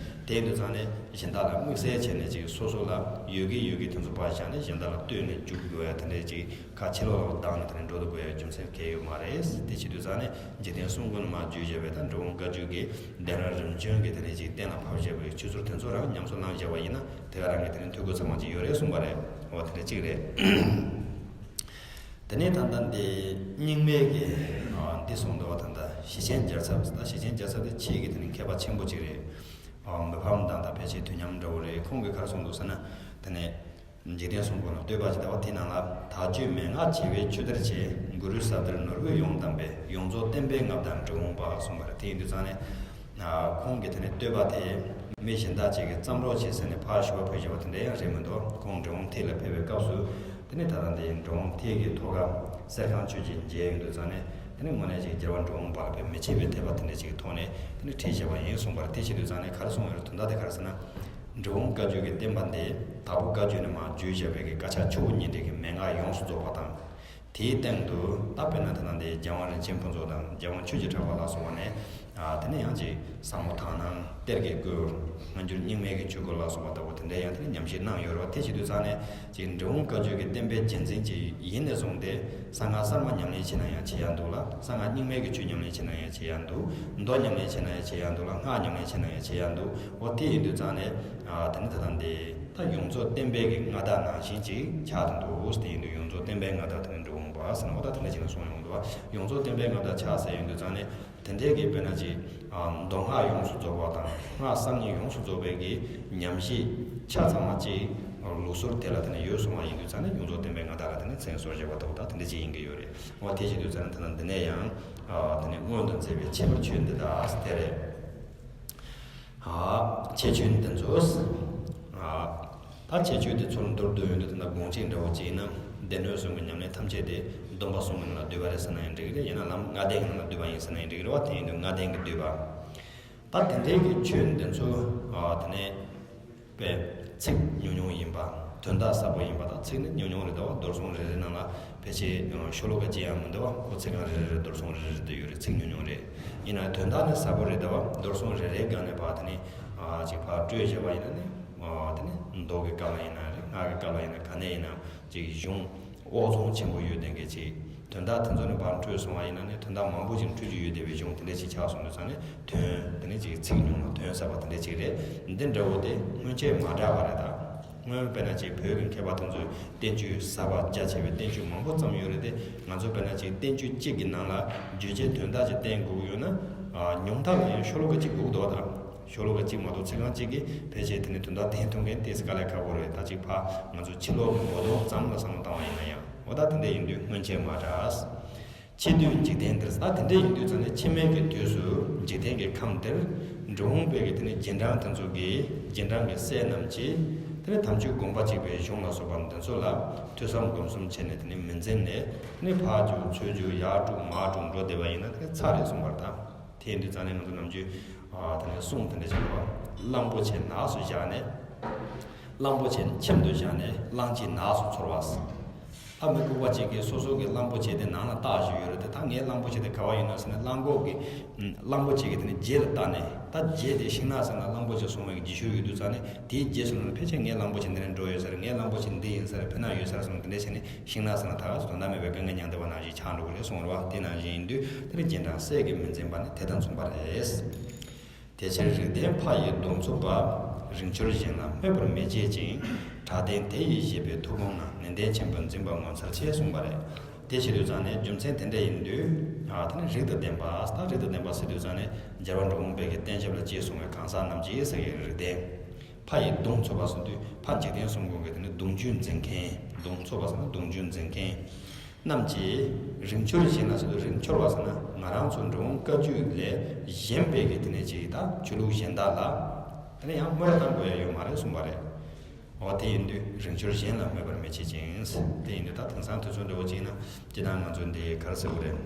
དེ་ཡིན་དུས་ཙང་ནས་གཞན་དག་ལ་དམིགས་བསལ་བྱས་ནས་ཅིག་སོ་སོ་ལ་ཡོད་ཀྱི་ཡོད་ཀྱི་དེ་ཚོ་ཕར་བཞག་ནས་གཞན་དག་ལ་ལྟོས་ནས་འཇུག་དགོས་ཡ་དེ་འདྲས་ཅིག་ཁ་ཕྱི་ལོགས་ལ་བཏང་ནས་དེ་ནས་འགྲོ་དུ་དགོས་ཡ་རྒྱུ་མཚན་གང་ཡང་ཡོད་མ་རེད། དེ་བྱེད་དུས་ཙང་ནས་འཇིག་རྟེན་གསུམ་མགོན་མར་བརྗོད་བཞག་པའི་ད་འགྲོ་འོང་བཀའ་བརྒྱུད་ཀྱི་གདན་རབས་རིམ་བྱོན་གྱི་དེ་ནས་ཅིག་གཏན་ལ་ཕབ་བཞག་པའི་ཆོས་ཚུལ་དེ་ཚོ་རང་ཉམས་སུ་བླངས་བཞག་པ་ཡིན་ན་དེ་ག་རང་གི་དེ་ནས་འཐུས་སྒོ་ཚང་བ་ཅིག་ཡོད་རེད་གསུངས་པ་རེད། འོ་དེ་འདྲ་གཅིག་རེད། དེ་ནས་ད་ལྟ་འདི་རྙིང་མའི་གི་ཨ་འདི་གསུངས་འདུག་བ། ད་ལྟ་ཞེ་ཆེན་རྒྱལ་ཚབ་ད་ཞེ་ཆེན་རྒྱལ་ཚབ་དེ་ཕྱིས་ཀྱི་དེ་ནས་མཁས་པ་ཆེན་པོ་གཅིག་རེད། ཨ་མི་ཕམ་དང་ད་ཕལ་ཆེར་དུས་མཉམ་འདྲ་བོ་རེད། ཁོང་གིས་ག་རེ་གསུངས་འདུག་ཟེར་ན། དེ་ནས་འཇིག་རྟེན་གསུམ་མགོན་ལ་བསྟོད་པ་ཅིག་ད་བ་དེའི་ནང་ལ་དལ་འབྱོར་མན་ངག་བྱེ་བས་ཆུ་གཏེར་ཆེ། གུ་རུའི་ཟབ་གཏེར་ནོར་བུས་ཡོངས་གཏམས་པའི། ཡོངས་རྫོགས་བསྟན་པའི་མངའ་བདག་འབྲི་གུང་པ་གསུངས་པ་རེད། དེ་ཡིན་དུས་ཙང་ནས། ཨ་ཁོང་གི་དེ་ནས་བསྟོད་པ་དེ་མི་གཞན་དག་ཅིག་གིས་བརྩམས་རོགས་བྱེད་ཟེར་ནས་ཕར་ཞུ་བ་ཕུལ་བཞག་པ་དེ་འདྲ་ཡང་རེད་མི་འདུག་ཁོང་འབྲི་གུང་ཐེག་ལ་ཕེབས་པའི་སྐབས་སུ་དེ་ནས་ད་ལྟ་འདི་འབྲི་གུང་ཐེག་གི་ཐོག་ཁ་གསེར་ཁང་ཆོས་ཀྱི་མཇལ་ཡོང་དུས་ཙང་ནས་དེ་ནས་དངོས་གནས་ཅིག་རྒྱལ་བ་འབྲི་གུང་པ་ལ་དཔེ་མི་ཕྱེད་པའི་དད་པ་དེ་འདྲ་ཅིག་གི་ཐོག་ནས་དེ་ནས་ཁྲིད་བཞག་པ་ཡིན་གསུངས་པ་རེད། དེ་བྱེད་དུས་ཙང་ནས་ག་རེ་གསུངས་ཡོད་རེད། དོན་དག་དེ་ག་རེ་ཟེར་ན། འབྲི་གུང་བཀའ་བརྒྱུད་ཀྱི་བསྟན་པ་འདི་དྭགས་པོ་བཀའ་བརྒྱུད་ནས་མར་བརྒྱུད་བཞག་པའི་གི་བཀའ་ཕྱག་ཆུ་བོ་གཉིས་འདྲེས་ཀྱི་མན་ངག་ཡོངས་སུ་རྫོགས་པ་དང་། དེའི་སྟེང་དུ་ད་དཔེར་ན་ད་ལྟ་འདི་རྒྱལ་དབང་རིན་ཆེན་ཕུན་ཚོགས་དང་རྒྱལ་དབང་ཆོས་ཀྱི་གྲགས་པ་ལ་སོགས་པ་ནས། ཨ་དེ་ནས་ཡང་ཅིག་ཟབ་མོ་དག་སྣང་གཏེར་གྱི་བཀོད། སྔ་འགྱུར་རྙིང་མའི་གི་ཆོས་སྐོར་ལ་སོགས་པ་ལྟ་བུ་དེ་འདྲའི་ཡང་དེ་ནས་ཉམས་ཞིབ་གནང་ཡོད་རེད་བ། དེ་བྱེད་དུས་ཙང་ནས་ཅིག་འབྲི་གུང་བཀའ་བརྒྱུད་ཀྱི་བསྟན་པའི་རྒྱལ་མཚན་ཅིག་ཡིན་ནས་བཟུང་སྟེ་གསང་སྔགས་གསར་མ་ཉམས་ལེན་བྱེད་ན་ཡང་བྱེད་ཡ་འདུག་ལ། གསང་སྔགས་རྙིང་མའི་གི་ཆོས་ཉམས་ལེན་བྱེད་ན་ཡང་བྱེད་ཡ་འདུག་མདོ་ཉམས་ལེན་བྱེད་ན་ཡང་བྱེད་ཡ་འདུག་ལ། སྔགས་ཉམས་ལེན་བྱེད་ན་ཡང་བྱེད་ཡ་འདུག་འོ་དེ་ཡིན་དུས་ཙང་ནས། ཨ་དེ་ནི་ད་ལྟ་འདི་ད་ཡོངས་རྫོགས་བསྟན་པའི་གི་མངའ་བདག་ནང་བཞིན་ཅིག་ཆགས་དང་འདུག་དེ་ཡིན་དུས་ཡོངས་རྫོགས་བསྟན་པའི་མངའ་བདག་དེ་ནི་འབྲི་གུང་པ་ཟེར་ན་འོ་ད་དེ་འདྲ་ཅིག་ན་གསུངས་ཡོང་འདུག་བ། ཡོངས་རྫོགས་བསྟན་པའི་མངའ་བདག་ཆགས་ཟེར་ཡོང་དུས་ཙང་ནས་དེ་འདྲའི་གི་དཔེར་ན་ཅིག་ཨ་མདོ་སྔགས་ཡོངས་སུ་རྫོགས་པ་དང་སྔགས་གསར་རྙིང་ཡོངས་སུ་རྫོགས་པའི་གི་ཉམས་ཞིབ་ཆ་ཚང་མ་ཅིག་ལུགས་སྲོལ་དེ་ལ་དེ་ནས་ཡོད་སོང་བ་ཡིན་དུས་ཙང་ནས་ཡོངས་རྫོགས་བསྟན་པའི་མངའ་བདག་ལ་དེ་ནས་མཚན་གསོལ་བྱས་པ་ལྟ་བུ་ད་དེ་འདྲ་ཅིག་ཡིན་གི་ཡོད་རེད། འོ་དེ་བྱེད་དུས་ཙང་ནས་ད་ལྟ་འདི་ནས་ཡང་ཨ་དེ་ནས་མངོན་དུ་མཛད་པའི་ཁྱད་པར་ཆོས་འདི་དག་དེ་རེད། ཨ་ཁྱད་ཆོས་འདི་ཚོ། ཨ་ད་ཁྱད་ཆོས་འདི་ཚོར་མདོར་བསྡུས་ཡོང་དུས་ད་ལྟ་དགོངས་གཅིག་འདྲ་བོ་ཅིག་ཡིན་ན་སྡེ་སྣོད་གསུམ་གྱི་ཉམས་ལེན་ཐམས་ཅད་དེ་སྡོམ་པ་གསུམ་གྱི་ནང་ལ་འདུས་པ་རེད་ཟེར་ན་ཡང་འགྲིག་གི་རེད། ཡང་ན་ལམ་ལྔ་ལྡན་གྱི་ནང་ལ་འདུས་པ་ཡིན་ཟེར་ན་ཡང་འགྲིག་གི་རེད་བ། དེ་ཡིན་དུས་ལྔ་ལྡན་གྱིས་བསྡུས་པ། ད་དེ་འདྲའི་གི་ཆོས་འདི་ཚོ་ཨ་དེ་ནས་པའི་ཚིག་ཉུང་ཉུང་ཡིན་པ། དོན་དག་ཟབ་པོ་ཡིན་པ་དང་། ཚིག་ནི་ཉུང་ཉུང་རེད་དོ། རྡོར་སྲུང་རེ་རེ་ནང་ལ་ཕལ་ཆེར་ཤོ་ལོ་ཀ་གཅིག་ཡང་མི་འདུག་བ། ཁོ་ཚིག་རྐང་རེ་རེ་རེ་རྡོར་སྲུང་རེ་རེ་རེ་དུ་ཡོད་རེད། ཚིག་ཉུང་ཉུང་རེད། ཡིན་ན་དོན་དག་ནི་ཟབ་པོ་རེད་དོ། རྡོར་སྲུང་རེ་རེའི་སྒང་ནས་ཕར་དེ་ནི་ཨ་ཅིག་ཕར་སྤྲོས་བྱས་པ་ཡིན་ན་ནི་ཨ་དེ་ནི་མདོ་གི་སྐབས་ལ་ཡིན་ན་རེད། སྔགས་ཀྱི་སྐབས་ལ་ཡིན་ན་ག་ནས་ཡིན་ན་ཅིག་གཞུང་ཨོ་ཚོང་ཆེན་པོ་ཡོད་ལྡན་གྱི་ཅིག་དོན་དག་དེ་ཚོ་ནི་ཕར་འཕྲོས་སོང་བ་ཡིན་ན་ནི་དོན་དག་མང་པོ་ཅིག་འཕྲོས་ཀྱི་ཡོད་བསྡད་པའི་གཞུང་དེ་འདྲ་ཅིག་ཆགས་སོང་དུས་ཙང་ནི་དོན་དེ་ནི་ཅིག་ཚིག་ཉུང་ལ་དོན་ཟབ་པ་དེ་འདྲ་ཅིག་རེད། འདི་འདྲ་བོ་དེ་སྔོན་ཆད་མ་གྲགས་པ་རེད་ད། སྔོན་དཔེར་ན་ཅིག་བོད་ཀྱི་མཁས་པ་དེ་ཚོས་བསྟན་བཅོས་ཟབ་པ་རྒྱ་ཆེ་བའི་བསྟན་བཅོས་མང་པོ་བརྩམས་ཡོད་རེད་དེ། ང་ཚོ་དཔེར་ན་ཅིག་བསྟན་བཅོས་གཅིག་གི་ནང་ལ་བརྗོད་བྱའི་དོན་དག་ཅིག་བསྟན་དགོས་ཀྱི་ཡོད་ན། ཨ་ཉུང་མཐའ་ལ་ཡང་ཤོ་ལོ་ཀ་གཅིག་དགོས་ཀྱི་འདུག་བ་ད། ཤོ་ལོ་ཀ་གཅིག་མ་གཏོགས་ཚིག་རྐང་གཅིག་གིས་ཕལ་ཆེར་དེ་ནི་དོན་དག་བསྟན་ཐུབ་མཁན་ཏོག་ཙམ་དཀའ་ལས་ཁག་པོ་རེད། ད་ཅིག་ཕར་ང་ཚོ་ཕྱི་ལོགས་ཀྱི་མདོ་དོན་ཙམ་ལ་བསམ་བློ་བཏང་བ་ཡིན་ན་ཡང་། འོ་ད་དེ་འདྲ་ཡིན་དུས་སྔོན་ཆད་མ་གྲགས། ཕྱི་དུས་འཇིག་རྟེན་འདིར། ད་དེ་འདྲ་ཡིན་དུས་ཙང་ནས་ཕྱི་མའི་གི་དུས་སུ་འཇིག་རྟེན་གྱི་ཁམས་འདིར་འབྲི་གུང་པའི་གི་དེ་ནི་རྗེས་འབྲང་དེ་ཚོ་གི་རྗེས་འབྲང་གི་སྲས་རྣམས་ཀྱིས་དེ་ནི་དམ་ཆོས་དགོངས་པ་གཅིག་པའི་གཞུང་ལ་སོགས་པ་འདི་ཚོ་ལ་ཐོས་བསམ་སྒོམ་གསུམ་བྱས་ནས་དེ་ནི་མི་འཛེམ་ནས་དེ་ནི་ཕར་རྒྱུག་ཚུར་རྒྱུག་ཡར་དཀྲུག་མར་དཀྲུག་འགྲོ་བསྡད་པ་ཡིན་ན་དེ་ནི་ཚར་རེད་གསུངས་པར་ཐལ། དེ་ཡིན་དུས་ཙང་ནས་ང་ཚོ་ནམ་རྒྱུན་ཨ་དེ་ནས་གསུང་དེ་འདྲ་བྱེད་པ། གླང་པོ་ཆེ་ནགས་སུ་བཞག་ནས། གླང་པོ་ཆེ་ཁྱིམ་དུ་བཞག་ནས་གླང་ཆེན་ནགས་སུ་འཚོལ་བ། ད་མི་ལྐུགས་པ་ཅིག་གིས་སོ་སོ་གི་གླང་པོ་ཆེ་དེ་ནང་ལ་བཏགས་བཞག་ཡོད་རེད་དེ། ད་ངའི་གླང་པོ་ཆེ་དེ་ག་བ་ཡོད་ན་ཟེར་ནས་གླང་གོག་གིས་གླང་པོ་ཆེ་གི་དེ་ནས་རྗེས་ལ་བལྟས་ནས། ད་རྗེས་དེ་ཤིང་ནགས་ཟེར་ན་གླང་པོ་ཆེ་སོང་བའི་རྗེས་ཤུལ་ཡོད་དུས་ཙང་ནས་དེའི་རྗེས་སུ་ལ་ཕལ་ཆེར་ངའི་གླང་པོ་ཆེ་འདི་ནས་འགྲོ་ཡོད་ས་རེད། ངའི་གླང་པོ་ཆེ་འདི་ཡིན་ས་རེད། ཕེབས་ན་ཡོད་ས་རེད་གསུངས་དེ་འདྲ་བྱས་ནས། ཤིང་ནགས་ཟེར་ན་ད་ག་ཚོད་དོན་དག་མེད་པའི་དཀའ་ངལ་མྱངས་བསྡད་པ་ནང་བཞིན་ཆགས་འགྲོ་གི་རེད་གསུངས་རེད་བ། དེ་ནང་བཞིན་ཡིན་དུས་དེ་ནི་རྗེས་འབྲང་སྲས་ཀྱིས་མི་འཛེམ་པ་ནི་དེ་དང་མཚུངས་པ་རེད། དེ་ཕྱིར་རིགས་ལྡན་ཕ་ཡི་གདུང་འཚོབ་པ། རིང་འཁྱོར་གཞན་ལ་སྨོད་པར་མི་བྱེད་ཅིང་། གྲགས་ལྡན་དེ་ཡི་བཞེད་པའི་ཐུགས་དགོངས་ན། ནན་ཏན་ཆེན་པོས་འཛིན་པ་ངོ་མཚར་ཆེ་གསུངས་པ་རེད། དེ་བྱེད་དུས་ཙང་ནས་རྒྱུ་མཚན་དེ་འདྲ་ཡིན་དུས། ཨ་དེ་ནི་རིགས་དང་ལྡན་པ། ད་རིགས་དང་ལྡན་པ་ཟེར་དུས་ཙང་ནས་རྒྱལ་བ་འབྲི་གུང་པའི་གི་བསྟན་ཞབས་ལ་གཅེས་སྲུང་བའི་གང་ཟག་རྣམས་ཀྱིས་ཟེར་གྱི་རིགས་ལྡན། ཕ་ཡི་གདུང་འཚོབ་པ་ཟེར་དུས་ཕ་འཇིག་རྟེན་གསུམ་མགོན་གྱི་དེ་ནི་གདུང་རྒྱུད་འཛིན་མཁན། གདུང་འཚོབ་པ་ཟེར་ན་གདུང་རྒྱུད་འཛིན་མཁན་རྣམས་ཀྱིས། རིང་འཁྱོར་གཞན་ལ་ཟེར་དུས་རིང་འཁྱོར་བ་ཟེར་ན་ང་རང་ཚོ་འབྲི་གུང་བཀའ་བརྒྱུད་ལས་གཞན་པའི་གི་དེ་ནས་ཅིག་ད་ཆོས་ལུགས་གཞན་དག་ལ་དེ་ནས་ཡང་སྨོད་བཏང་དགོས་ཡ་ཡོད་མ་རེད་གསུངས་པ་རེད། འོ་དེ་ཡིན་དུས་རིང་འཁྱོར་གཞན་ལ་སྨོད་པར་མི་བྱེད་ཅིང་། དེ་ཡིན་དུས་ད་དེང་སང་དུས་ཚོད་འདྲ་བོ་ཅིག་ན་སྤྱིར་བཏང་ང་ཚོ་འདི་ག་རེ་ཟེར་དགོས་རེད།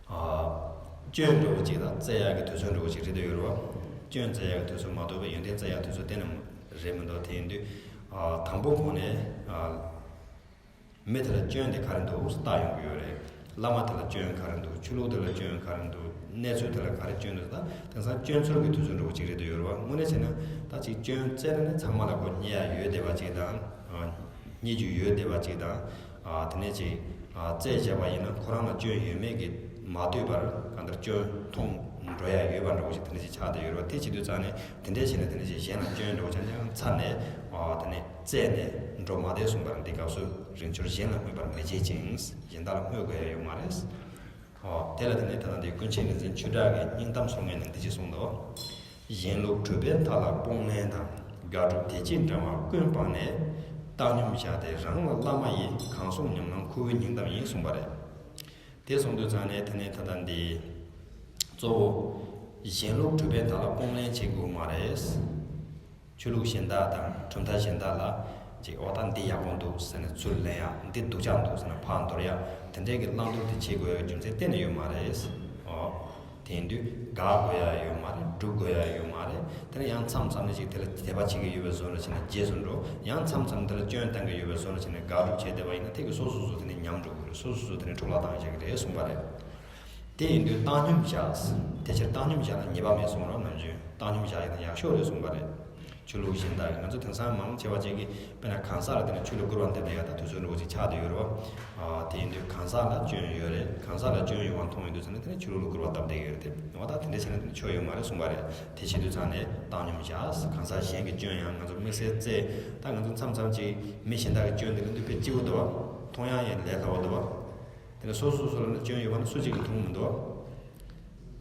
ཨ་སྐྱོན་འདྲ་བོ་ཅིག་དང་བཙལ་ཡག་གི་དུས་ཚོད་འདྲ་བོ་ཅིག་རེད་དུ་ཡོད་རེད་བ། སྐྱོན་བཙལ་ཡག་གི་དུས་ཚོད་མ་གཏོགས་པའི་ཡོན་ཏན་བཙལ་ཡག་དུས་ཚོད་གཏན་ནས་རེད་མི་འདུག་དེ་ཡིན་དུས་ཨ་དང་པོ་གོང་ནས་ཨ་མི་དེ་ལ་སྐྱོན་དེ་ག་རེ་འདུག་བལྟ་ཡོང་གི་ཡོད་རེད། བླ་མ་དེ་ལ་སྐྱོན་ག་རེ་འདུག་ཆོས་ལུགས་དེ་ལ་སྐྱོན་ག་རེ་འདུག་གནས་ཚུལ་དེ་ལ་ག་རེ་སྐྱོན་འདུག་ད་དེང་སང་སྐྱོན་འཚོལ་གྱི་དུས་ཚོད་འདྲ་བོ་ཅིག་རེད་འདུག་ཡོད་རེད་བ། དངོས་གནས་བྱས་ན་ད་ཅིག་སྐྱོན་བཙལ་ན་ནི་ཚང་མ་ལ་གོ་རྙེད་ཡ་ཡོད་བསྡད་པ་ཅིག་དང་། རྙེད་རྒྱུ་ཡོད་བསྡད་པ་ཅིག་དང་། དེ་ནས་ཅིག་བཙལ་བྱས་པ་ཡིན་ན་ཁོ་རང་ལ་སྐྱོན་ཡོད་མེད་ཀྱི་མ་ལྟོས་པར་གང་ལྟར་སྐྱོན་མཐོང་འགྲོ་ཡ་ཡོད་པ་འདྲ་བོ་ཅིག་དེ་འདྲ་ཅིག་ཆགས་བསྡད་ཡོད་རེད་བ། དེ་བྱེད་དུས་ཙང་ནས་དེ་འདྲས་བྱས་ནས་དེ་འདྲ་ཅིག་གཞན་ལ་སྐྱོན་འདྲ་བོ་ཅང་ཅང་འཚར་ནས་དེ་ནས་བཙལ་ནས་འགྲོ་མ་བསྡད་གསུངས་པ་རེད། འདི་སྐབས་སུ་རིང་འཁྱོར་གཞན་ལ་སྨོད་པར་མི་བྱེད་ཅིང་། གཞན་དག་ལ་སྨོད་དགོས་ཡ་ཡོད་མ་རེད། ཨོ། དེ་ལ་དེ་ནས་ད་ལྟ་འདི་ཀུན་མཁྱེན་རིག་འཛིན་ཆོས་གྲགས་ཀྱི་སྙིང་གཏམ་ཟེར་མཁན་ནས་འདི་ཅེས་གསུངས་འདུག་གཞན་ལུགས་གྲུབ་པའི་མཐའ་ལ་སྤོང་ལེན་དང་། དགག་སྒྲུབ་དེ་ཅིས་འབྲེལ་བ་ཀུན་སྤངས་ནས། བཏང་སྙོམས་བཞག་སྟེ་རང་ལ་བླ་མ་ཡི། གང་གསུང་ཉམས་ལེན་ཁོ་བོའི་སྙིང་གཏམ་ཡིན། གསུངས་པ་རེད། དེ་གསུངས་དུས་ཙང་ནས་དེ་ནས་ད་ལྟ་འདི་གཙོ་བོ་གཞན་ལུགས་གྲུབ་པའི་མཐའ་ལ་སྤོང་ལེན་བྱེད་དགོས་མ་རེད། ཆོས་ལུགས་གཞན་དག་དང་གྲུབ་མཐའ་གཞན་དག་ལ་ཅིག་འོ་ད་འདི་ཡག་པོ་འདུག་ཟེར་ནས་ཚུར་ལེན་ཡག་འདི་སྡུག་ཅག་འདུག་ཟེར་ནས་ཕར་འདོར་ཡག་དེ་འདྲའི་གི་བླང་དོར་དེ་བྱེད་དགོས་ཡག་རྒྱུ་མཚན་གཏན་ནས་ཡོད་མ་རེད། ཨོ། དེ་ཡིན་དུས་དགག་དགོས་ཡག་ཡོད་མ་རེད། སྒྲུབ་དགོས་ཡག་ཡོད་མ་རེད། དེ་ནས་ཡང་མཚམས་མཚམས་ནས་ཅིག་དེ་ལ་དད་པ་བྱེད་ཀྱི་ཡོད་པའི་བཟོ་འདྲ་བྱས་ན་རྗེས་སུ་འགྲོ། ཡང་མཚམས་མཚམས་དེ་ལ་སྐྱོན་བཏང་གི་ཡོད་པའི་བཟོ་འདྲ་བྱས་ནས་དགག་སྒྲུབ་བྱས་བསྡད་པ་ཡིན་ན་དེ་གི་སོ་སོ་སོ་དེ་ནས་ཉམས་འགྲོ་གི་རེད། སོ་སོ་སོ་དེ་ནས་འཕྲོ་བརླག་བཏང་བཞག་གི་རེད་གསུངས་པ་རེད། དེ་ཡིན་དུས་བཏང་སྙོམས་བཞག་དེ་ཕྱིར་བཏང་སྙོམས་བཞག་ལ་ཉེས་པ་མེད་གསུངས་རོགས། ནམ་རྒྱུན་བཏང་སྙོམས་བཞག་ཡིན་ན་ཡག་ཤོས་རེད་གསུངས་པ་རེད། ཆོས་ལུགས་གཞན་དག་གི་ང་ཚོ་དེང་སང་མང་ཆེ་བ་ཅིག་གིས་དཔེར་ན་གང་ཟག་ལ་བརྟེན་ནས་ཆོས་ལ་སྐུར་བ་འདེབས་ཡག་ད་དུས་ཚོད་འདྲ་བོ་ཅིག་ཆགས་བསྡད་ཡོད་རེད་བ། དེ་ཡིན་དུས་གང་ཟག་ལ་སྐྱོན་ཡོད་རེད། གང་ཟག་ལ་སྐྱོན་ཡོད་པ་མཐོང་ཡོང་དུས་ཙང་ནས་དེ་ནས་ཆོས་ལུགས་ལ་སྐུར་བ་བཏབ་བསྡད་ཀྱི་ཡོད་རེད་དེ། འོ་ད་དེ་འདྲ་བྱས་ན་དེ་ནས་ཆོས་ཡོད་མ་རེད་གསུངས་པ་རེད། དེ་བྱེད་དུས་ཙང་ནས་བཏང་སྙོམས་བཞག་གང་ཟག་གཞན་གྱི་སྐྱོན་ཡང་ང་ཚོ་དམིགས་བསལ་བཙལ། ད་ང་ཚོ་མཚམས་མཚམས་ཅིག་མི་གཞན་དག་གི་སྐྱོན་དེ་ལ་འདུག་པས་སྐྱིད་པོ་འདུག་བ། མཐོང་ཡག་ཡང་ལས་སླ་བོ་འདུག་བ། དེ་ནས་སོ་སོ་སོ་ལ་ནི་སྐྱོན་ཡོད་པ་ནི་སུ་གཅིག་གིས་མཐོང་མི་འདུག་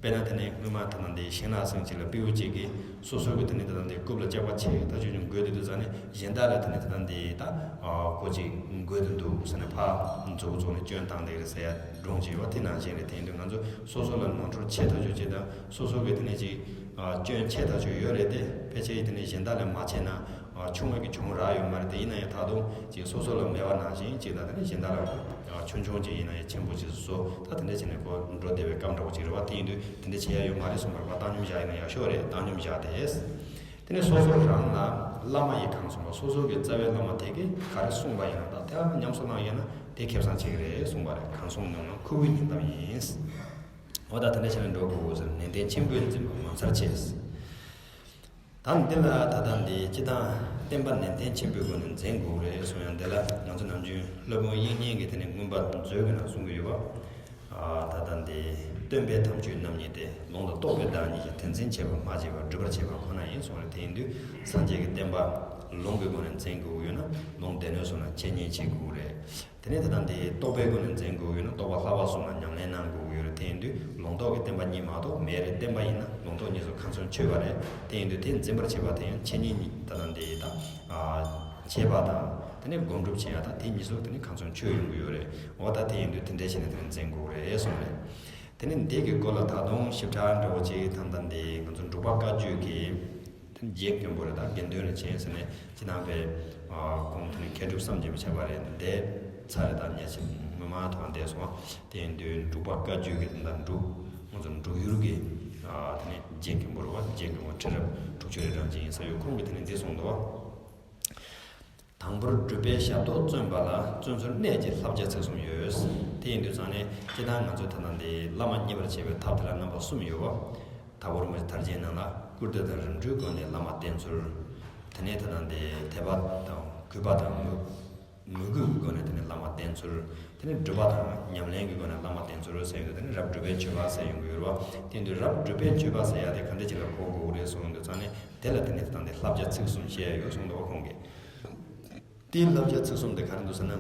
དཔེར་ན་དེ་ནས་སྔོན་མ་ད་ལྟ་འདི་ཤིང་ནགས་སེང་གཅིག་ལ་སྤྲེའུ་གཅིག་གིས་སོ་སོ་གི་དེ་ནས་ད་ལྟ་འདི་རྐུབ་ལ་ལྕགས་པ་ཆེ་ད་ཆོས་ཆུང་འགོས་དེ་དུས་ཙང་ནས་གཞན་དག་ལ་དེ་ནས་ད་ལྟ་འདི་ད་ཨ་ཁོ་གཅིག་འགོས་དེ་འདུག་ཟེར་ནས་ཕར་མཛུབ་བཙུགས་ནས་སྐྱོན་བཏང་བསྡད་ཀྱི་རེད་ཟེར་ཡ་སྒྲུང་ཅིག་ཡོད་པ་དེ་ནང་བཞིན་རེད། དེ་ཡིན་དུས་ང་ཚོ་སོ་སོ་ལ་ནོར་འཁྲུལ་ཆེ་ཐག་ཆོད་ཅིག་དང་སོ་སོ་གི་དེ་ནས་ཅིག་ཨ་སྐྱོན་ཆེ་ཐག་ཆོད་ཡོད་རེད་དེ། ཕལ་ཆེར་དེ་ནས་གཞན་དག་ལས་མ་ཆེ་ན་ཨ་ཆུང་བ་གི་གྱོང་རག་ཡོད་མ་རེད་དེ། ཡིན་ན་ཡང་ད་དུང་ཅིག་སོ་སོ་ལ་མེད་པ་ནང་བཞིན་ཅིག་དང་དེ་ནས་གཞན་དག་ལ། ཆུང་ཆུང་ཅིག་ཡིན་ན་ཡང་ཆེན་པོ་ཅིག་བཟོ། ད་དེ་འདྲ་བྱས་ནས་ཁོ་འགྲོ་བདེ་བའི་སྐབས་འདྲ་བོ་ཅིག་རེད་བ། དེ་ཡིན་དུས་དེ་འདྲ་བྱེད་ཡ་ཡོད་མ་རེད་གསུངས་པ་རེད་བ། བཏང་སྙོམས་བཞག་ཡིན་ན་ཡག་ཤོས་རེད། བཏང་སྙོམས་བཞག་དེ། དེ་ནས་སོ་སོ་རང་ལ་བླ་མ་ཡིས་གང་གསུངས་པ། སོ་སོ་གི་རྩ་བའི་བླ་མ་དེ་གིས་ག་རེ་གསུངས་པ་ཡིན་ན་ད་དེ་ཉམས་སུ་བླངས་ཡོད་ན་དེ་ཁེ་བཟང་ཆེ་གི་རེད་གསུངས་པ་རེད། གང་གསུང་ཉམས་ལེན་ཁོ་བོའི་སྙིང་གཏམ་ཡིན། འོ་ད་དེ་འདྲ་བྱས་ནས་འགྲོ་དགོས་ཟེར། ནན་ཏན་ཆེན་པོས་འཛིན་པ་ངོ་མཚར་ཆེ། ད་འདི་ལ་ད་ལྟ་འདི་སྤྱི་བཏང་བསྟན་པ་ནན་ཏན་ཆེན་པོའི་སྒོ་ནས་འཛིན་དགོས་རེད་གསུང་ཡང་། འདི་ལ་ང་ཚོ་ནམ་རྒྱུན་སློབ་དཔོན་དབྱིག་གཉེན་གྱི་དེ་ནས་མངོན་པ་མཛོད་ཀྱི་ནང་གསུང་གི་ཡོད་པ། ཨ་ད་ལྟ་འདི་སྟོན་པའི་དམ་ཆོས་རྣམ་གཉིས་ཏེ། ལུང་དང་རྟོགས་པའི་བདག་ཉིད་ཀྱི། དེ་འཛིན་བྱེད་པ་མ་བྱས་པར་སྒྲུབ་པར་བྱེད་པ་ཁོ་ན་ཡིན་གསུངས་རེད། དེ་ཡིན་དུས་སངས་རྒྱས་ཀྱི་བསྟན་པ་ལུང་གི་སྒོ་ནས་འཛིན་དགོས་ཀྱི་ཡོད་ན་ལུང་སྡེ་སྣོད་གསུམ་ལ་འཆད་ཉན་བྱེད་དགོས་རེད། དེ་ནས་ད་ལྟ་འདི་རྟོགས་པའི་སྒོ་ནས་འཛིན་དགོས་ཡོད་ན་རྟོགས་པ་བསླབ་པ་གསུམ་ལ་ཉམས་ལེན་གནང་དགོས་ཀྱི་ཡོད་རེད། དེ་ཡིན་དུས་ལུང་རྟོགས་ཀྱི་བསྟན་པ་གཉིས་མ་གཏོགས་མེད་རེད། བསྟན་པ་ཡིན་ན་ལུང་རྟོགས་གཉིས་སུ་གང་མཚུངས་ཆོད་པ་རེད། དེ་ཡིན་དུས་དེ་འཛིན་པར་བྱེད་པ་དེ་ཡང་འཆད་ཉན་གཉིས་ད་ལྟ་འདི་ད་འཆད་པ་དང་དེ་ནས་སྒོམ་སྒྲུབ་བྱེད་ཡ་དང་དེ་གཉིས་སུ་དེ་ནས་གང་མཚུངས་ཆོད་ཡོང་གི་ཡོད་རེད། འོ་ད་དེ་ཡིན་དུས་དེ་འདྲས་བྱས་ནས་དེ་ནས་འཛིན་དགོས་རེད་གསུངས་རེད། དེ་ནས་འདི་གི་སྐོར་ལ་ད་དུང་ཞིབ་ཕྲ་འདྲ་བོ་ཅིག་ད་ལྟ་འདི་ང་ཚོ་འབྲུག་པ་བཀའ་བརྒྱུད་ཀྱི། དེ་རྗེ་མགོན་པོ་རེད། ད་དགེ་འདུན་རིན་ཆེན་ཟེར་ནས་སྤྱི་ནང་པའི་ཁོང་དེ་ནི་མཁས་གྲུབ་བསམ་གྱིས་མི་ཁྱབ་པ་རེད། འདས་ཚར་རེད། ད་ཉེ་ཆར་མི་མང་ཐོག་འདས་སོང་བ། དེ་ཡིན་དུས་འབྲུག་པ་བཀའ་བརྒྱུད་ཀྱི་དེ་འདྲ་འབྲུག་ང་ཚོ་འབྲུག་ཡུལ་གྱི་དེ་ནི་རྗེ་མགོན་པོ་རེད་བ། རྗེ་མགོན་པོ་ཁྲི་རབས་དྲུག་ཅུ་རེ་གྲངས་ཅན་ཡིན་ས་ཡོད། ཁོང་གིས་དེ་ནི་འདི་གསུངས་འདུག་བ། དང་པོར་སྒྲུབ་པའི་ཞབས་ཏོག་བརྩོན་པ་ལ། བརྩོན་ཚུལ་གནད་ཀྱི་བསླབ་བྱ་ཚིག་གསུམ་ཡོད། དེ་ཡིན་དུས་ཙང་ནས་སྤྱིར་བཏང་ང་ཚོས་ད་ལྟ་འདི་བླ་མ་མཉེས་པར་བྱེད་པའི་ཐབས་དེ་ལ་རྣམ་པ་གསུམ་ཡོད་པ། དྭགས་པོ་རིན་པོ་ཆེ་དར་རྒྱས་ནང་ལ་བཀུར་སྟི་དང་རིམ་གྲོའི་སྒོ་ནས་བླ་མ་བསྟེན་ཚུལ། དེ་ནས་ད་ལྟ་འདི་དད་པ་དང་གུས་པ་དང་མོས་མོས་གུས་ཀྱི་སྒོ་ནས་དེ་ནས་བླ་མ་བསྟེན་ཚུལ། དེ་ནས་སྒྲུབ་པ་དང་ཉམས་ལེན་གྱི་སྒོ་ནས་བླ་མ་བསྟེན་ཚུལ་ཟེར་ཡོང་དུས་དེ་ནས་རབ་སྒྲུབ་པའི་སྤྱོད་པ་ཟེར་ཡོང་གི་ཡོད་རེད་བ། དེ་ཡིན་དུས་རབ་སྒྲུབ་པའི་སྤྱོད་པ་ཟེར་ཡ་དེ་ག་འདྲ་ཅིག་ལ་གོ་དགོས་རེད་གསུངས་དུས་ཙང་ནས་དེ་ལ་དེ་ནས་ད་ལྟ་འདི་བསླབ་བྱ་ཚིག་གསུམ་བཤད་ཡ་ཡོད་གསུངས་འདུག་བ་ཁོང་གིས། དེའི་བསླབ་བྱ་ཚིག་གསུམ་དེ་ག་རེ་འདུག་ཟེར་ན།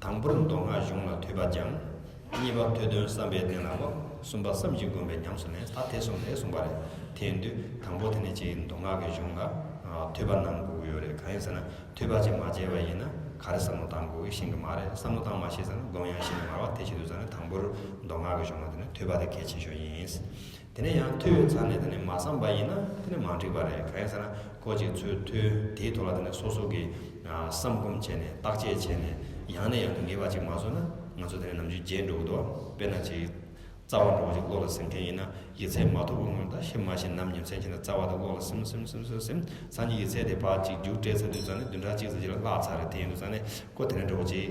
དང་པོར་མདོ་སྔགས་གཞུང་ལ་ཐོས་པ་སྦྱང་། གཉིས་པ་ཐོས་དོན་བསམ་པའི་གཏན་ལ་ཕབ། གསུམ་པ་བསམ་གྱིས་བསྒོམས་པས་ཉམས་སུ་ལེན། ད་དེ་གསུམ་རེད་གསུངས་པ་རེད། དེ་ཡིན་དུས་དང་པོ་དེ་ནས་ཅིག་མདོ་སྔགས་ཀྱི་གཞུང་ལ་ཨ་ཐོས་པ་གནང་དགོས་ཀྱི་ཡོད་རེད། གང་ཡིན་ཟེར་ན་ཐོས་པ་ཅིག་མ་བྱས་པ་ཡིན་ན་ག་རེ་བསམ་བློ་བཏང་དགོས་ཀྱི་ཤེས་ཀྱི་མ་རེད། བསམ་བློ་བཏང་མ་ཤེས་ཟེར་ན་སྒོམ་ཡང་ཤེས་ཀྱི་མ་རེད་བ། དེ་བྱེད་དུས་ཙང་ནས་དང་པོར་མདོ་སྔགས་ཀྱི་གཞུང་ལ་དེ་ནས་ཐོས་པ་དེ་གལ་ཆེ་ཤོས་ཡིན། དེ་ནས་ཡང་ཐོས་ཡོད་ཚར་ནས་དེ་ནས་མ་བསམ་པ་ཡིན་ན་དེ་ནས་མ་འགྲིག་པ་རེད། གང་ཡིན་ཟེར་ན་ཁོ་ཅིག་ཚུར་ཐོས་དེའི་ཐོག་ལ་དེ་ནས་སོ་སོ་གི་ཨ་བསམ་སྒོམ་བྱས་ནས་བརྟག་དཔྱད་བྱས་ནས་ཡང་ནས་ཡང་དུ་ངེས་པ་ཅིག་མ་བཟོ་ན་ང་ཚོ་དེ་ནས་ནམ་རྒྱུན་བརྗེད་འགྲོ་གི་འདུག་དཔེར་ན་ཅིག་ རྩ་བ་འདྲ་བོ་ཅིག་བློ་ལ་སིམ་མཁན་ཡིན་ན་ཡིག་ཚད་མ་ཐོབ་པའི་སྔོན་ད་ཤི་མ་ཤི་ནམ་ཉིན་མཚན་ཕྱིན་ན་རྩ་བ་དང་བློ་ལ་སིམ་སིམ་སིམ་སིམ་སིམ་སང་ཉིན་ཡིག་ཚད་དེ་ཕར་ཅིག་རྒྱུགས་སྤྲད་ཚར་དུས་ཙང་ནས་བདུན་ཕྲག་གཅིག་ཙམ་ཅིག་ལ་བརླག་ཚར་རེད། དེ་ཡིན་དུས་ཙང་ནས་ཁོ་དེ་འདྲ་འདྲ་བོ་ཅིག་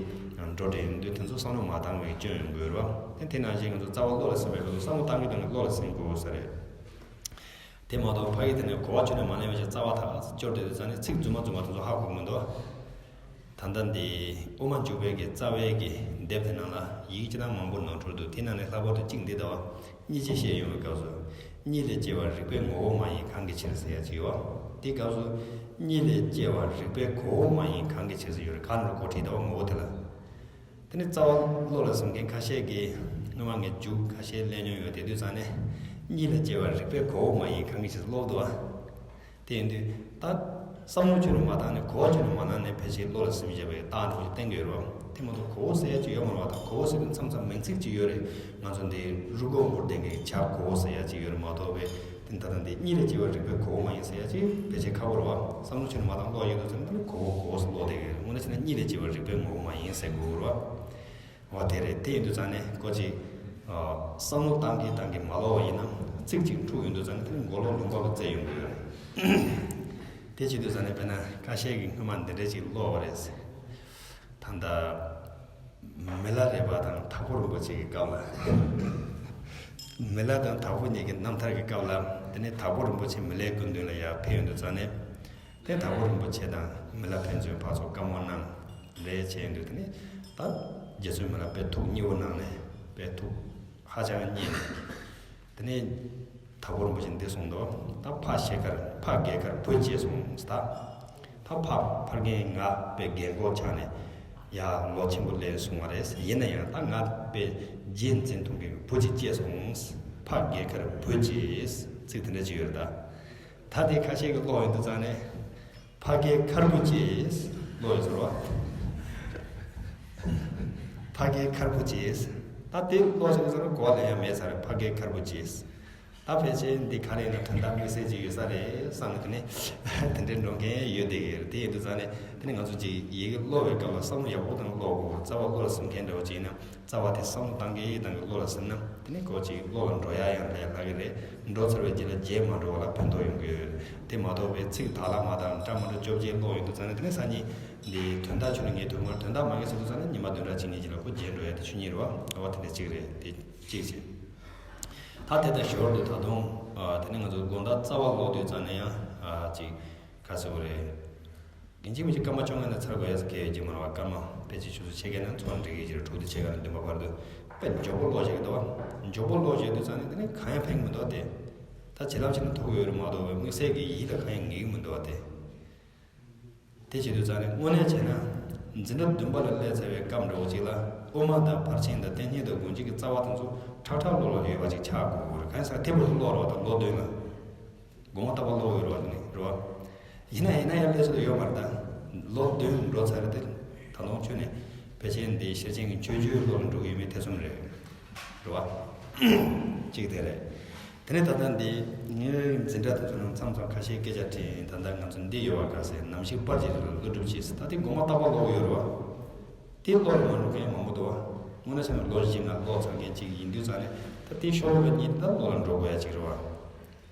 འགྲོ་བསྡད་ཡོང་དུས་དེ་ཚོ་བསམ་བློ་མ་བཏང་བའི་སྐྱོན་ཡོང་གི་ཡོད་རེད་བ། དེ་དེ་ནང་བཞིན་ང་ཚོ་རྩ་བ་བློ་ལ་སིམ་པའི་སྐབས་སུ་བསམ་བློ་བཏང་གི་བཏང་གི་བློ་ལ་སིམ་དགོས་ས་རེད། དེ་མ་གཏོགས་ཕ་གི་དེ་ནས་གོ་བ་ཁྱོན་ནས་མ་ལེན་པ་ཞིག་རྩ་བ་ཐག་སྐྱོར་བསྡད་དུས་ཙང་ནས་ཚིག་རྫུན་མ་རྫུན་མ་དེ་ཚོ་ཧ་གོ་གི་མི་འདུག་ད་ལྟ་འདི་དབུ་མ་འཇུག་པའི་གི་རྩ་བའི་གི་དེབ་དེ་ནང་ལ་ཡིག་སྤྱི་དང་མང་པོ་ནོར་འཁྲུལ་འདུག་དེ་ནང་ནས་ལྷག་པར་དུ་གཅིག་འདི་ལྟ་བ། གཉིས་ཀྱི་བཤད་ཡོང་བའི་སྐབས་སུ། གཉིས་ལས་སྐྱེ་བ་རིགས་པའི་ངོ་བོ་མ་ཡིན་གང་གི་ཕྱིར་ཟེར་ཡ་ཅིག་ཡོད། དེའི་སྐབས་སུ། གཉིས་ལས་སྐྱེ་བ་རིགས་པའི་གོ་བོ་མ་ཡིན་གང་གི་ཕྱིར་ཟེར་ཡོད་རེད། གང་རུ་གོ་ཁྲིད་ལྟ་བ་ངོ་བོ་དེ་ལ། དེ་ནི་རྩ་བ་བློ་ལ་སིམ་མཁན་ཁ་ཤས་ཀྱིས་སྔོན་མ་ངས་མཇུག་ཁ་ཤས་གླེང་མྱོང་ཡོད། དེ་དུས་ཙང་ནས་གཉིས་ལ་སྐྱེ་བ་རིགས་པའི་གོ་བོ་མ་ཡིན་གང་གི་ཕྱིར་ཀློག་འདུག་ཨ། དེ་ཡིན་དུས་ད་བསམ་བློ་ཁྱོན་ནས་མ་བཏང་ནས་གོ་བ་ཁྱོན་ནས་མ་བླངས་ནས་ཕལ་ཆེར་བློ་ལ་སིམ་བྱས་པའི་རྟགས་འདྲ་བོ་ཞིག་བསྟན་གྱི་ཡོད་རེད་བ། དེ་མ་གཏོགས་གོ་བོ་ཟེར་ཡ་ཅིག་ཡོད་མ་རེད་བ། ད་གོ་བོ་ཟེར་དུས་མཚམས་མཚམས་མིང་ཚིག་ཅིག་ཡོད་རེད། ང་ཚོ་འདི་རུས་སྒོ་འབུར་ལྡན་གྱི་བྱ་གོ་བོ་ཟེར་ཡ་ཅིག་ཡོད་རེད་མ་གཏོགས་པའི། དེ་ད་ལྟ་འདི་གཉིས་ལས་སྐྱེ་བ་རིགས་པའི་གོ་བོ་མ་ཡིན་ཟེར་ཡ་ཅིག་ཕལ་ཆེར་ཁག་པོ་རེད་བ། བསམ་བློ་ཁྱོན་ནས་མ་བཏང་ཀློག་ཡོད་དུས་ཙམ་ནས་གོ་བོ་གོ་བོ་ཟེར་ཀློག་བསྡད་ཀྱི་ཡོད་རེད། དངོས་གནས་བྱས་ན་གཉིས་ལས་སྐྱེ་བ་རིགས་པའི་ངོ་བོ་མ་ཡིན་ཟེར་དགོས་རེད་བ། འོ་དེ་རེད། དེ་ཡིན་དུས་ཙང་ནས་ཀོ་ཅིག་བསམ་བློ་བཏང་གིན་བཏང་གིན་མ་ཀློག་པ་ཡིན་ན་ཚིག་ཅིག་འཁྲུག་ཡོང་དུས་ཙང་ནས་དེ་ནི་མགོ་ལོག་ལུང་པ་ལ་བཙལ་ཡོང་གི་ཡོད་རེད། དེ་བྱེད་དུས་ཙང་ནས་དཔེར་ན་ཁ་ཤས་ཀྱིས་སྔོན་མ་འདི་འདྲ་ཅིག་ཀློག་པ་རེད། ད་ལྟ་མི་ལ་རས་པ་དང་དྭགས་པོ་རིན་པོ་ཆེ་གི་སྐབས་ལ། མི་ལ་དང་དྭགས་པོ་གཉིས་ཀྱི་རྣམ་ཐར་གྱི་སྐབས་ལ། དེ་ནས་དྭགས་པོ་རིན་པོ་ཆེ་མི་ལའི་སྐུ་མདུན་ལ་ཡར་ཕེབས་ཡོང་དུས་ཙང་ནས། དེ་དྭགས་པོ་རིན་པོ་ཆེ་དང་མི་ལ་ཕན་ཚུན་ཕར་ཚུར་བཀའ་མོལ་གནང་། ལས་བྱས་ཡོང་དུས་དེ་ནས་ད་རྗེ་བཙུན་མི་ལ་དཔེ་ཐུགས་མཉེས་པོ་གནང་ནས་དཔེ་ཐུགས་ཧ་ཅང་མཉེས་ནས། དེ་ནས་དྭགས་པོ་རིན་པོ་ཆེ་འདི་གསུངས་འདུག་ད་ཕ་ཤེལ་དཀར་ཕ་རྒྱལ་དཀར་བུ་སྐྱེས་སོང་ཟེར། ད་ད་ཕ་ཕ་རྒན་ང་དཔེ་རྒན་གོག་ཆགས་ནས་ཡ་ལོ་ཆེན་པོ་སླེབས་སོང་བ་རེད། ཡིན་ན་ཡང་ད་ང་དཔེ་རྗེས་འཛིན་ཐུབ་མཁན་བུ་ཅིག་སྐྱེས་སོང་། ཕ་རྒྱལ་དཀར་བུ་སྐྱེས། ཚིག་དེ་འདྲ་ཅིག་ཡོད་རེད་ད། ད་དེ་ཁ་ཤས་ཀྱིས་ཀློག་ཡོང་དུས་ཙང་ནས། ཕ་རྒན་དཀར་པོ་སྐྱེས། ཀློག་ཡོང་ཟེར་བ། ཕ་རྒན་དཀར་པོ་སྐྱེས། ད་དེ་ཀློག་ཟེར་ཟེར་ན་གོ་བ་ལེན་ཡ་མེད་ས་རེད། ཕ་རྒན་དཀར་པོ་སྐྱེས། ད་ཕལ་ཆེར་འདི་ག་རེ་ཡིན་ན་དོན་དག་དམིགས་བསལ་ཅིག་ཡོད་ས་རེད་བསམ་ནས་དེ་ནས་དེ་འདྲའི་འགྲོ་མཁན་ཡོད་བསྡད་ཀྱི་རེད། དེ་ཡིན་དུས་ཙང་ནས་དེ་ནས་ང་ཚོ་ཅིག་ཡི་གེ་ཀློག་པའི་སྐབས་ལ་བསམ་བློ་ཡག་པོ་བཏང་ཀློག་དགོས། རྩ་བ་བློ་ལ་སིམ་མཁན་འདྲ་བོ་ཅིག་ཡིན་ན། རྩ་བ་དེ་བསམ་བློ་བཏང་གིན་བཏང་གིན་བློ་ལ་སིམ་ན་དེ་ནི་ཀོ་ཅིག་བློ་ལ་འགྲོ་ཡ་ཡང་ལས་སླ་གི་རེད། འགྲོ་ཚར་བའི་རྗེས་ལ་རྗེས་མ་འགྲོ་བ་ལ་ཕན་ཐོགས་ཡོང་གི་ཡོད། དེ་མ་གཏོགས་པའི་ཚིག་དག་ལ་མ་དག་འདྲ་མ་འདྲ་བཅོ་བརྒྱད་ཀློག་ཡོང་དུས་ཙང་ནས་དེ་ནི་སང་ཉིན་འདིའི་དོན་དག་ཆུ་ནི་ངས་ཐུབ་མར་དོན་དག་མ་ངེས་ཟེར་དུས་ཙང་ནས་ཉི་མ་བདུན་ཕྲག་གཅིག་གཉིས་ཀྱི་ལ་ཁོ་རྗེས་འགྲོ་ཡ་དེ་ཆུ་གཉིས་རེད་བ། ཨ་བ་དེ་འདྲ་གཅིག་རེད། དེ་གཅིག་བྱས། ད་དེ་ལྟར་ཞོར་དུ་ད་དུང་དེ་ནི་ང་ཚོ་དགོང་དག་རྩ་བ་ཀློག་དུས་ཙང་ནས་ཡང་ཅིག་ག་ཟེར་བ་རེད། ཡིན་གཅིག་མིན་གཅིག་སྐར་མ་བཅོ་ལྔ་ནས་ཚར་དགོས་ཡ་ཟེར་གལ་ཡོད་ཀྱི་མ་རེད་བ། སྐར་མ་ཕལ་ཆེར་ཆུ་ཚོད་ཕྱེད་ཀ་ནས་ཚོགས་འགྲིག་གི་ཕྱིར་དྲུག་དང་ཕྱེད་ཀ་ནས་བདུན་པ་བར་དུ་དཔེ་མགྱོགས་པོ་ཀློག་བྱེད་ཀྱི་འདུག་བ། མགྱོགས་པོ་ཀློག་བྱེད་དུས་ཙང་ནས་དེ་ནས་གང་ཡང་ཕན་གྱི་མི་འདུག་བ་དེ། ད་བྱིན་རླབས་ཅིག་ནི་ཐོབ་ཀྱི་ཡོད་རེད་མ་གཏོགས་པའི་དམིགས་བསལ་གྱི་ཡིད་ལ་གང་ཡང་ངེས་ཀྱི་མི་འདུག་བ་དེ། དེ་བྱེད་དུས་ཙང་ནས་དངོས་གནས་བྱས་ན། འཛིན་གྲྭ་བདུན་པ་ལ་སླེབས་ཚར་བའི་སྐབས་འདྲ་བོ་ཅིག་ལ་དབུ་མ་དང་ཕར་ཕྱིན་དང་ཏིང་འཛིན་དང་སྒོམ་བྱེད་ཀྱི་རྩ་བ་དེ་ཚོ་ཁྲག་ཁྲག་བློ་ལ་ཡོད་པ་ཅིག་ཆགས་དགོས་ཀྱི་རེད། གང་ཡིན་ཟེར་ན་དེ་བར་དུ་ཀློག་རེད་བ། ད་ལོ་བདུན་ལ། དགོང་མོ་རྟག་པར་ཀློག་ཡོད་རེད་བ། དེ་ནི་རེད་བ། ཡིན་ན་ཡིན་ན་ཡང་སླེབས་ས་དེ་ཡོད་མ་རེད་ད། ལོ་བདུན་འགྲོ་ཚར་རེད་དེ། ད་དུང་ཁྱོད་ནི་ཕལ་ཆེར་འདི་ཤེར་ཕྱིན་གྱི་མཆོད་བརྗོད་བློ་ལ་འགྲོ་གི་ཡོད་མེད་ཐེ་ཚོམ་རེད། རེད་བ། གཅིག་དེ་རེད། དེ་ནས་ད་ལྟ་འདི་ངའི་འཛིན་གྲྭ་དེ་ཚོ་ནང་མཚམས་མཚམས་ཁ་ཤས་སྐད་ཆ་དྲིས། ད་ལྟ་ང་ཚོ་འདི་ཡོད་བ་ག་ཟེར། ནམ་ཞིག་པར་གྱི་རིགས་ལ་ཀླུ་སྒྲུབ་བྱེད་ཟེར། ད་དེ་དགོང་མོ་རྟག་པར་ཀློག་ཡོད་རེད་བ། དེ་བློ་ལ་མ་འགྲོ་མཁན་མང་པོ་འདུག་བ། དངོས་གནས་བྱས་ན་ལོ་བཞི་ལྔ་ཀློག་ཚར་མཁན་ཅིག་ཡིན་དུས་ཙང་ནས་ད་དེ་ཤོ་ལོ་ཀ་གཉིས་ད་བློ་ལ་འགྲོ་དགོས་ཡ་ཅིག་རེད་བ།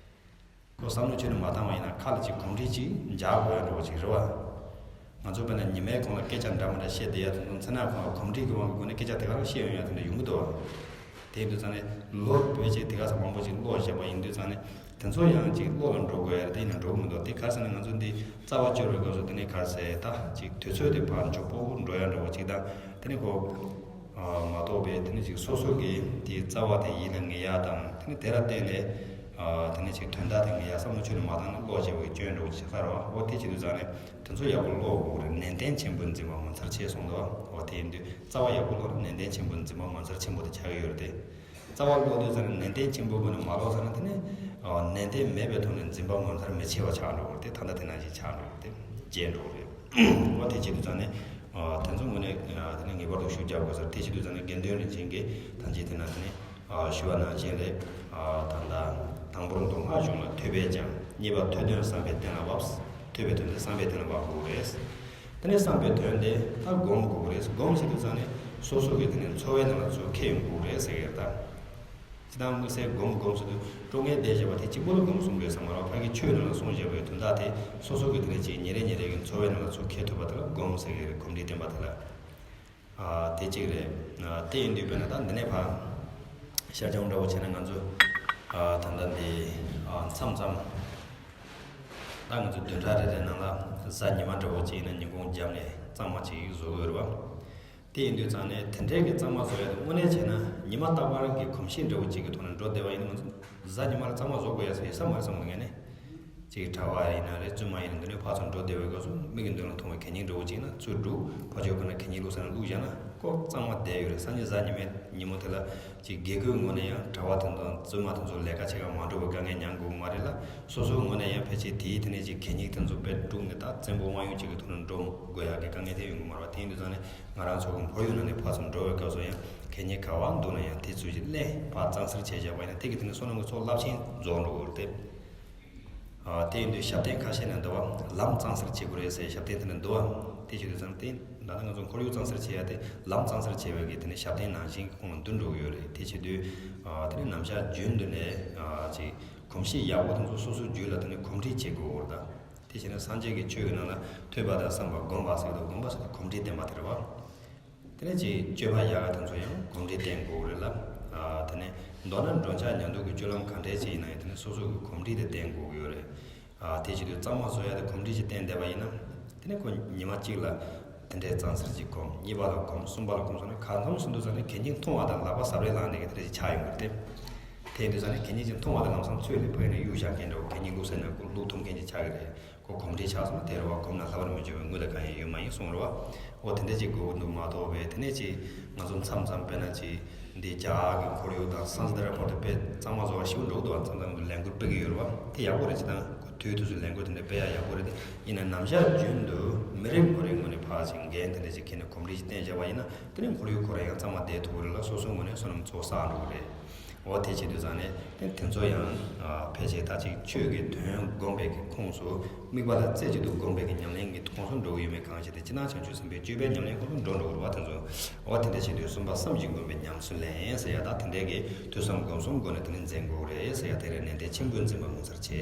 ཁོ་བསམ་བློ་ཁྱོན་ནས་མ་བཏང་བ་ཡིན་ན་ཁ་ལ་ཅིག་གོམས་འདྲིས་ཅིག་འཇགས་དགོས་ཡ་འདྲ་བོ་ཅིག་རེད་བ། ང་ཚོ་དཔེར་ན་ཉི་མའི་གོང་ལ་སྐད་ཆ་འདྲ་མི་འདྲ་བཤད་བསྡད་ཡ་དེ་ཚོ་མཚན་ནག་གོང་ལ་གོམས་འདྲིས་ཀྱི་དབང་གིས་སྒོ་ནས་སྐད་ཆ་དེ་ག་རང་བཤད་ཡོང་ཡ་དེ་འདྲ་ཡོང་གི་འདུག་བ། དེ་ཡིན་དུས་ཙང་ནས་ལོ་བོད་ཅིག་དེ་ག་ས་མང་པོ་ཅིག་ཀློག་བཞག་པ་ཡིན་དུས་ཙང་ནས་དེ་ཚོ་ཡང་ཅིག་བློ་ལ་འགྲོ་དགོས་ཡ་རེད། དེ་ཡིན་ན་འགྲོ་གི་མི་འདུག་དེ་ག་རེ་ཟེར་ན་ང་ཚོ་འདི་རྩ་བ་སྐྱོར་བའི་སྐབས་སུ་དེ་ནས་ག་རེ་ཟེར་ད་ཅིག་དུས་ཚོད་དེ་ཕར་མགྱོགས་པོ་འགྲོ་ཡ་འདྲ་བོ་ཅིག་དང་དེ་ནས་ཁོ། མ་གཏོགས་པའི་དེ་ནི་ཅིག་སོ་སོ་གི་དེའི་རྩ་བ་དེ་ཡིད་ལ་ངེས་ཡ་དང་དེ་ནི་དེ་ལ་བརྟེན་ནས་དེ་ནི་ཅིག་དོན་དག་དེ་ངེས་ཡ་བསམ་བློ་ཁྱོན་ནས་མ་བཏང་ན་ཀློག་བྱེད་པའི་སྐྱོན་འགྲོ་ཆེ་ས་རེད་བ། འོ་དེ་བྱེད་དུས་ཙང་ནས་དེ་ཚོ་ཡག་པོ་ཀློག་དགོས་རེད། ནན་ཏན་ཆེན་པོས་འཛིན་པ་ངོ་མཚར་ཆེ་གསུངས་འདུག་འོ་དེ་ཡིན་དུས་རྩ་བ་ཡག་པོ་ཀློག་ན་ནན་ཏན་ཆེན་པོས་འཛིན་པ་ངོ་མཚར་ཆེན་པོ་དེ་ཆགས་ཀྱི་ཡོད་རེད་དེ། རྩ་བ་ཀློག་དུས་ཙང་ནས་ནན་ཏན་ཆེན་པོའི་སྒོ་ནས་མ་ཀློག་ཙང་ན་དེ་ནི་ནན་ཏན་མེད་པའི་ཐོག་ནས་འཛིན་པ་ངོ་མཚར་མི་ཆེ་བ་ཆགས་འགྲོ་གི་རེད་དེ། ད་ལྟ་དེ་ནང་བཞིན་ཆགས་འགྲོ་གི་རེད་དེ། བརྗེད་འགྲོ་གི་རེད། འོ་དེ་བྱེད་དུས་ཙང་ནས་དེ་ཚོ་དངོས་གནས་དེ་ནས་ངེས་པར་དུ་ཤུགས་རྒྱག་དགོས་ཟེར། དེ་བྱེད་དུས་ཙང་ནས་དགེ་འདུན་རིན་ཆེན་གྱིས་ཐམས་ཅད་དེ་ན་དེ་ནས་ཞུ་བ་ནང་བཞིན་རེད། ད་ལྟ་དང་པོར་མདོ་སྔགས་གཞུང་ལ་ཐོས་པས་ཀྱང་། གཉིས་པ་ཐོས་དོན་བསམ་པས་གཏན་ལ་དབབ། ཐོས་པའི་དོན་དེ་བསམ་པས་གཏན་ལ་དབབ་དགོས་རེད། དེ་ནས་བསམ་པའི་དོན་དེ་ད་སྒོམ་དགོས་རེད། སྒོམ་བྱེད་དུས་ཙང་ནས་སོ་སོ་གི་དེ་ནས་འཚོ་བའི་ནང་ལ་ཚུར་འཁྱེར་ཡོང་དགོས་རེད་ཟེར་གི་རེད་ད། དང་དམིགས་བསལ་སྒོམ་སྒོམ་ཟེར་དུས་སྤྲོ་ངན་བསྡད་བཞག་པ་དེ་གཅིག་པོ་ལ་སྒོམ་གསུང་དགོས་ས་མ་རེད། ཕ་གི་ཆོས་ནང་ལ་གསུངས་བཞག་པའི་དོན་དག་དེ་སོ་སོ་གི་དེ་ནས་ཅིག་ཉིན་རེ་ཉིན་རེ་གི་འཚོ་བའི་ནང་ལ་ཚུར་འཁྱེར་ཐུབ་པ་དེ་ལ་སྒོམ་ཟེར་གི་རེད། གོམས་འདྲིས་བསྟེན་པ་དེ་ལ། ཨ། དེ་གཅིག་རེད། ཨ། དེ་ཡིན་དུས་དཔེར་ན་ད་འདི་ནས་ཕར་ཤར་བྱང་འདྲ་བོ་བྱས་ན་ང་ཚོ། ཨ། ད་ལྟ་འདི། ཨ། མཚམས་མཚམས་ད་ང་ཚོ་བདུན་ཕྲག་རེ་རེ་ནང་ལ་གཟའ་ཉི་མ་འདྲ་བོ་གཅིག་ཡིན་ན་ཉིན་གུང་རྒྱབ་ནས་གཙང་མ་གཅིག་བཟོ་གི་ཡོད་རེད་བ། དེ་ཡིན་དུས་ཙང་ནས་དེ་འདྲའི་གི་གཙང་མ་བཟོ་ཡ་དེ་དངོས་གནས་བྱས་ན་ཉི་མ་རྟག་པར་གི་གོམས་གཤིས་འདྲ་བོ་གཅིག་གི་ཐོག་ནས་འགྲོ་བསྡད་པ་ཡིན་ན་ང་ཚོ་གཟའ་ཉི་མ་ལ་གཙང་མ་བཟོ་དགོས་ཡ་ཟེར་ཡོད་ས་མ་རེད་བསམ་གི་འདུག་ངས་ནས། ཅིག་གྲྭ་པ་ཡིན་ན་རེད། བཙུན་མ་ཡིན་ན་འདི་འདྲའི་ཕར་ཚུར་འགྲོ་བསྡད་པའི་སྐབས་སུ་མིག་གི་མདུན་ལ་མཐོང་བའི་གད་སྙིགས་འདྲ་བོ་ཅིག་ན་ཚུར་འགྲོ། ཕར་ཕྱོགས་ཁ་ན་གད་སྙིགས་བླུགས་ས་ན་བླུགས་བཞག་ན་ཁོ་གཙང་མ་བསྡད་ཡོད་རེད། སང་ཉིན་གཟའ་ཉི་མའི་ཉིན་མོ་དེ་ལ་ཅིག་དགེ་སྐོས་ངོས་ནས་ཡང་གྲྭ་པ་དེ་ཚོ་བཙུན་མ་དེ་ཚོ་ལས་ཀ་བྱེད་ག་མ་འགྲོ་བའི་དཀའ་ངལ་མྱངས་དགོས་མ་རེད་ལ། སོ་སོའི་ངོས་ནས་ཡང་ཕལ་ཆེར་དེའི་དེ་ནས་ཅིག་གད་སྙིགས་དེ་ཚོ་དཔེ་བཀྲུས་ནས་ད་བཙན་པོ་དབང་ཡོད་ཅིག་གི་ཐོག་ནས་འགྲོ་དགོས་ཡག་གི་དཀའ་ངལ་དེ་ཡོང་གི་མ་རེད་བ། དེ་ཡིན་དུས་ཙང་ནས་ང་རང་ཚོ་གི་ཁོར་ཡུག་ནང་ནས་ཕར་ཚུར་འགྲོ་བའི་སྐབས་སུ་ཡང་གད་སྙིགས་ག་བ་འདུག་ན་ཡང་དེ་ཚོ་ཞིག་ལེན། ཕར་གཙང་སེལ་བྱས་བཞག་པ་ཡིན་ན་དེ་གི་དེ་ནས་བསོད་ནམས་ཀྱི་ཚོགས་རླབས་ཆེན་རྫོགས་འགྲོ་གི་རེད་དེ། ཨ། དེ་ཡིན་དུས་ཞབས་བརྟན་ཁ་ཤས་ནས་འདུག་བ། ལམ་གཙང་སེལ་བྱེད་དགོས་རེད་ཟེར་ཞབས་བརྟན་དེ་ནས་འདུག་བ། དེ་བྱེད་དུས་ཙང་དེ་ད་ལྟ་ང་ཚོ་ཁོར་ཡུག་གཙང་སེལ་བྱེད་ཡ་དེ་ལམ་གཙང་སེལ་བྱེད་པའི་གི་དེ་ནས་ཞབས་བརྟན་ནང་བཞིན་གྱི་ཁོངས་ལ་འདུ་འགྲོ་གི་ཡོད་རེད། དེ་བྱེད་དུས། ཨ། དེ་ནས་ནམ་ཞག་རྒྱུན་དུ་ནས། ཨ། ཅིག་གོམས་གཤིས་ཡག་པོ་དེ་ཚོ་སོ་སོའི་རྒྱུད་ལ་དེ་ནས་གོམས་འདྲིས་བྱེད་དགོས་ཡོད་རེད་ད། དེ་བྱས་ན་སངས་རྒྱས་ཀྱི་ཆོས་ཀྱི་ནང་ལ་ཐོས་པ་དང་བསམ་པ་སྒོམ་པ་ཟེར་གི་འདུག་སྒོམ་པ་ཟེར་ན་གོམས་འདྲིས་བསྟེན་པ་དེ་རེད་བ། དེ་ནས་ཅིག་སྤྱོད་པ་ཡག་ག་དེ་ཚོ་ཡང་གོམས་འདྲིས་བསྟེན་དགོས་རེད་ལ། ཨ། དེ་ནས་མདོར་ན་འགྲོ་འཆག་ཉལ་འདུག་གི་སྤྱོད་ལམ་ག་འདྲས་ཅིག་ཡིན་ན་ཡང་དེ་ནས་སོ་སོ་གི་གོམས་འདྲིས་དེ་བསྟེན་དགོས་ཀྱི་ཡོད་རེད། ཨ། དེ་བྱེད་དུས་གཙང་མ་བཟོ་ཡ་དེ་གོམས་འདྲིས་ཅིག་བསྟེན་བསྡད་པ་ཡིན་ན། དེ་ནས་ཁོ་ཉི་མ་གཅིག་ལ་དེ་འདྲའི་གཙང་སེལ་ཅིག་གོམས། གཉིས་པ་ལ་གོམས། གསུམ་པ་ལ་གོམས་སོང་ན་གང་འཚམ་སོང་དུས་ཙང་ནས་གད་སྙིགས་མཐོང་བ་དང་ལག་པ་ཟབ་རེ་ལངས་ནས་གི་དེ་འདྲ་ཅིག་ཆགས་ཡོང་གི་རེད་དེ། དེ་ཡིན་དུས་ཙང་ནས་གད་སྙིགས་ཅིག་མཐོང་བ་དང་ལམ་སང་ཚུར་ལ་ཕར་ཡིན་ན་གཡུག་བཞག་མཁན་འདྲ་བོ། གད་སྙིགས་བླུགས་ས་ན་ཁོ་བླུགས་ཐུབ་མཁན་ཅིག་ཆགས་ཀྱི་རེད། ཁོ་གོམས་འདྲིས་ཆགས་སོང་ན་དེ་རེད་བ། གོམས་ན་སླ་བར་མི་འགྱུར་བའི་དངུལ་ལས་གང་ཡང་ཡོད་མ་ཡིན་གསུངས་རེད་བ། འོ་དེ་འདྲ་ཅིག་དགོས་ཀྱི་འདུག་མ་གཏོགས་པའི་དེ་ནས་ཅིག་ང་ཚོ་མཚམས་མཚམས་དཔེར་ན་ཅིག་འདི་རྒྱ་གར་གྱི་ཁོར་ཡུག་དང་སང་ས་དེ་ར་པོ་དེ་དཔེ་གཙང་མ་བཟོ་བ་ཞིག་འགྲོ་གི་འདུག་བ། མཚམས་མཚམས་ལས་འགུལ་སྤེལ་གྱི་ཡོད་རེད་བ། དེ་ཡག་པོ་རེད། ཅི་ད་ཁོ་དུས་དུས་སུ་ལས་འགུལ་དེ་འདྲ་སྤེལ་ཡ་ཡག་པོ་རེད། དེ་ཡིན་ན་ནམ་ཞག་རྒྱུན་དུ་མི་རེ་ངོ་རེ་ངོས་ནས་ཕར་ཅིག་འགན་དེ་འདྲ་ཅིག་འཁྱེར་ནས་གོམས་འདྲིས་ཅིག་བསྟེན་བྱས་པ་ཡིན་ན་དེ་ནས་ཁོར་ཡུག་ཁོ་རང་ཡང་གཙང་མ་བསྡད་ཐུབ་ཀྱི་རེད་ལ། སོ་སོའི་ངོས་ནས་བསོད་ནམས་ཚོགས་བསགས་འགྲོ་གི་རེད། འོ་དེ་བྱེད་དུས་ཙང་ནས་དེ་དེ་ཚོ་ཡང་ཕལ་ཆེར་ད་ཅིག་ཆོས་ཀྱི་དོན་བསྒོམས་པའི་གི་ཁོངས་སུ། དམིགས་པ་ལ་རྩེ་གཅིག་ཏུ་བསྒོམས་པའི་གི་ཉམས་ལེན་གྱི་ཁོངས་སུ་འགྲོ་གི་ཡོད་མེད་གང་ཞིག་དེ་སྤྱིར་ན་བྱང་ཆུབ་སེམས་དཔའི་སྤྱོད་པའི་ཉམས་ལེན་ཁོངས་སུ་འགྲོ་འགྲོ་གི་རེད་བ། དེ་ཚོ་འོ་དེ་འདྲ་བྱེད་དུས་གསུམ་པ་བསམ་གྱིས་མགོན་པའི་ཉམས་སུ་ལེན་ཟེར་ཡ་ད་དེ་འདྲའི་གི་ཐོས་བསམ་སྒོམ་གསུམ་སྒོ་ནས་དེ་ནས་འཛིན་དགོས་རེད་ཟེར་ཡ་དེ་རེད། ནན་ཏན་ཆེན་པོས་འཛིན་པ་ངོ་མཚར་ཆེ།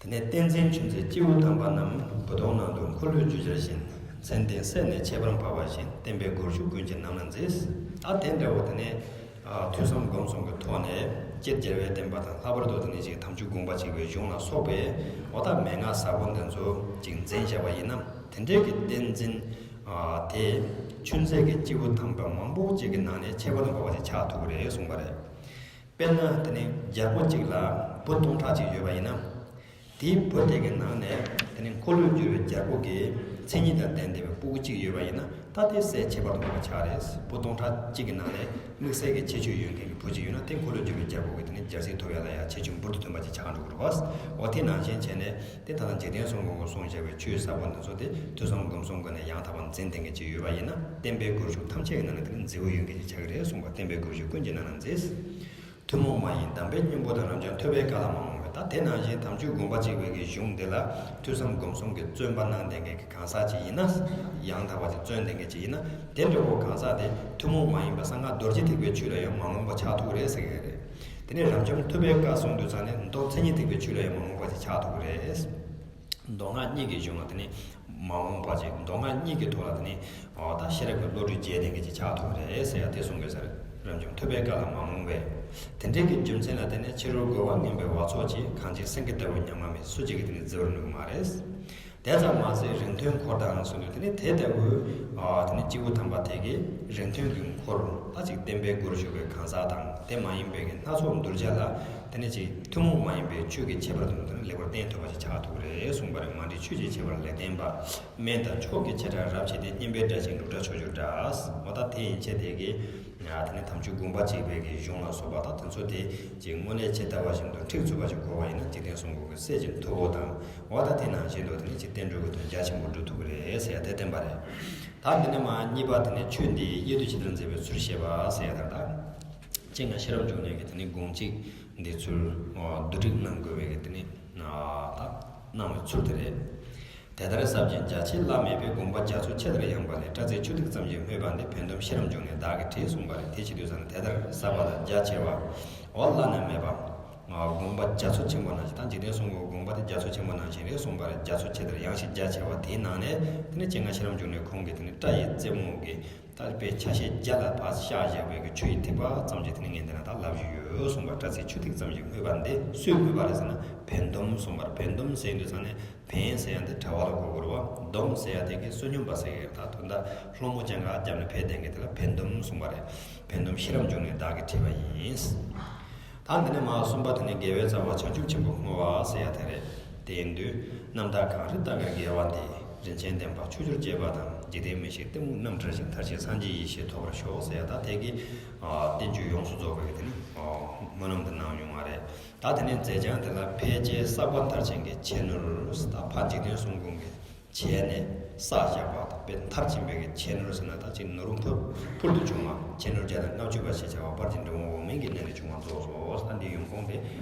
དེ་ནས་ཏིང་འཛིན་ཆུ་འཛིན་སྤྱི་བོ་དམ་པ་རྣམས། བུ་སྟོང་ནང་དུ་འཁོར་ལོས་སྒྱུར་བྱར་བཞེངས། མཚན་ལྡན་སྲས་ནི་ཁྱད་པར་འཕགས་པ་བཞིན། བསྟན་པའི་སྒོར་ཞུགས་ཀུན་གྱི་རྣམ་སྣང་མཛེས། ད་དེ་འདྲ་བོ་དེ་ནས། ཨ། ཐོས་བསམ་སྒོམ་གསུམ་གྱི་ཐོག་ནས་སྤྱིར་རྒྱལ་བའི་བསྟན་པ་དང་། ལྷག་པར་དུ་དེ་ནས་ཅིག་དམ་ཆོས་དགོངས་པ་གཅིག་པའི་གཞུང་ལ་སོགས་པའི་འོ་ད་མན་ངག་ཟབ་པོ་འདི་ཚོ་ཅིག་འཛིན་བཞག་པ་ཡིན་ན། དེ་འདྲའི་གི་ཏིང་འཛིན། ཨ། དེ་ཆུ་འཛིན་གྱི་སྤྱི་བོ་དམ་པ་མང་པོ་ཅིག་གི་ནང་ནས་ཁྱད་པར་དུ་འཕགས་པ་ཅིག་ཆགས་ཐུབ་ཀྱི་རེད་གསུངས་པ་རེད། དཔེར་ན་དེ་ནས་རྒྱལ་པོ་གཅིག་ལ་བུ་སྟོང་ཕྲག་གཅིག་ཡོད་པ་ཡིན་ན། དེའི་བུ་དེ་གི་ནང་ནས་དེ་ནས་འཁོར་ལོས་སྒྱུར་བའི་རྒྱལ་པོ་གི་མཚན་ཉིད་དང་ལྡན་བསྡད་པའི་སྤུ་གུ་གཅིག་ཡོད་པ་ཡིན་ན། ད་དེ་སྲས་ཁྱད་པར་དུ་འཕགས་པ་ཆགས་རེད། བུ་སྟོང་ཕྲག་གཅིག་གི་ནང་ནས་དམིགས་བསལ་གྱི་ཁྱད་ཆོས་ཡོད་མཁན་གྱི་བུ་གཅིག་ཡོད་ན། དེ་འཁོར་ལོས་སྒྱུར་བའི་རྒྱལ་པོ་གི་དེ་ནས་རྒྱལ་སྲིད་ཐོབ་ཡ་ལ་ཡ་ཁྱད་ཆོས་འབུར་དུ་ཐོན་པ་ཅིག་ཆགས་འགྲོ་གི་རེད་བ། འོ་དེ་ནང་བཞིན་བྱས་ནས་དེ་ད་ལྟ་འཇིག་རྟེན་གསུམ་མགོན་པོས་གསུངས་བཞག་པའི་ཆོས་ཟབ་པོ་འདི་ཚོ་དེ་ཐོས་བསམ་སྒོམ་གསུམ་སྒོ་ནས་ཡང་དག་པར་འཛིན་བསྡད་མཁན་ཅིག་ཡོད་པ་ཡིན་ན། བསྟན་པའི་སྒོར་ཞུགས་ཐམས་ཅད་ཀྱི་ནང་ནས་དེ་ནི་མཛེས་པོ་ཡོད་མཁན་ཅིག་ཆགས་ཀྱི་རེད་གསུངས་པ། བསྟན་པའི་སྒོར་ཞུགས་ཀུན་གྱི་རྣམ་སྣང་མཛེས། ཐུན་མོང་མ་ཡིན་གདམས་པའི་སྙིང་པོ་དང་། རབ་འབྱམས་ཐོས་པའི་བཀའ་ལ་མ་རྨོངས་པའི། ད་དེ་ནང་བཞིན་དམ་ཆོས་དགོངས་པ་གཅིག་པའི་གི་གཞུང་འདི་ལ་ཐོས་བསམ་སྒོམ་གསུམ་གྱི་བརྩོན་པ་གནང་བསྡད་མཁན་གྱི་གང་ཟག་ཅིག་ཡིན་ན། ཡང་དག་པ་ཅིག་བརྩོན་བསྡད་མཁན་ཅིག་ཡིན་ན། དེ་འདྲ་བོ་གང་ཟག་དེ་ཐུན་མོང་མ་ཡིན་པ་གསང་སྔགས་རྡོ་རྗེ་ཐེག་པའི་ཆོས་ལ་ཡང་མ་རྨོངས་པ་ཆགས་ཐུབ་ཀྱི་རེད་ཟེར་གྱི་རེད། དེ་ནས་རབ་འབྱམས་ཐོས་པའི་བཀའ་གསུང་དུས་ཙང་ནས་མདོ་མཚན་ཉིད་ཐེག་པའི་ཆོས་ལ་ཡང་མ་རྨོངས་པ་ཅིག་ཆགས་ཐུབ་ཀྱི་རེད། མདོ་སྔགས་གཉིས་ཀྱི་གཞུང་ལ་དེ་ནས་མ་རྨོངས་པ་ཅིག་མདོ་སྔགས་གཉིས་ཀྱི་ཐོག་ལ་དེ་ནས་འོ་ད་ཤེས་རབ་ཀྱི་བློ་གྲོས་རྒྱས་ལྡན་གྱི་ཅིག་ཆགས་ཐུབ་ཀྱི་རེད་ཟེར་ཡ་དེ་གསུང་དགོས་ས་རེད། རབ་འབྱམས་ཐོས་པའི་བཀའ་ལ་མ་རྨོངས་པས། དེ་འདྲའི་གི་རྒྱུ་མཚན་ལ་བརྟེན་ནས་ཕྱི་རོལ་རྒོལ་བ་ངན་པའི་བ་ཚོགས་ཀྱིས། གང་ཇི་སེང་གེ་ལྟ་བུའི་ཉམ་ང་མེད། སུ་གཅིག་གིས་དེ་ནི་བརྫི་བར་ནུས་མ་རེད། དེ་ཙམ་མ་ཟད་རིང་ཐུང་འཁོར་དང་གསུངས་དུས་དེ་ནི་དེ་ལྟ་བུའི་ཨ་དེ་ནི་སྐྱེས་བུ་དམ་པ་དེ་གིས་རིང་ཐུང་གི་འཁོར་ད་ཅིག་བསྟན་པའི་སྒོར་ཞུགས་པའི་གང་ཟག་དང་དེ་མ་ཡིན་པའི་གི་སྣ་ཚོགས་གདུལ་བྱ་ལ་དེ་ནི་ཅིག་ཐུན་མོང་མ་ཡིན་པའི་ཆོས་ཀྱི་ཁྱད་པར་དུ་དེ་ནི་ལེགས་པར་བསྟན་ཐུབ་པ་ཞིག་ཆགས་ཐུབ་ཀྱི་རེད་གསུངས་པ་རེད། མ་འདྲིས་ཆོས་ཀྱི་ཁྱད་པར་ལེགས་བསྟན་པ། དམན་དང་མཆོག་གི་བྱེ་བྲག་རབ་ཕྱེ་སྟེ། སྙན་པའི་སྒྲ་ཆེན་འབྲུག་སྒྲ་ཕྱོགས་བཅུར་བསྒྲགས། འོ་ད་དེ་ཡན་ཆད་དེ་གིས་ཡང་དེ་ནི་དམ་ཆོས་དགོངས་པ་གཅིག་པའི་གི་གཞུང་ལ་སོགས་པ་དང་དེ་ཚོ་དེ་ཅིག་དངོས་གནས་ཇི་ལྟ་བ་བཞིན་དུ་ཁྲིད་ཚུགས་པ་ཞིག་དགོས་པ་ཡིན་ན་འཇིག་རྟེན་གསུམ་མགོན་གྱི་སྲས་ཀྱི་ཐུ་བོ་དང་། འོ་ད་དེ་ནང་བཞིན་དུ་དེ་ནི་ཅིག་བསྟན་འགྲོ་གི་དོན་རྒྱ་ཆེན་པོ་སྒྲུབ་ཐུབ་ཀྱི་རེད་ཟེར་ཡ་དེ་བསྟན་པ་རེད། ད་འདི་ནས་མར་གཉིས་པ་དེ་ནི་ཆོས་འདི་དབྱེ་བསྡུ་ཇི་ལྟར་མཛད་པའི་ཚུལ་བཤད་པ་ཟེར་ཡ་དང་། ད་སྤྱིར་ང་ཤེས་རབ་འབྱུང་གནས་ཀྱི་དེ་ནི་དགོངས་གཅིག་འདི་ཚུལ་བསྡུ་སྒྲིག་གནང་དགོས་པའི་གི་དེ་ནི་ད་གནང་བའི་ཚུལ་དེ་རེད། དེ་ལྟར་ཟབ་ཅིང་རྒྱ་ཆེ་བླ་མེད་པའི། དགོངས་པ་རྒྱ་མཚོ་ཆེ་ལྟར་ཡངས་པ་ལས། སྐྲ་རྩེའི་ཆུ་ཐིགས་ཙམ་ཞིག་སྨོས་པ་འདི། བན་དོམ་ཤེས་རབ་འབྱུང་གནས་བདག་གིས་བྲིས་གསུངས་པ་རེད། དེ་བྱེད་དུས་ཙམ་ནས་དེ་ལྟར་ཟབ་པ་དང་རྒྱ་ཆེ་བ། འོ་བླ་ན་མེད་པ། དགོངས་པ་རྒྱ་མཚོ་ཆེན་པོ་ནང་བཞིན། ད་འཇིག་རྟེན་གསུམ་གྱི་དགོངས་པ་དེ་རྒྱ་མཚོ་ཆེན་པོ་ནང་བཞིན་རེད་གསུངས་པ་རེད། རྒྱ་མཚོ་ཆེ་ལྟར་ཡངས་ཤིང་རྒྱ་ཆེ་བ་དེའི་ནང་ནས་དེ་ནས་སྤྱན་སྔ་ཤེས་རབ་འབྱུང་གནས་ཁོང་གིས་དེ་ནས་སྐྲ་ཡི་རྩེ་མོ་གི། ད་དཔེ་ཆ་ཤས་བརྒྱ་ལ་ཕར་བཞག་བཞག་པའི་གི་ཆུ་ཡི་ཐིགས་པ་ཙམ་ཞིག་དེ་ནས་ངས་འདི་ན་ད་ལབ་བཞིན་ཡོད་གསུངས་པ། སྐྲ་རྩེའི་ཆུ་ཐིགས་ཙམ་ཞིག་སྨོས་པ་འདི་སུས་སྨོས་པ་རེད་ཟེར་ན། བན་དོམ་གསུངས་པར། བན་དོམ་ཟེར་དུས་ཙང་ནས་བན་ཟེར་ཡ་འདི་གྲྭ་བ་ལ་གོ་དགོས་རེད་བ། དོམ་ཟེར་ཡ་དེ་གི་བསོད་སྙོམས་པ་ཟེར་གི་རེད། ད་དོན་དག་སློང་མོ་སྤྱང་ཀ་བརྒྱབ་ནས་ཕེབས་བསྡད་མཁན་དེ་ལ་བན་དོམ་གསུངས་པ་རེད། བན་དོམ་ཤེས་རབ་འབྱུང་གནས་བདག་གིས་བྲིས་པ་ཡིན། ད་འདི་ནས་མ་གསུམ་པ་དེ་ནི་དགེ་བའི་རྩ་བ་བྱང་ཆུབ་ཆེན་པོ་བསྔོ་བ་ཟེར་ཡ་དེ་རེད། དེ་ཡིན་དུས་རྣམ་དག་གངས་རི་ལྟ་བུའི་དགེ་བ་འདི། རིན་ཆེན་ལྡན་པ་ཕྱོགས་བཅུར་སྤྱད་པ་དང་། འཇིག་རྟེན་མི་ཤེས་གཏི་མུག་རྣམ་བྲལ་ཞིང་། མཐར་ཕྱིན་སངས་རྒྱས་ཡེ་ཤེས་ཐོབ་པར་ཤོག་ཟེར་ཡ། ད་དེ་གི་ཨ་བསྟན་བཅོས་ཡོངས་སུ་རྫོགས་པའི་དེ་ནི་ཨ་སྨོན་ལམ་དུ་གནང་ཡོང་བ་རེད། ད་དེ་ནས་མཛད་བྱང་དེ་ལ་ཕལ་ཆེར་བསགས་པ་མཐར་ཕྱིན་གྱི་ཆེ་ནུར། ད་ཕར་འཇིག་རྟེན་གསུམ་ཀུན་གྱི་བྱས་ནས་བསགས་བཞག་པ་དང་། དཔེ་མཐར་ཕྱིན་པའི་གི་ཆེ་ནུར་ཟེར་ན། ད་ཅིག་ནུར་ཕུར་ཕུར་དུ་བྱུང་བ། ཆེ་ནུར་བརྒྱ་དང་ལྔ་བཅུ་པ་ཞེས་བྱ་བ་དཔལ་གྱི་འབྲི་བ་འོག་མིན་གྱི་གནས་ལས་བྱུང་བ་རྫོགས་སོ། ད་འདི་ཡོང་ཁུངས་དེ་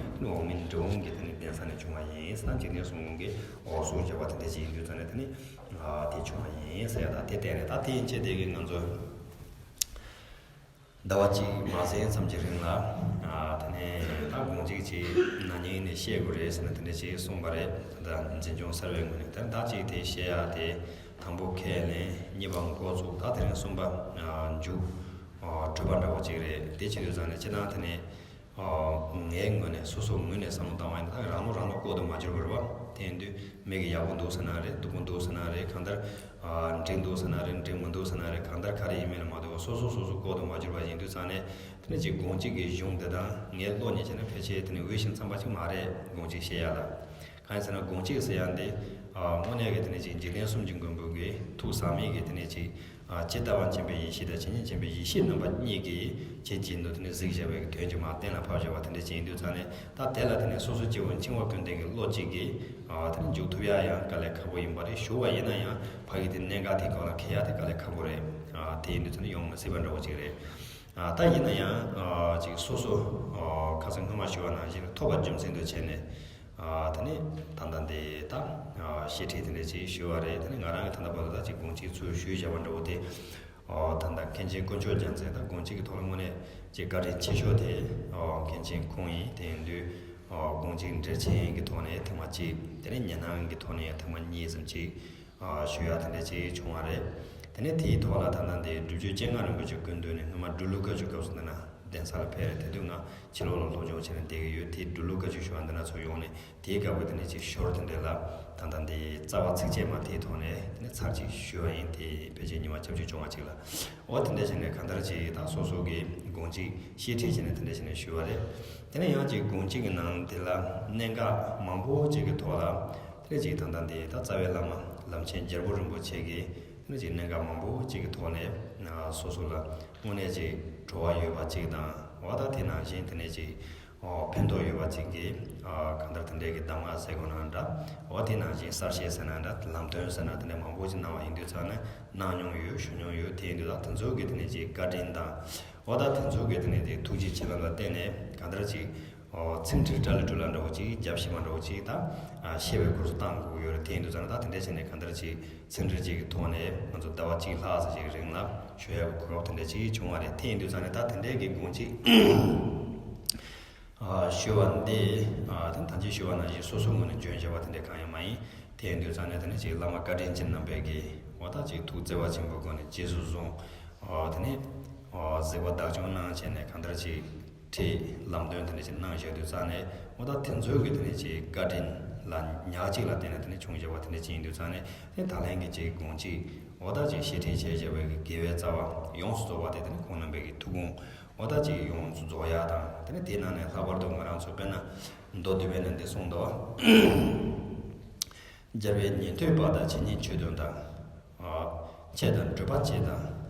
འོག་མིན་འབྲི་བ་འོག་མིན་གྱི་དེ་ནི་གདན་ས་ནས་བྱུང་བ་ཡིན། ད་འཇིག་རྟེན་གསུམ་ཀུན་གྱི་འོག་སུ་བྱ་བ་དེ་འདྲ་ཅིག་ཡིན་དུས་ཙང་ནས་དེ་ནི་ཨ་དེ་བྱུང་བ་ཡིན་ཟེར་ཡ། ད་དེ་བསྟན་རེད། ད་དེ་ཡིན་ཆེད་དེ་གི་ང་ཚོ་ཟླ་བ་གཅིག་མ་ཟིན་ཙམ་གྱི་རིང་ལ། ཨ་དེ་ནས་ད་དགོངས་གཅིག་ཅིག་ན་ནིང་ནས་བཤད་དགོས་རེད་ཟེར་ནས་དེ་འདྲ་ཅིག་གསུངས་པ་རེད། ད་འཛིན་སྐྱོང་གསར་བའི་ངོས་ནས། ད་ཟླ་གཅིག་དེ་བཤད་ཡ་དེ་དང་པོ་ཁས་ལེན། གཉིས་པ་འགོ་བཙུགས། ད་དེ་རིང་གསུམ་པ་ཨ་མཇུག་ཨ་གྲུབ་པ་འདྲ་བོ་ཅིག་རེད། དེ་བྱེད་དུས་ཙང་ནས་སྤྱིར་བཏང་དེ་ནས་ཨ་ངའི་ངོས་ནས་སོ་སོའི་ངོས་ནས་བསམ་བློ་བཏང་བ་ཡིན་ན། ད་རང་བློ་རང་བློ་བསྐོར་དུ་མ་གྱུར་བར་བ། དེ་ཡིན་དུས་མིག་གིས་ཡག་པོ་འདུག་ཟེར་ན་རེད། སྡུག་པོ་འདུག་ཟེར་ན་རེད། གང་ལྟར་ཨ་འགྲིག་འདུག་ཟེར་ན་རེད། འགྲིག་མི་འདུག་ཟེར་ན་རེད། གང་ལྟར་ག་རེ་ཡིན་མིན་ལ་མ་ལྟོས་པར་སོ་སོ་སོ་སོ་བསྐོར་དུ་མ་གྱུར་པ་ཡིན་དུས་ཙང་ནས། དེ་ནས་ཅིག་དགོངས་གཅིག་གི་གཞུང་འདི་དང་ངའི་བློ་གཉིས་ཆ་ནས་ཕལ་ཆེར་དེ་ནས་འོས་ཤིང་འཚམ་པ་ཅིག་མ་རེད། དགོངས་གཅིག་བཤད་ཡ་ལ། གང་ཡིན་ཟེར་ན་དགོངས་གཅིག་ཟེར་ཡ་འདི་ཨ་དངོས་གནས་ཀྱི་དེ་ནས་ཅིག་འཇིག་རྟེན་གསུམ་གྱི་མགོན་པོ་གི་ཐུགས་ཟག་མེད་ཀྱི་དེ་ནས་ཅིག་ཨ་ཇི་ལྟ་བ་མཁྱེན་པའི་ཡེ་ཤེས་དང་ཇི་སྙེད་མཁྱེན་པའི་ཡེ་ཤེས་རྣམ་པ་གཉིས་ཀྱིས་ཇི་བཞིན་དུ་དེ་ནས་གཟིགས་བཞག་པའི་དོན་གྱི་མ་གཏན་ལ་ཕབ་བཞག་པ་དེ་འདྲ་ཅིག་ཡིན་དུས་ཙང་ནས། ད་དེ་ལ་དེ་ནས་སོ་སོ་སྐྱེ་བོ་འཆིང་བ་ཀུན་ལྡན་གྱི་བློ་གཅིག་གིས་ཨ་དེ་ནས་འཇུག་ཐུབ་ཡ་ཡང་དཀའ་ལས་ཁག་པོ་ཡིན་པ་རེད། ཞུ་བ་ཡིན་ན་ཡང་ཕ་གི་དེ་གནད་འགག་དེ་སྒང་ལ་འཁེལ་ཡ་དེ་དཀའ་ལས་ཁག་པོ་རེད། ཨ་དེ་ཡིན་དུས་ཙང་ནས་ཡོང་མི་སྲིད་པ་འདྲ་བོ་ཅིག་རེད། ཨ་ད་ཡིན་ན་ཡང་ཨ་ཅིག་སོ་སོ་ཨ་ཁ་སང་སྔོན་མ་ཞུ་བ་ནང་བཞིན་ཐོབ་པ་རྒྱུ་མཚན་དུ་བྱས་ནས། ཨ་དེ་ནས་ད་ལྟ་འདི་ད་ཨ་བཤད་ཁྲིད་དེ་འདྲ་ཅིག་ཞུ་བ་རེད། དེ་ནས་ང་རང་གི་ད་ལྟ་བར་དུ་ད་ཅིག་དགོངས་གཅིག་ཚུར་ཞུས་བཞག་པ་འདྲ་བོ་དེ། ཨ་ད་ལྟ་མཁན་ཆེན་དཀོན་མཆོག་རྒྱལ་མཚན་དང་དགོངས་གཅིག་གི་ཐོག་ལ་དངོས་གནས་ཅིག་བཀའ་དྲིན་ཆེ་ཤོས་དེ་ཨ་མཁན་ཆེན་ཁོང་ཡིན། དེ་ཡིན་དུས་ཨ་དགོངས་གཅིག་འགྲེལ་ཆེན་གྱི་ཐོག་ནས་ཐེངས་མ་གཅིག་དེ་ནས་ཉན་སྣང་གི་ཐོག་ནས་ཐེངས་མ་གཉིས་ཙམ་ཅིག་ཨ་ཞུ་ཡ་དེ་འདྲ་ཅིག་བྱུང་བ་རེད། དེ་ནས་དེའི་ཐོག་ལ་ད་ལྟ་འདི་སྒྲུབ་བརྒྱུད་སྤྱན་སྔ་རིན་པོ་ཆེ་སྐུ་མདུན་ནས་སྔོན་མ་འབྲི་ཀློག་བཀའ་ཆོས་སྐབས་སུ་འདི་ན་གདན་ས་ལ་ཕེབས་རེད། དེ་དུས་ང་ཕྱི་ལོགས་ལ་སློབ་སྦྱོང་བྱས་ནས་བསྡད་ཀྱི་ཡོད། དེ་འབྲི་ཀློག་བཀའ་ཆོས་ཞུ་བ་འདི་ན་ཚུར་ཡོང་ནས་དེའི་སྐབས་ཀྱི་དེ་ནས་ཅིག་ཞོར་དེ་འདྲ་ལ་ད་ལྟ་འདི་རྩ་བ་ཚིགས་བཅད་མ་དེའི་ཐོག་ནས་དེ་ནས་ཚར་གཅིག་ཞུ་བ་ཡིན། དེ་ཕལ་ཆེར་ཉི་མ་བཅུ་བཅུ་བྱུང་བ་ཅིག་ལ། འོ་དེ་འདྲ་བྱས་ནས་གང་ལྟར་ཅིག་ད་སོ་སོ་གི་དགོངས་གཅིག་བཤད་ཁྲིད་བྱས་ནས་དེ་འདྲ་བྱས་ནས་ཞུ་བ་རེད། དེ་ནས་ཡང་ཅིག་དགོངས་གཅིག་གི་ནང་དེ་ལ་གནད་འགག་མང་པོ་ཅིག་གི་ཐོག་ལ། དེ་ནས་ཅིག་ད་ལྟ་འདི་ད་རྩ་བའི་བླ་མ་བླ་ཆེན་རྒྱལ་པོ་རིན་པོ་ཆེ་གིས་དེ་ནས་ཅིག་གནད་འགག་མང་པོ་ཅིག་གི་ཐོག་ནས་སོ་སོ་ལ་དངོས་གནས་ཅིག་བྲོ་བ་ཡོད་པ་ཅིག་དང་། འོ་ད་དེ་ནང་བཞིན་དེ་ནས་ཅིག་ཨོ་ཕན་ཐོགས་ཡོད་པ་ཅིག་གིས་ཨ་གང་ལྟར་དེ་འདྲའི་གི་གདམས་ངག་ཟེར་དགོས་ན་འདྲ། འོ་དེ་ནང་བཞིན་གསར་བཤད་ཟེར་ན་འདྲ། ལམ་སྟོན་ཟེར་ན་དེ་འདྲ་མང་པོ་ཅིག་གནང་བ་ཡིན་དུས་ཙང་ནས་གནང་མྱོང་ཡོད། ཞུ་མྱོང་ཡོད། དེ་ཡིན་དུས་ད་དེ་ཚོ་གི་དེ་ནས་ཅིག་བཀའ་དྲིན་དང་། འོ་ད་དེ་ཚོ་གི་དེ་ནས་ཅིག་ཐུགས་རྗེ་ཆེ་ལབ་ལ་བརྟེན་ནས་གང་ལྟར་ཅིག་ཨོ་ཚིག་འབྲུ་ར་ལི་ཏྲུ་ལ་འདྲ་བོ་ཅིག་རྒྱབ་ཤེས་མ་འདྲ་བོ་ཅིག་ད་ཨ་བཤད་པའི་སྐོར་སུ་བཏང་དགོས་ཀྱི་ཡོད་རེད། དེ་ཡིན་དུས་ཙང་ནས་ད་དེ་འདྲ་བྱས་ནས་གང་ལྟར་ཅིག་ཚིག་འབྲུ་གཅིག་གི་ཐོག་ནས་ང་ཚོ་ཟླ་བ་གཅིག་ལྷག་ཙམ་ཞིག་རིང་ལ་ཞུ་ཡག་གི་གོ་སྐབས་དེ་འདྲ་ཅིག་བྱུང་བ་རེད། དེ་ཡིན་དུས་ཙང་ནས་ད་དེ་འདྲའི་གི་དགོངས་གཅིག་ཨ་ཞུ་བ་འདི་ཨ་ད་ད་ཅི་ཞུ་བ་ནང་བཞིན་སོ་སོའི་ངོས་ནས་འཇོན་བྱ་བ་དེ་འདྲ་གང་ཡང་མ་ཡིན། དེ་ཡིན་དུས་ཙང་ནས་དེ་ནས་ཅིག་བླ་མ་བཀའ་དྲིན་ཅན་རྣམ་པས་ཀྱིས་འོ་ད་ཅིག་ཐུགས་བརྩེ་བ་ཆེན་པོའི་སྒོ་ནས་རྗེས་སུ་བཟུང་། ཨ་དེ་ནས་ཨ་གཟིགས་པ་བདག་སྐྱོང་གནང་བྱས་ནས་གང་ལྟར་ཅིག་ཁྲིད་ལམ་སྟོན་དེ་འདྲ་ཅིག་གནང་བཞག་དུས་ཙང་ནས་འོ་ད་དེ་ཚོའི་གི་དེ་ནས་ཅིག་བཀའ་དྲིན་ལ་ཉག་གཅིག་ལ་བརྟེན་ནས་དེ་ནས་བྱུང་བཞག་པ་དེ་འདྲ་ཅིག་ཡིན་དུས་ཙང་ནས་དེ་ད་ལན་གྱི་ཅིག་དགོངས་གཅིག་འོ་ད་ཅིག་བཤད་ཁྲིད་བྱས་བཞག་པའི་གི་དགེ་བའི་རྩ་བ་ཡོངས་སུ་རྫོགས་པ་དེ་དེ་ནས་ཁོང་རྣམ་པའི་གི་ཐུགས་དགོངས་འོ་ད་ཅིག་ཡོངས་སུ་རྫོགས་ཡ་དང་། དེ་ནས་དེའི་ནང་ནས་ལྷག་པར་དུ་ང་རང་ཚོ་དཔེར་ན་མདོ་སྡུད་པའི་ནང་འདི་གསུངས་འདུག་རྒྱལ་བའི་ཉན་ཐོས་པ་དང་ཇི་སྙེད་ཆོས་སྟོན་དང་། ཨ་འཆད་དང་སྒྲུབ་པ་བྱེད་དང་།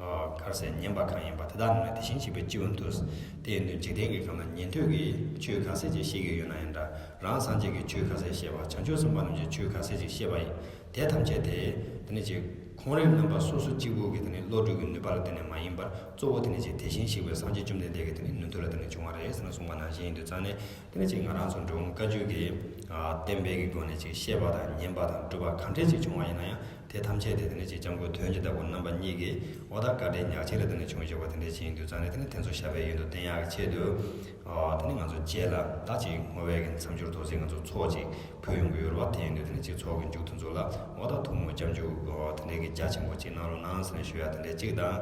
ཨ་ག་རེ་ཟེར། ཉན་པ་གང་ཡིན་པ་དེ་དག་ནི་དེ་བཞིན་གཤེགས་པའི་སྤྱི་བོར་འདུད། དེ་ཡིན་དུས་འཇིག་རྟེན་གྱི་ཁམས་ལ་ཉན་ཐོས་ཀྱི་ཆོས་ག་ཚད་ཅིག་ཤེས་ཀྱི་ཡོད་ན་ཡང་འདྲ། རང་སངས་རྒྱས་ཀྱི་ཆོས་ག་ཚད་ཤེས་པ། བྱང་ཆུབ་སེམས་དཔའ་རྣམས་ཀྱི་ཆོས་ག་ཚད་ཅིག་ཤེས་པ་ཡིན། དེ་ཐམས་ཅད་དེ་དེ་ནི་ཅིག་ ཁོང་རང་རྣམ་པ་སོ་སོ་གཅིག་པུ་གི་དེ་ནས་བློ་གྲོས་ཀྱི་ནུས་པ་ལ་བརྟེན་ནས་མ་ཡིན་པར། གཙོ་བོ་དེ་ནས་ཅིག་དེ་བཞིན་གཤེགས་པའི་སངས་རྒྱས་བཅོམ་ལྡན་འདས་ཀྱི་དེ་ནས་ནུས་མཐུ་ལ་བརྟེན་ནས་བྱུང་བ་རེད་ཟེར་ནས་གསུངས་པ་ནང་བཞིན་ཡིན་དུས་ཙང་ནས། དེ་ནས་ཅིག་ང་རང་ཚོ་འབྲི་གུང་བཀའ་བརྒྱུད་ཀྱི་ཨ་བསྟན་པའི་གི་སྒོ་ནས་ཅིག་བཤད་པ་དང་ཉན་པ་དང་སྒྲུབ་པ་ག་འདྲས་ཅིག་བྱུང་བ་ཡིན་ན་ཡང་། དེ་ཐམས་ཅད་དེ་དེ་ནས་ཅིག་སྐྱབས་མགོན་དོན་གྱི་བདག་པོ་རྣམ་པ་གཉིས་ཀྱི་འོ་ད་བཀའ་དྲིན་ཉག་གཅིག་ལ་བརྟེན་ནས་བྱུང་བཞག་པ་དེ་འདྲས་ཅིག་ཡིན་དུས་ཙང་ནས། དེ་ནས་དེ་ཚོ་ཞབས་པད་ཡུན་དུ་བརྟན་ཡག་གི་ཆེད་དུ། ཨ་དེ་ནས་ང་ཚོ་རྗེས་ལ་ད་ཅིག་བསྔོ་བའི་གི་མཚམས་སྦྱོར་ཐོག་ཅིག་ང་ཚོ་ཚོགས་ཅིག་ཕུལ་ཡོང་གི་ཡོད་རེད་བ། དེ་ཡིན་དུས་དེ་ནས་ཅིག་ཚོགས་ཀྱི་མཇུག་དེ་ཚོ་ལ་འོ་ད་ཐུགས་སྨོན་སྐྱབས་འཇུག་ཨ་དེ་འདྲས་ཀྱི་རྒྱ་ཆེན་པོ་ཅིག་གནང་རོགས་གནང་ཟེར་ནས་ཞུ་ཡ་དེ་འདྲས་ཅིག་དང་།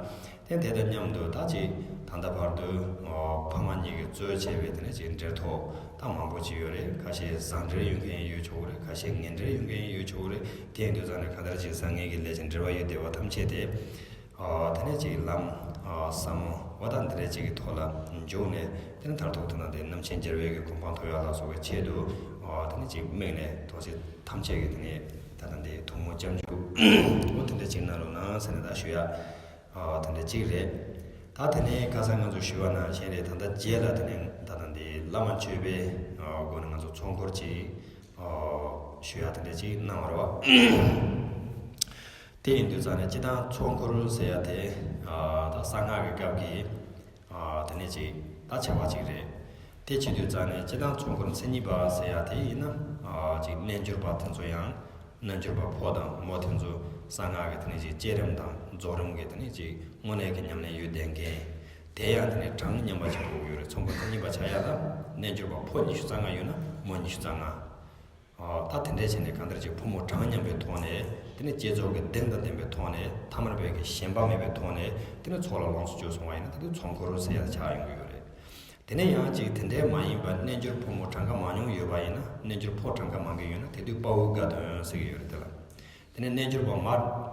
དེ་དེ་དང་མཉམ་དུ་ད་ཅིག་ད་ལྟ་བར་དུ་ཨ་ཕ་མ་གཉིས་ཀྱིས་གཙོས་བྱས་པའི་དེ་ནས་ཅིག་འབྲེལ་ཐོགས་ད་མང་པོ་ཅིག་ཡོད་རེད། ཁ་ཤས་བཟང་འབྲེལ་ཡོད་མཁན་ཡོད་ཆོག་གི་རེད། ཁ་ཤས་ངན་འབྲེལ་ཡོད་མཁན་ཡོད་ཆོག་གི་རེད། དེ་ཡིན་དུས་ཙང་ནས་གང་ལྟར་ཅིག་བཟང་ངན་གྱི་ལས་ཀྱི་འབྲེལ་བ་ཡོད་བསྡད་པ་ཐམས་ཅད་དེ། ཨ་དེ་ནས་ཅིག་ལམ་ཨ་ཟབ་མོ་འོ་ད་འདི་འདྲའི་ཅིག་གི་ཐོག་ལ་འཇུག་ནས། དེ་ནས་མཐར་ཐུག་ཏུ་ན་དེ་རྣམ་མཁྱེན་རྒྱལ་བའི་གི་གོ་འཕང་ཐོབ་ཡག་ལ་སོགས་པའི་ཆེད་དུ། ཨ་དེ་ནས་ཅིག་དམིགས་ནས་ཐོག་ཅིག་ཐམས་ཅད་ཀྱིས་དེ་ནས་ད་ལྟ་འདི་ཐུགས་སྨོན་སྐྱབས་འཇུག་འོ་དེ་འདྲ་ཅིག་གནང་རོགས་གནང་ཟེར་ནས་ད་ཞུ་ཡ། ཨ་དེ་འདྲ་ཅིག་རེད། ད་དེ་ནས་ཁ་སང་ང་ཚོ་ཞུས་པ་ནང་བཞིན་རེད། ད་ལྟ་རྗེས་ལ་དེ་ནས་ད་ལྟ་འདི་བླ་མ་མཆོད་པའི་ཨ་སྒོ་ནས་ང་ཚོ་ཚོགས་འཁོར་ཅིག་ཨ་ཞུ་ཡ་དེ་འདྲ་ཅིག་གནང་བ་རེད་བ། དེ་ཡིན་དུས་ཙང་ནས་སྤྱིར་བཏང་ཚོགས་འཁོར་ཟེར་ཡ་དེ་ཨ་ད་གསང་སྔགས་ཀྱི་སྐབས་ཀྱི་ཨ་དེ་ནས་ཅིག་ད་བྱ་བ་ཅིག་རེད། དེ་བྱེད་དུས་ཙང་ནས་སྤྱིར་བཏང་ཚོགས་འཁོར་མཚན་ཉིད་པ་ཟེར་ཡ་དེ་ཡིན་ན། ཨ་ཅིག་རྣལ་འབྱོར་པ་དེ་ཚོ་ཡང་རྣལ་འབྱོར་པ་ཕོ་དང་མོ་དེ་ཚོ་གསང་སྔགས་ཀྱི་དེ་ནས་ཅིག་བསྐྱེད་རིམ་དང་རྫོགས་རིམ་གྱི་དེ་ནས་ཅིག་དངོས་གནས་ཀྱི་ཉམས་ལེན་ཡོད་བསྡད་མཁན། དེ་ཡང་དེ་ནས་གྲངས་མཉམ་པ་ཅིག་དགོས་ཀྱི་ཡོད་རེད། ཚོགས་འཁོར་མཚན་ཉིད་པ་ཆགས་ཡ་ལ་རྣལ་འབྱོར་པ་ཕོ་ཉི་ཤུ་རྩ་ལྔ་ཡོད་ན་མོ་ཉི་ཤུ་རྩ་ལྔ། ཨ་ད་དེ་འདྲས་བྱས་ནས་གང་ལྟར་ཅིག་ཕོ་མོ་གྲངས་མཉམ་པའི་ཐོག་ནས། དེ་ནས་བསྐྱེད་རྫོགས་ཀྱི་གདེང་དང་ལྡན་པའི་ཐོག་ནས། ཐ་མལ་པའི་གི་ཞེན་པ་མེད་པའི་ཐོག་ནས་དེ་ནས་ཚོགས་ལ་ལོངས་སུ་སྤྱོད་སོང་བ་ཡིན་ན། དེ་དུས་ཚོགས་འཁོར་ཟེར་ཡ་ཆགས་ཡོང་གི་ཡོད་རེད། དེ་ནས་ཡང་ཅིག་དེ་འདྲས་མ་ཡིན་པ་རྣལ་འབྱོར་ཕོ་མོ་གྲངས་ཀ་མང་ཉུང་ཡོད་པ་ཡིན་ན། རྣལ་འབྱོར་ཕོ་གྲངས་ཀ་མང་གི་ཡོད་ན་དེ་དུས་དཔའ་བོའི་དགའ་སྟོན་ཟེར་གི་ཡོད་རེད། དེ་ལ། དེ་ནས་རྣལ་འབྱོར་པ་མ་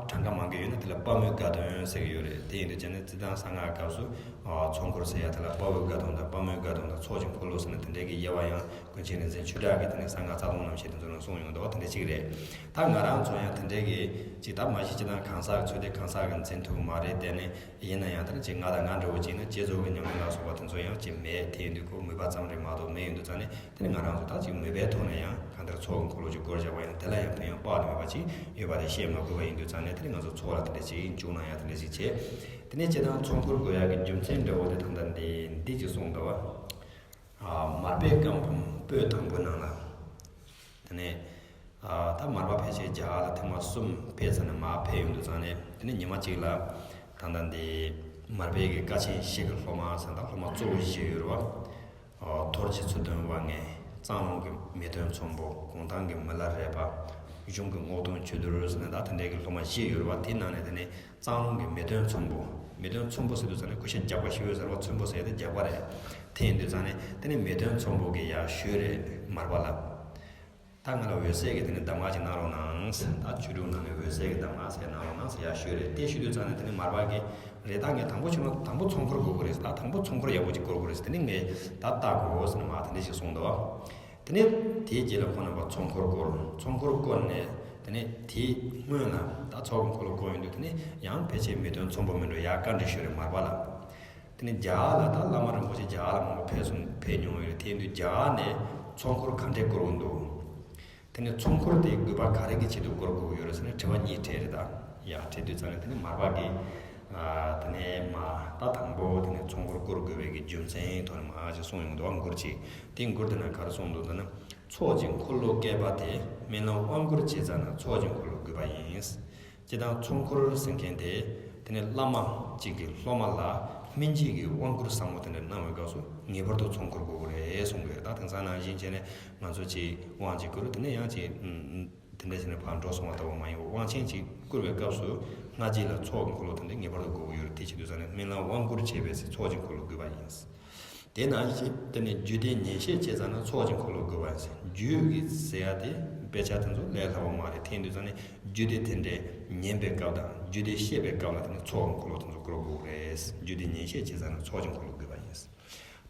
གྲངས་ཀ་མང་གི་ཡོད་ན་དེ་ལ་དཔའ་མོའི་དགའ་སྟོན་ཟེར་གི་ཡོད་རེད། དེ་ཡིན་དུས་ཙང་ནས་སྤྱིར་བཏང་གསང་སྔགས་སྐབས་སུ་ཨ་ཚོགས་འཁོར་ཟེར་ཡ་དེ་ལ་དཔའ་བོའི་དགའ་སྟོན་དང་དཔའ་མོའི་དགའ་སྟོན་དང་ཚོགས་ཀྱི་འཁོར་ལོ་ཟེར་ནས་དེ་འདྲའི་གི་དབྱེ་བ་ཡང་ཀུན་མཁྱེན་རིག་འཛིན་ཆོས་གྲགས་ཀྱིས་དེ་ནས་གསང་སྔགས་རྩ་ལྟུང་རྣམ་བཤད་དེ་ཚོ་ནང་གསུངས་ཡོང་འདུག་བ། དེ་འདྲ་ཅིག་རེད། ད་ང་རང་ཚོ་ཡང་དེ་འདྲའི་གི་ཅིག་ད་མ་གཞི་སྤྱིར་བཏང་གང་ཟག་གི་ཚོད་ལྟ་གང་ཟག་གི་འཛིན་ཐུབ་ཀྱི་མ་རེད། དེ་ནས་ཡིན་ན་ཡང་དེ་ནས་ཅིག་ང་དང་ང་འདྲ་བོ་ཅིག་ན་བསྐྱེད་རྫོགས་ཀྱི་ཉམས་ལེན་ལ་སོགས་པ་དེ་ཚོ་ཡང་ཅིག་མེད། དེ་ཡིན་དུས་ཁོ་མོས་པ་ཙམ་རེད་མ་གཏོགས་མེད། ཡིན་དུས་ཙང་ནས། དེ་ནི་ང་རང་ཚོ་ད་ཅིག་མོས་པའི་ཐོག་ནས་ཡང་གང་ལྟར་ཚོགས་ཀྱི་འཁོར་ལོ་ཅིག་བསྐོར་བཞག་པ་ཡང་དེ་ལ་ཡང་ཕན་ཡོན་དཔག་ཏུ་མེད་པ་ཅིག་ཡོད་པ་དེ་བཤད་མ་དགོས་པ་ཡིན་དུས་ཙང་ནས། དེ་ནི་ང་ཚོ་ཚོགས་ལ་དེ་འདྲ་ཅིག་འཇུག་གནང་ཡ་དེ་འདྲ་ཅིག་བྱས། དེ་ནས་སྤྱིར་བཏང་ཚོགས་འཁོར་དགོས་ཡ་གི་རྒྱུ་མཚན་འདྲ་བོ་དེ་ད་ལྟ་འདི་འདི་ཅིག་གསུངས་འདུག་བ། ཨ་མར་པའི་བཀའ་འབུམ་པོད་དང་པོའི་ནང་ལ། དེ་ནས་ཨ་ད་མར་པ་ཕལ་ཆེར་རྒྱ་གར་ལ་ཐེངས་མ་གསུམ་ཕེབས་ཚར་ནས་མར་ཕེབས་ཡོང་དུས་ཙང་ནས། དེ་ནས་ཉི་མ་གཅིག་ལ་ད་ལྟ་འདི་མར་པའི་གི་དཀའ་ཆེན་བཞི་གི་སློབ་མ་ཟེར་ན་ད་སློབ་མ་གཙོ་བོ་བཞི་ཡོད་རེད་བ། ཨོ། རྡོ་རྗེ་མཚོ་འདོན་དབང་ངེ། གཙང་ལུང་གི་མེས་སྟོན་ཚོམ་བུ། གུང་ཐང་གི་མི་ལ་རས་པ། གཞུང་གི་རྔོག་སྟོན་ཆོས་རྡོར་ཟེར་ནས་ད་དེ་འདྲའི་གི་སློབ་མ་བཞི་ཡོད་རེད་བ། དེའི་ནང་ནས་དེ་ནས་གཙང་ལུང་གི་མེས་སྟོན་ཚོམ་བུ། མེས་སྟོན་ཚོམ་བུ་ཟེར་དུས་ཙང་ནས་སྐུ་ཞབས་རྒྱགས་པ་ཞུ་ཡོད་ཟེར་བ། ཚོམ་བུ་ཟེར་དེ་རྒྱགས་པ་རེད། དེ་ཡིན་དུས་ཙང་ནས་དེ་ནས་མེས་སྟོན་ཚོམ་བུ་གིས་ཡར་ཞུས་རེད་མར་པ་ལ། ད་ང་ལ་འོད་གསལ་གྱི་དེ་ནས་གདམས་ངག་ཅིག་གནང་རོགས་གནང་ཟེར། ད་ཆོས་དྲུག་ནང་ནས་འོད་གསལ་གྱི་གདམས་ངག་ཟེར་གནང་རོགས་གནང་ཟེར་ཡར་ཞུས་རེད། དེ་ཞུ་དུས་ཙང་ནས་དེ་ནས་མར་པ་གིས་རེད། ད་ངས་དང་པོ་ཆུང་ལ་དང་པོ་ཚོགས་འཁོར་དགོས་ཀྱི་རེད། ད་དང་པོ་ཚོགས་འཁོར་ཡག་པོ་ཅིག་བསྐོར་དགོས་རེད་ཟེར། དེ་ནས་ངས་ད་ལྟ་དགོས་ཟེར་ནས་མར་དེ་འདྲ་ཞིག་གསུངས་འདུག་དེ་ནས་དེའི་རྗེས་ལ་ཁོང་རྣམ་པ་ཚོགས་འཁོར་བསྐོར། ཚོགས་འཁོར་བསྐོར་ནས་དེ་ནས་དེའི་སྔོན་ལ་ད་ཚོགས་ཀྱི་འཁོར་ལོ་བསྐོར་ཡོང་དུས་དེ་ནས་ཡང་ཕལ་ཆེར་མེས་སྟོན་ཚོམ་བུ་མིན་འགྲོ་ཡར་བཀའ་འདྲི་ཞུས་རེད་མར་པ་ལ། དེ་ནས་རྒྱ་གར་ལ་ད་བླ་མ་རིན་པོ་ཆེ་རྒྱ་གར་ལ་མང་པོ་ཕེབས་སོང་། ཕེབས་མྱོང་ཡོད་རེད། དེ་ཡིན་དུས་རྒྱ་གར་ནས་ཚོགས་འཁོར་ག་འདྲས་བསྐོར་གྱི་འདུག་དེ་ནས་ཚོགས་འཁོར་དེ་དགོས་པ་ག་རེ་གི་ཆེད་དུ་བསྐོར་དགོས་ཀྱི་ཡོད་རེད་ཟེར་ནས་དྲི་བ་གཉིས་དྲིས་རེད། ད་ཡ་དྲིས་དུས་ཙང་ནས་དེ་ནས་མར་པ་གིས་ཨ་དེ་ནས་མ་ད་དང་པོ་དེ་ནས་ཚོགས་འཁོར་བསྐོར་དགོས་པའི་གི་རྒྱུ་མཚན་ཐོག་ནས་མ་ཅིག་གསུངས་ཡོང་འདུག་མགུར་ཅིག་དེ་མགུར་དེ་ན་ག་རེ་གསུངས་འདུག་ཟེར་ན། ཚོགས་ཀྱི་འཁོར་ལོ་བསྐལ་པ་དེ། སྨོན་ལམ་དབང་བསྐུར་བྱེད་ཙ་ན། ཚོགས་ཀྱི་འཁོར་ལོ་དགོས་པ་ཡིན། སྤྱིར་བཏང་ཚོགས་འཁོར་ཟེར་མཁན་དེ། དེ་ནས་བླ་མ་གཅིག་གིས་སློབ་མ་ལ་སྨིན་བྱེད་ཀྱི་དབང་བསྐུར་ཟབ་མོ་དེ་འདྲ་གནང་བའི་སྐབས་སུ་ངེས་པར་དུ་ཚོགས་འཁོར་དགོས་ཀྱི་རེད་གསུང་གི་ཡོད། ད་དེང་སང་ནང་བཞིན་བྱས་ནས་ང་ཚོ་གཅིག་དབང་གཅིག་བསྐུར། དེ་ནས་ཡང་གཅིག་ཨུམ་ཨུམ་དེ་འདྲ་བྱས་ནས་ཕར་འགྲོ་སོང་བ་ལྟ་བུ་མ་ཡིན་པར། དབང་ཆེན་གཅིག་བསྐུར་བའི་སྐབས་སུ་སྔ་རྗེས་ལ་ཚོགས་ཀྱི་འཁོར་ལོ་དེ་འདྲ་ངེས་པར་དུ་དགོས་ཀྱི་ཡོད་རེད། དེ་བྱེད་དུས་ཙ་ནས་སྨོན་ལམ་དབང་བསྐུར་བྱེད་པའི་ཚེ་ཚོགས་ཀྱི་འཁོར་ལོ་དགོས་པ་ཡིན། དེ་ནང་བཞིན་དེ་ནས་རྒྱུད་སྡེ་ཉན་བཤད་བྱེད་ཙ་ན་ཚོགས་ཀྱི་འཁོར་ལོ་དགོས་པ་ཡིན་ཟེར། རྒྱུད་ཀྱི་ཟེར་ཡ་དེ་དཔེ་ཆ་དེ་ཚོ་ལས་སླ་བོ་མ་རེད། དེ་ཡིན་དུས་ཙང་ནས་རྒྱུད་སྡེ་དེ་འདྲའི་ཉན་པའི་སྐབས་དང་རྒྱུད་སྡེ་བཤད་པའི་སྐབས་ལ་དེ་ནས་ཚོགས་ཀྱི་འཁོར་ལོ་དེ་ཚོ་དགོས་དགོས་རེད། རྒྱུད་སྡེ་ཉན་བཤད་བྱེད་ཙ་ན་ཚོགས་ཀྱི་འཁོར་ལོ་དགོས་པ་ཡིན་ཟེར།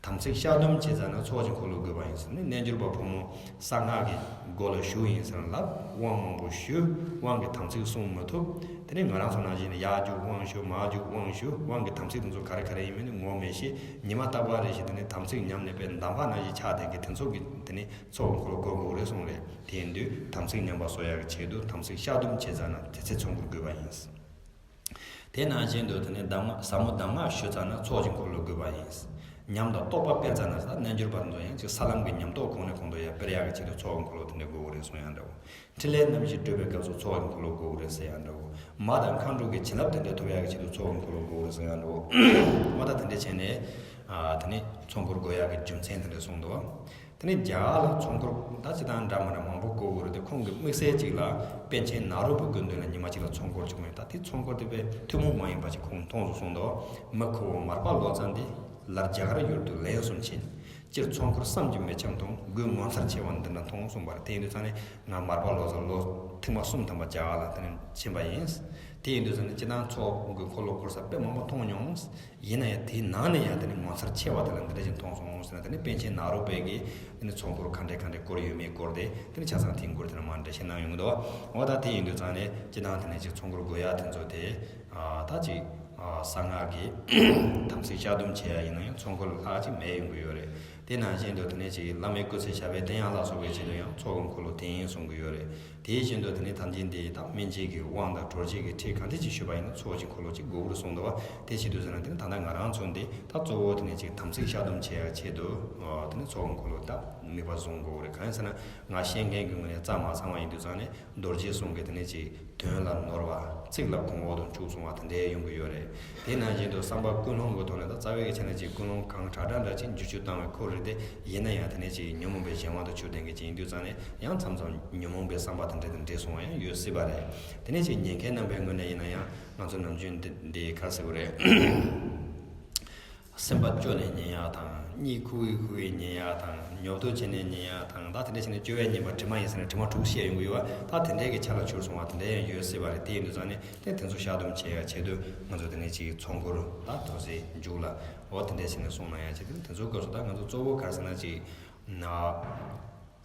དམ་ཚིག་བཤགས་སྡོམ་བྱེད་ཙ་ན་ཚོགས་ཀྱི་འཁོར་ལོ་དགོས་པ་ཡིན་ཟེར། ནི་རྣལ་འབྱོར་པ་ཕོ་མོ་གསང་སྔགས་ཀྱི་སྒོ་ལ་ཞུགས་ཡིན་ཟེར་ལབ། དབང་མང་པོ་ཞུ། དབང་གི་དམ་ཚིག་བསྲུང་མི་ཐུབ། དེ་ནས་ང་རང་ཚོ་ནང་བཞིན་ཡར་རྒྱུག་དབང་ཞུ། མར་རྒྱུག་དབང་ཞུ། དབང་གི་དམ་ཚིག་དེ་ཚོ་ག་རེ་ག་རེ་ཡིན་མིན་ནི་ངོ་མི་ཤེས། ཉི་མ་རྟག་པར་རེ་བཞིན་དེ་ནས་དམ་ཚིག་ཉམས་ནས་པའི་འདམ་བག་ནང་བཞིན་ཆགས་བསྡད་མཁན་དེ་ཚོ་གི་དེ་ནས་ཚོགས་འཁོར་ལོ་དགོས་དགོས་རེད་གསུངས་རེད། དེ་ཡིན་དུས་དམ་ཚིག་ཉམས་པ་གསོ་ཡག་གི་ཆེད་དུ་དམ་ཚིག་བཤགས་སྡོམ་བྱེད་ཙ་ན་དེ་ཚེ་ཚོགས་འཁོར་དགོས་པ་ཡིན། དེ་ནང་བཞིན་དུ་དེ་ནས་གདམས་ངག་ཟབ་མོ་གདམས་ངག་ཞུ་ཙ་ན་ཚོགས་ཀྱི་འཁོར་ལོ་དགོས་པ་ཡིན། ཉམས་དང་རྟོགས་པ་སྤེལ་ཙ་ན་ད་རྣལ་འབྱོར་པ་དེ་ཚོ་ཡང་ཅིག་ས་ལམ་གྱི་ཉམས་རྟོགས་གོང་ནས་གོང་དུ་ཡར་སྤེལ་ཡག་གི་ཆེད་དུ་ཚོགས་ཀྱི་འཁོར་ལོ་དེ་འདྲ་དགོས་ཀྱི་རེད་གསུང་ཡང་འདྲ་བོ། འཕྲིན་ལས་རྣམ་བཞི་སྒྲུབ་པའི་སྐབས་སུ་ཚོགས་ཀྱི་འཁོར་ལོ་དགོས་ཀྱི་རེད་ཟེར་ཡང་འདྲ་བོ། མ་དང་མཁའ་འགྲོ་གི་བྱིན་རླབས་དེ་འདྲ་ཐོབ་ཡག་གི་ཆེད་དུ་ཚོགས་ཀྱི་འཁོར་ལོ་དགོས་ཀྱི་རེད་ཟེར་ཡང་འདྲ་བོ། འོ་ད་དེ་འདྲ་བྱས་ནས་ཨ་དེ་ནས་ཚོགས་འཁོར་དགོས་ཡག་གི་རྒྱུ་མཚན་དེ་འདྲ་གསུངས་འདུག་དེ་ནས་རྒྱ་གར་ལ་ཚོགས་འཁོར་ད་ཅི་ལྟར་འདྲ་མི་འདྲ་མང་པོ་དགོས་ཀྱི་རེད་དེ། ཁོང་གི་དམིགས་བསལ་གཅིག་ལ་པཎ་ཆེན་ནཱ་རོ་པའི་སྐུ་མདུན་ལ་ཉི་མ་གཅིག་ལ་ཚོགས་འཁོར་བྱུང་བས། ད་དེ་ཚོགས་འཁོར་དེ་དཔེ་ཐུན་མོང་མ་ཡིན་པ་ཅིག་ཁོང་མཐོང་སོང་གསུངས་འདུག་མི་ཁོ་བོ་མར་པ་ལོ་ཙཱ་འདི་ལར་རྒྱ་གར་ཡུལ་དུ་ལན་གསུམ་ཕྱིན། སྤྱིར་ཚོགས་འཁོར་བསམ་གྱིས་མི་ཁྱབ་མཐོང་། སྒོས་ངོ་མཚར་ཆེ་བ་འདི་འདྲ་མཐོང་གསུངས་པ་རེད། དེ་ཡིན་དུས་ཙང་ནས་ང་མར་པ་ལོ་ཙཱ་ལོ་ཐེངས་མ་གསུམ་ཐམ་པ་རྒྱ་གར་ལ་དེ་ནས་ཕྱིན་པ་ཡིན། དེ་ཡིན་དུས་ཙང་ནས་སྤྱིར་བཏང་ཚོགས་ཀྱི་འཁོར་ལོ་བསྐོར་ས་དཔེ་མང་པོ་མཐོང་མྱོང་། ཡིན་ན་ཡང་དེའི་ནང་ནས་ཡང་དེ་ནི་ངོ་མཚར་ཆེ་བ་དེ་ལ་འདི་འདྲ་ཞིག་མཐོང་སོང་ཟེར་ན། དེ་ནི་པཎ་ཆེན་ནཱ་རོ་པའི་གིས་དེ་ནི་ཚོགས་འཁོར་ག་འདྲས་ག་འདྲས་བསྐོར་ཡོད་མེད་སྐོར་དེ་དེ་ནི་ཆ་ཚང་དེའི་མགུར་དེ་ལ་མར་འགྲེལ་བཤད་གནང་ཡོང་གི་འདུག་འོ་ད་དེ་ཡིན་དུས་ཙང་ནས་སྤྱིར་བཏང་དེ་ནི་ཅིག་ཚོགས་འཁོར་དགོས་ཡ་དེ་ཚོ་དེ་ཨ་ད་ཅིག་ཨ་གསང་སྔགས་ཀྱི་དམ་ཚིག་བཤགས་སྡོམ་བྱེད་ཡ་ཡིན་ན་ཡང་ཚོགས་འཁོར་ལྷག་ཅིག་མེད་ཡོང་གི་ཡོད་རེད། དེ་ནང་བཞིན་དུ་དེ་ནས་ཅིག་བླ་མའི་སྐུ་ཚེ་ཞབས་པད་བརྟན་ཡག་ལ་སོགས་པའི་ཆེད་དུ་ཡང་ཚོགས་ཀྱི་འཁོར་ལོ་དེ་ཡིན་གསུང་གི་ཡོད་རེད། དེ་བཞིན་དུ་དེ་ནས་ཐམས་ཅད་འདི་དག་སྨིན་བྱེད་ཀྱི་དབང་དང་གྲོལ་བྱེད་ཀྱི་ཁྲིད་གང་འདྲ་ཅིག་ཞུས་པ་ཡིན་ན་ཚོགས་ཀྱི་འཁོར་ལོ་ཅིག་དགོས་ཀྱི་རེད་གསུངས་འདུག་བ། དེ་བྱེད་དུས་ཟེར་ན་དེ་ནི་ད་ལྟ་ང་རང་ཚོ་འདི་ད་གཙོ་བོ་དེ་ནས་ཅིག་དམ་ཚིག་བཤགས་སྡོམ་བྱེད་ཡག་ཆེད་དུ་དེ་ནས་ཚོགས་ཀྱི་འཁོར་ལོ་ད་དམིགས་པ་བཟུང་དགོས་ཀྱི་རེད། གང་ཡིན་ཟེར་ན་ང་བཤད་མཁན་གྱི་ངོས་ནས་རྩ་མ་ཚང་བ་ཡིན་དུས་ཙང་ནས་རྡོ་རྗེ་གསུམ་གྱི་དེ་ནས་ཅིག་དོན་ལ་ནོར་བ། ཚིག་ལ་གོང་འོག་ཏུ་འཇུག་སོང་བ་དེ་འདྲའི་ཡོང་གི་ཡོད་རེད། དེ་ནང་བཞིན་དུ་བསམ་པ་ཀུན་སློང་གི་ཐོག་ནས་ད་རྩ་བའི་གི་ཆ་ནས་ཅིག་ཀུན་སློང་གང་དྲག་དྲག་འདྲ་ཅིག་འགྱུར་བཅོས་བཏང་བའི་ཁོ་རེ་དེ་ཡིན་ན་ཡང་དེ་ནས་ཅིག་ཉོན་མོངས་པའི་གཞན་དབང་དུ་གྱུར་ལྡན་གྱི་ཅིག་ཡིན་དུས་ཙང་ནས་ཡང་མཚམས་མཚམས་ཉོན་མོངས་པའི་བསམ་པ་དེ་འདྲ་དང་འདྲེས་སོང་བ་ཡང་ཡོད་སྲིད་པ་རེད། དེ་ནས་ཅིག་ཉན་མཁན་རྣམ་པའི་ངོས་ནས་ཡིན་ན་ཡང་ང་ཚོ་ནམ་རྒྱུན་འདི་འདི་ག་རེ་ཟེར་དགོས་རེད། སེམས་པ་སྐྱོ་ནས་ཉན་ཡག་དང་། གཉིད་ཁུག་གི་ཁུག་གི་ཉན་ཡག་དང་། ཉོབ་ཏོ་བྱས་ནས་ཉན་ཡག་དང་། ད་དེ་འདྲ་བྱས་ནས་སྐྱོ་བས་ཉེན་པ་དྲི་མ་ཡིན་ཟེར་ནས་དྲི་མ་དྲུག་བཤད་ཡོང་གི་ཡོད་པ། ད་དེ་འདྲའི་གི་ཆ་ལ་གྱུར་སོང་བ་དེ་འདྲ་ཡང་ཡོད་སྲིད་པ་རེད། དེ་ཡིན་དུས་ཙང་ནས་དེ་དེ་ཚོ་བཤགས་སྡོམ་བྱེད་ཡག་ཆེད་དུ་ང་ཚོ་དེ་ནས་ཅིག་ཚོགས་འཁོར་ད་དོ་ཚིགས་མཇུག་ལ་འོ་དེ་འདྲ་བྱས་ནས་གསུང་གནང་ཡག་ཆེད་དུ། དེ་ཚོའི་སྐབས་སུ་ད་ང་ཚོ་གཙོ་བོ་ག་རེ་ཟེར་ན་ཅིག་ན།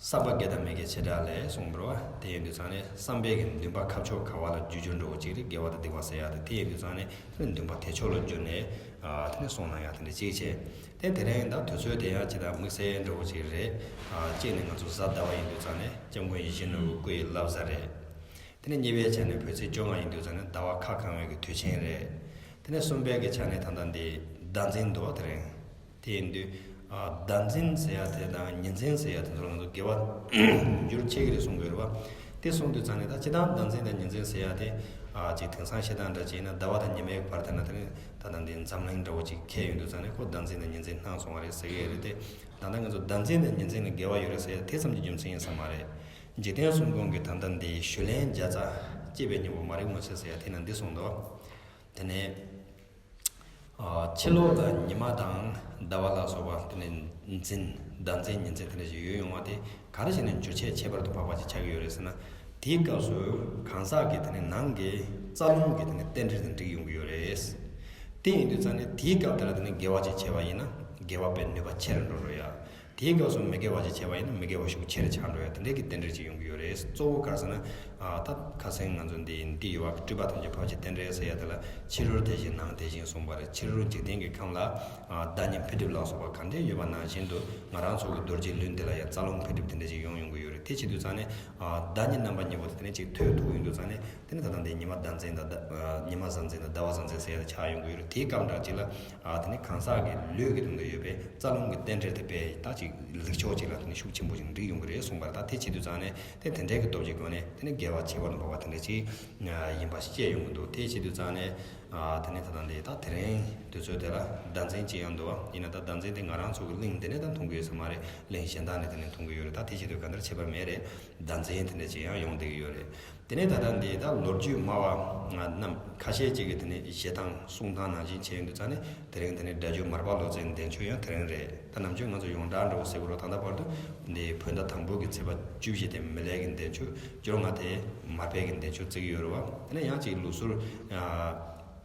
བསམ་པ་དགེ་དང་མི་དགེ་བྱེ་བྲག་ལས་གསུངས་པ་རེད་བ། དེ་ཡིན་དུས་ཙང་ནས་བསམ་པའི་གི་འདུན་པ་ཁ་ཕྱོགས་ག་བ་ལ་བསྒྱུར་རྒྱུ་འདྲ་བོ་ཅིག་རེད། དགེ་བ་དང་སྡིག་པ་ཟེར་ཡག་དེ། དེ་ཡིན་དུས་ཙང་ནས་དེ་ནས་འདུན་པ་དེ་ཕྱོགས་ལ་བསྒྱུར་ནས་ཨ་དེ་ནས་གསུང་གནང་ཡག་དེ་འདྲ་ཅིག་བྱས། དེ་དེ་རིང་ད་དུས་ཚོད་དེ་ཡང་ཅི་ལྟར་དམིགས་བསལ་འདྲ་བོ་ཅིག་རེད། ཨ་གཅིག་ནས་ང་ཚོ་གཟའ་ཟླ་བ་ཡིན་དུས་ཙང་ནས་སྐྱབས་མགོན་ཡིད་བཞིན་ནོར་བུའི་སྐུ་ཡི་བསླབ་གསོལ་རེད། དེ་ནས་གཉིས་པའི་ཆ་ནས་བོད་ཚེས་བཅོ་ལྔ་ཡིན་དུས་ཙང་ནས་ཟླ་བ་ཁ་གང་བའི་གི་དུས་ཆེན་རེད། དེ་ནས་གསུམ་པའི་གི་ཆ་ནས་ད་ལྟ་འདི་ཟླ་འཛིན་འདུག་བ། དེ་རིང་དེ་ཡིན་དུས་ཨ་ཟླ་འཛིན་ཟེར་ཡག་དེ་དང་ཉི་འཛིན་ཟེར་ཡག་དེ་ཚོ་ལ་ང་ཚོ་དགེ་བ་འགྱུར་ཆེ་གི་རེད་གསུང་གི་ཡོད་རེད་བ། དེ་གསུང་དུས་ཙང་ནས་ད་སྤྱིར་བཏང་ཟླ་འཛིན་དང་ཉི་འཛིན་ཟེར་ཡག་དེ་ཨ་ཅིག་དེང་སང་བཤད་སྟངས་འདྲ་ཅིག་ཡིན་ན་ཟླ་བ་དང་ཉི་མའི་བར་དེ་ན་དེ་ནི་ད་ལྟ་འདི་འཛམ་གླིང་འདྲ་བོ་ཅིག་འཁེལ་ཡོང་དུས་ཙང་ནས་ཁོ་ཟླ་འཛིན་དང་ཉི་འཛིན་སྣང་སོང་བ་རེད་ཟེར་གི་ཡོད་རེད་དེ། ད་ལྟ་ང་ཚོ་ཟླ་འཛིན་དང་ཉི་འཛིན་ལ་དགེ་བ་ཡོད་རེད་ཟེར་ཡག་དེ་ཙམ་གྱི་རྒྱུ་མཚན་ཡིན་ས་མ་རེད། འཇིག་རྟེན་གསུམ་མགོན་གྱི་ད་ལྟ་འདི་ཞུ་ལན་བརྒྱ་རྩ་བསྐྱེད་པའི་སྙིང་པོ་མ་རིག་མ་ཆེ་ཟེར་ཡག་དེ་ན་འདི་གསུངས་འདུག་དེ་ནས་ཨ་ཕྱི་ལོགས་ལ་ཉི་མ་དང་ཟླ་བ་ལ་སོགས་པ་དེ་ནས་འཛིན། ཟླ་འཛིན་ཉི་འཛིན་དེ་འདྲ་ཞིག་ཡོད་ཡོང་བ་དེ་ག་རེ་བྱས་ནས་འགྱུར་ཁྱད་ཁྱད་པར་དུ་འཕགས་པ་ཅིག་ཆགས་ཀྱི་ཡོད་རེད་ཟེར་ན། དེའི་སྐབས་སུ་གང་ཟག་གི་དེ་ནས་ནང་གི་རྩ་རླུང་གི་དེ་ནས་རྟེན་འབྲེལ་དང་འགྲིག་ཡོང་གི་ཡོད་རེད། དེ་ཡིན་དུས་ཙང་ནས་དེའི་སྐབས་དེ་ལ་དེ་ནས་དགེ་བ་ཅིག་བྱས་པ་ཡིན་ན་དགེ་བ་དཔེ་ནུས་པ་ཆེ་རུ་འགྲོ་རོགས་ཡ། དེའི་སྐབས་སུ་མི་དགེ་བ་ཅིག་བྱས་པ་ཡིན་ན་མི་དགེ་བ་ཤུགས་ཆེ་རུ་ཆགས་འགྲོ་ཡ། དེ་འདྲའི་གི་རྟེན་འབྲེལ་ཅིག་ཡོང་གི་ཡོད་རེད། གཙོ་བོ་ག་རེ་ཟེར་ན་ཨ་ད་ཁ་སང་ང་ཚོ་འདི་འདི་ཡོད་བ། སྤྲུལ་པ་ཐམས་ཅད་འཕགས་པའི་རྟེན་འབྲེལ་ཟེར་ཡ་དེ་ལ་ཕྱི་རོལ་དེ་བཞིན་ནང་དེ་བཞིན་གསུངས་པ་རེད། ཕྱི་རོལ་འཇིག་རྟེན་གྱི་ཁམས་ལ་ཨ་བདག་ཉིད་འཕེལ་འགྲིབ་ལ་སོགས་པ་གང་འདྲ་ཡོད་པ་ནང་བཞིན་དུ་ང་རང་ཚོ་གི་རྡོ་རྗེ་ལུས་འདི་ལ་ཡང་རྩ་རླུང་འཕེལ་འགྲིབ་དེ་འདྲ་ཅིག་ཡོང་ཡོང་གི་ཡོད་རེད། དེ་བྱེད་དུས་ཙང་ནས་ཨ་བདག་ཉིད་རྣམ་པ་གཉིས་པོ་དེ་དེ་ནས་ཅིག་ཐོས་ཐུབ་ཡོང་དུས་ཙང་ནས། དེ་ནི་ད་ལྟ་འདི་ཉི་མ་ཟླ་འཛིན་དང་ཟླ་ཨ་ཉི་མ་གཟའ་འཛིན་དང་ཟླ་བ་གཟའ་འཛིན་ཟེར་ཡ་ཆགས་ཡོང་གི་ཡོད་རེད། དེའི་སྐབས་འདྲ་ཅིག་ལ་ཨ་དེ་ནི་གང་ཟག་གི་ལུས་ཀྱི་སྟེང་དུ་ཡོད་པའི་རྩ་རླུང་གི་རྟེན་འབྲེལ་དེ་དཔེ་ད་ཅིག་ལེགས་ཕྱོགས་ཅིག་ལ་དེ་ནི་ཤུགས་ཆེན་པོ་ཞིག་འགྲིག་ཡོང་གི་རེད་གསུངས་པ་རེད། ད་དེ་བྱེད་དུས་ཙང་ནས་དེ་དེ་འདྲའི་གི་སྟོབས་ཀྱི་སྒོ་ནས་དེ་ནི་དགེ་བ་ཆེ་བ་དང་འཕགས་པ་དེ་འདྲ་ཅིག་ཡིན་པ་ཤེས་ཡོང་གི་འདུག་དེ་བྱེད་དུས་ཙང་ནས་ཨ་དེ་ནི་ད་ལྟ་འདི་ད་དེ་རིང་དུས་ཚོད་དེ་ལ་ཟླ་འཛིན་ཅིག་ཡང་འདུག་བ། ཡིན་ན་ད་ཟླ་འཛིན་དེ་ང་རང་ཚོ་གི་གླིང་འདི་ནས་ད་མཐོང་གི་ཡོད་ས་མ་རེད། གླིང་གཞན་དག་ནས་དེ་ནས་མཐོང་གི་ཡོད་རེད། ད་དེ་བྱེད་དུས་ག་འདྲ་ཁྱད་པར་མེད་རེད། ཟླ་འཛིན་དེ་འདྲ་ཅིག་ཡང་ཡོང་བསྡད་ཀྱི་ཡོད་རེད། དེ་ནས་ད་ལྟ་འདི་ད་ལོ་རྒྱུས་སྨྲ་བ་རྣམས་ཁ་ཤས་ཅིག་གིས་དེ་ནས་བཞེད་སྟངས་གསུང་སྟངས་ནང་བཞིན་བྱས་ཡོང་དུས་ཙང་ནས་དེ་རིང་དེ་ནས་སྒྲ་སྒྱུར་མར་པ་ལོ་ཙཱའི་འདས་མཆོད་ཡང་དེ་རིང་རེད། ད་ནམ་རྒྱུན་ང་ཚོ་ཡོངས་གྲགས་འདྲ་བོ་ཟེར་དགོས་རེད། ད་ལྟ་བར་དུ་འདི་བོད་ཟླ་དང་པོ་གི་ཚེས་པ་བཅུ་བཞི་དེ་མི་ལའི་གི་འདས་མཆོད། སྦྱོར་ལྔ་དེ་མར་པའི་གི་འདས་མཆོད་བརྩི་གི་ཡོད་རེད་བ། དེ་ནས་ཡང་ཅིག་ལུགས་སྲོལ་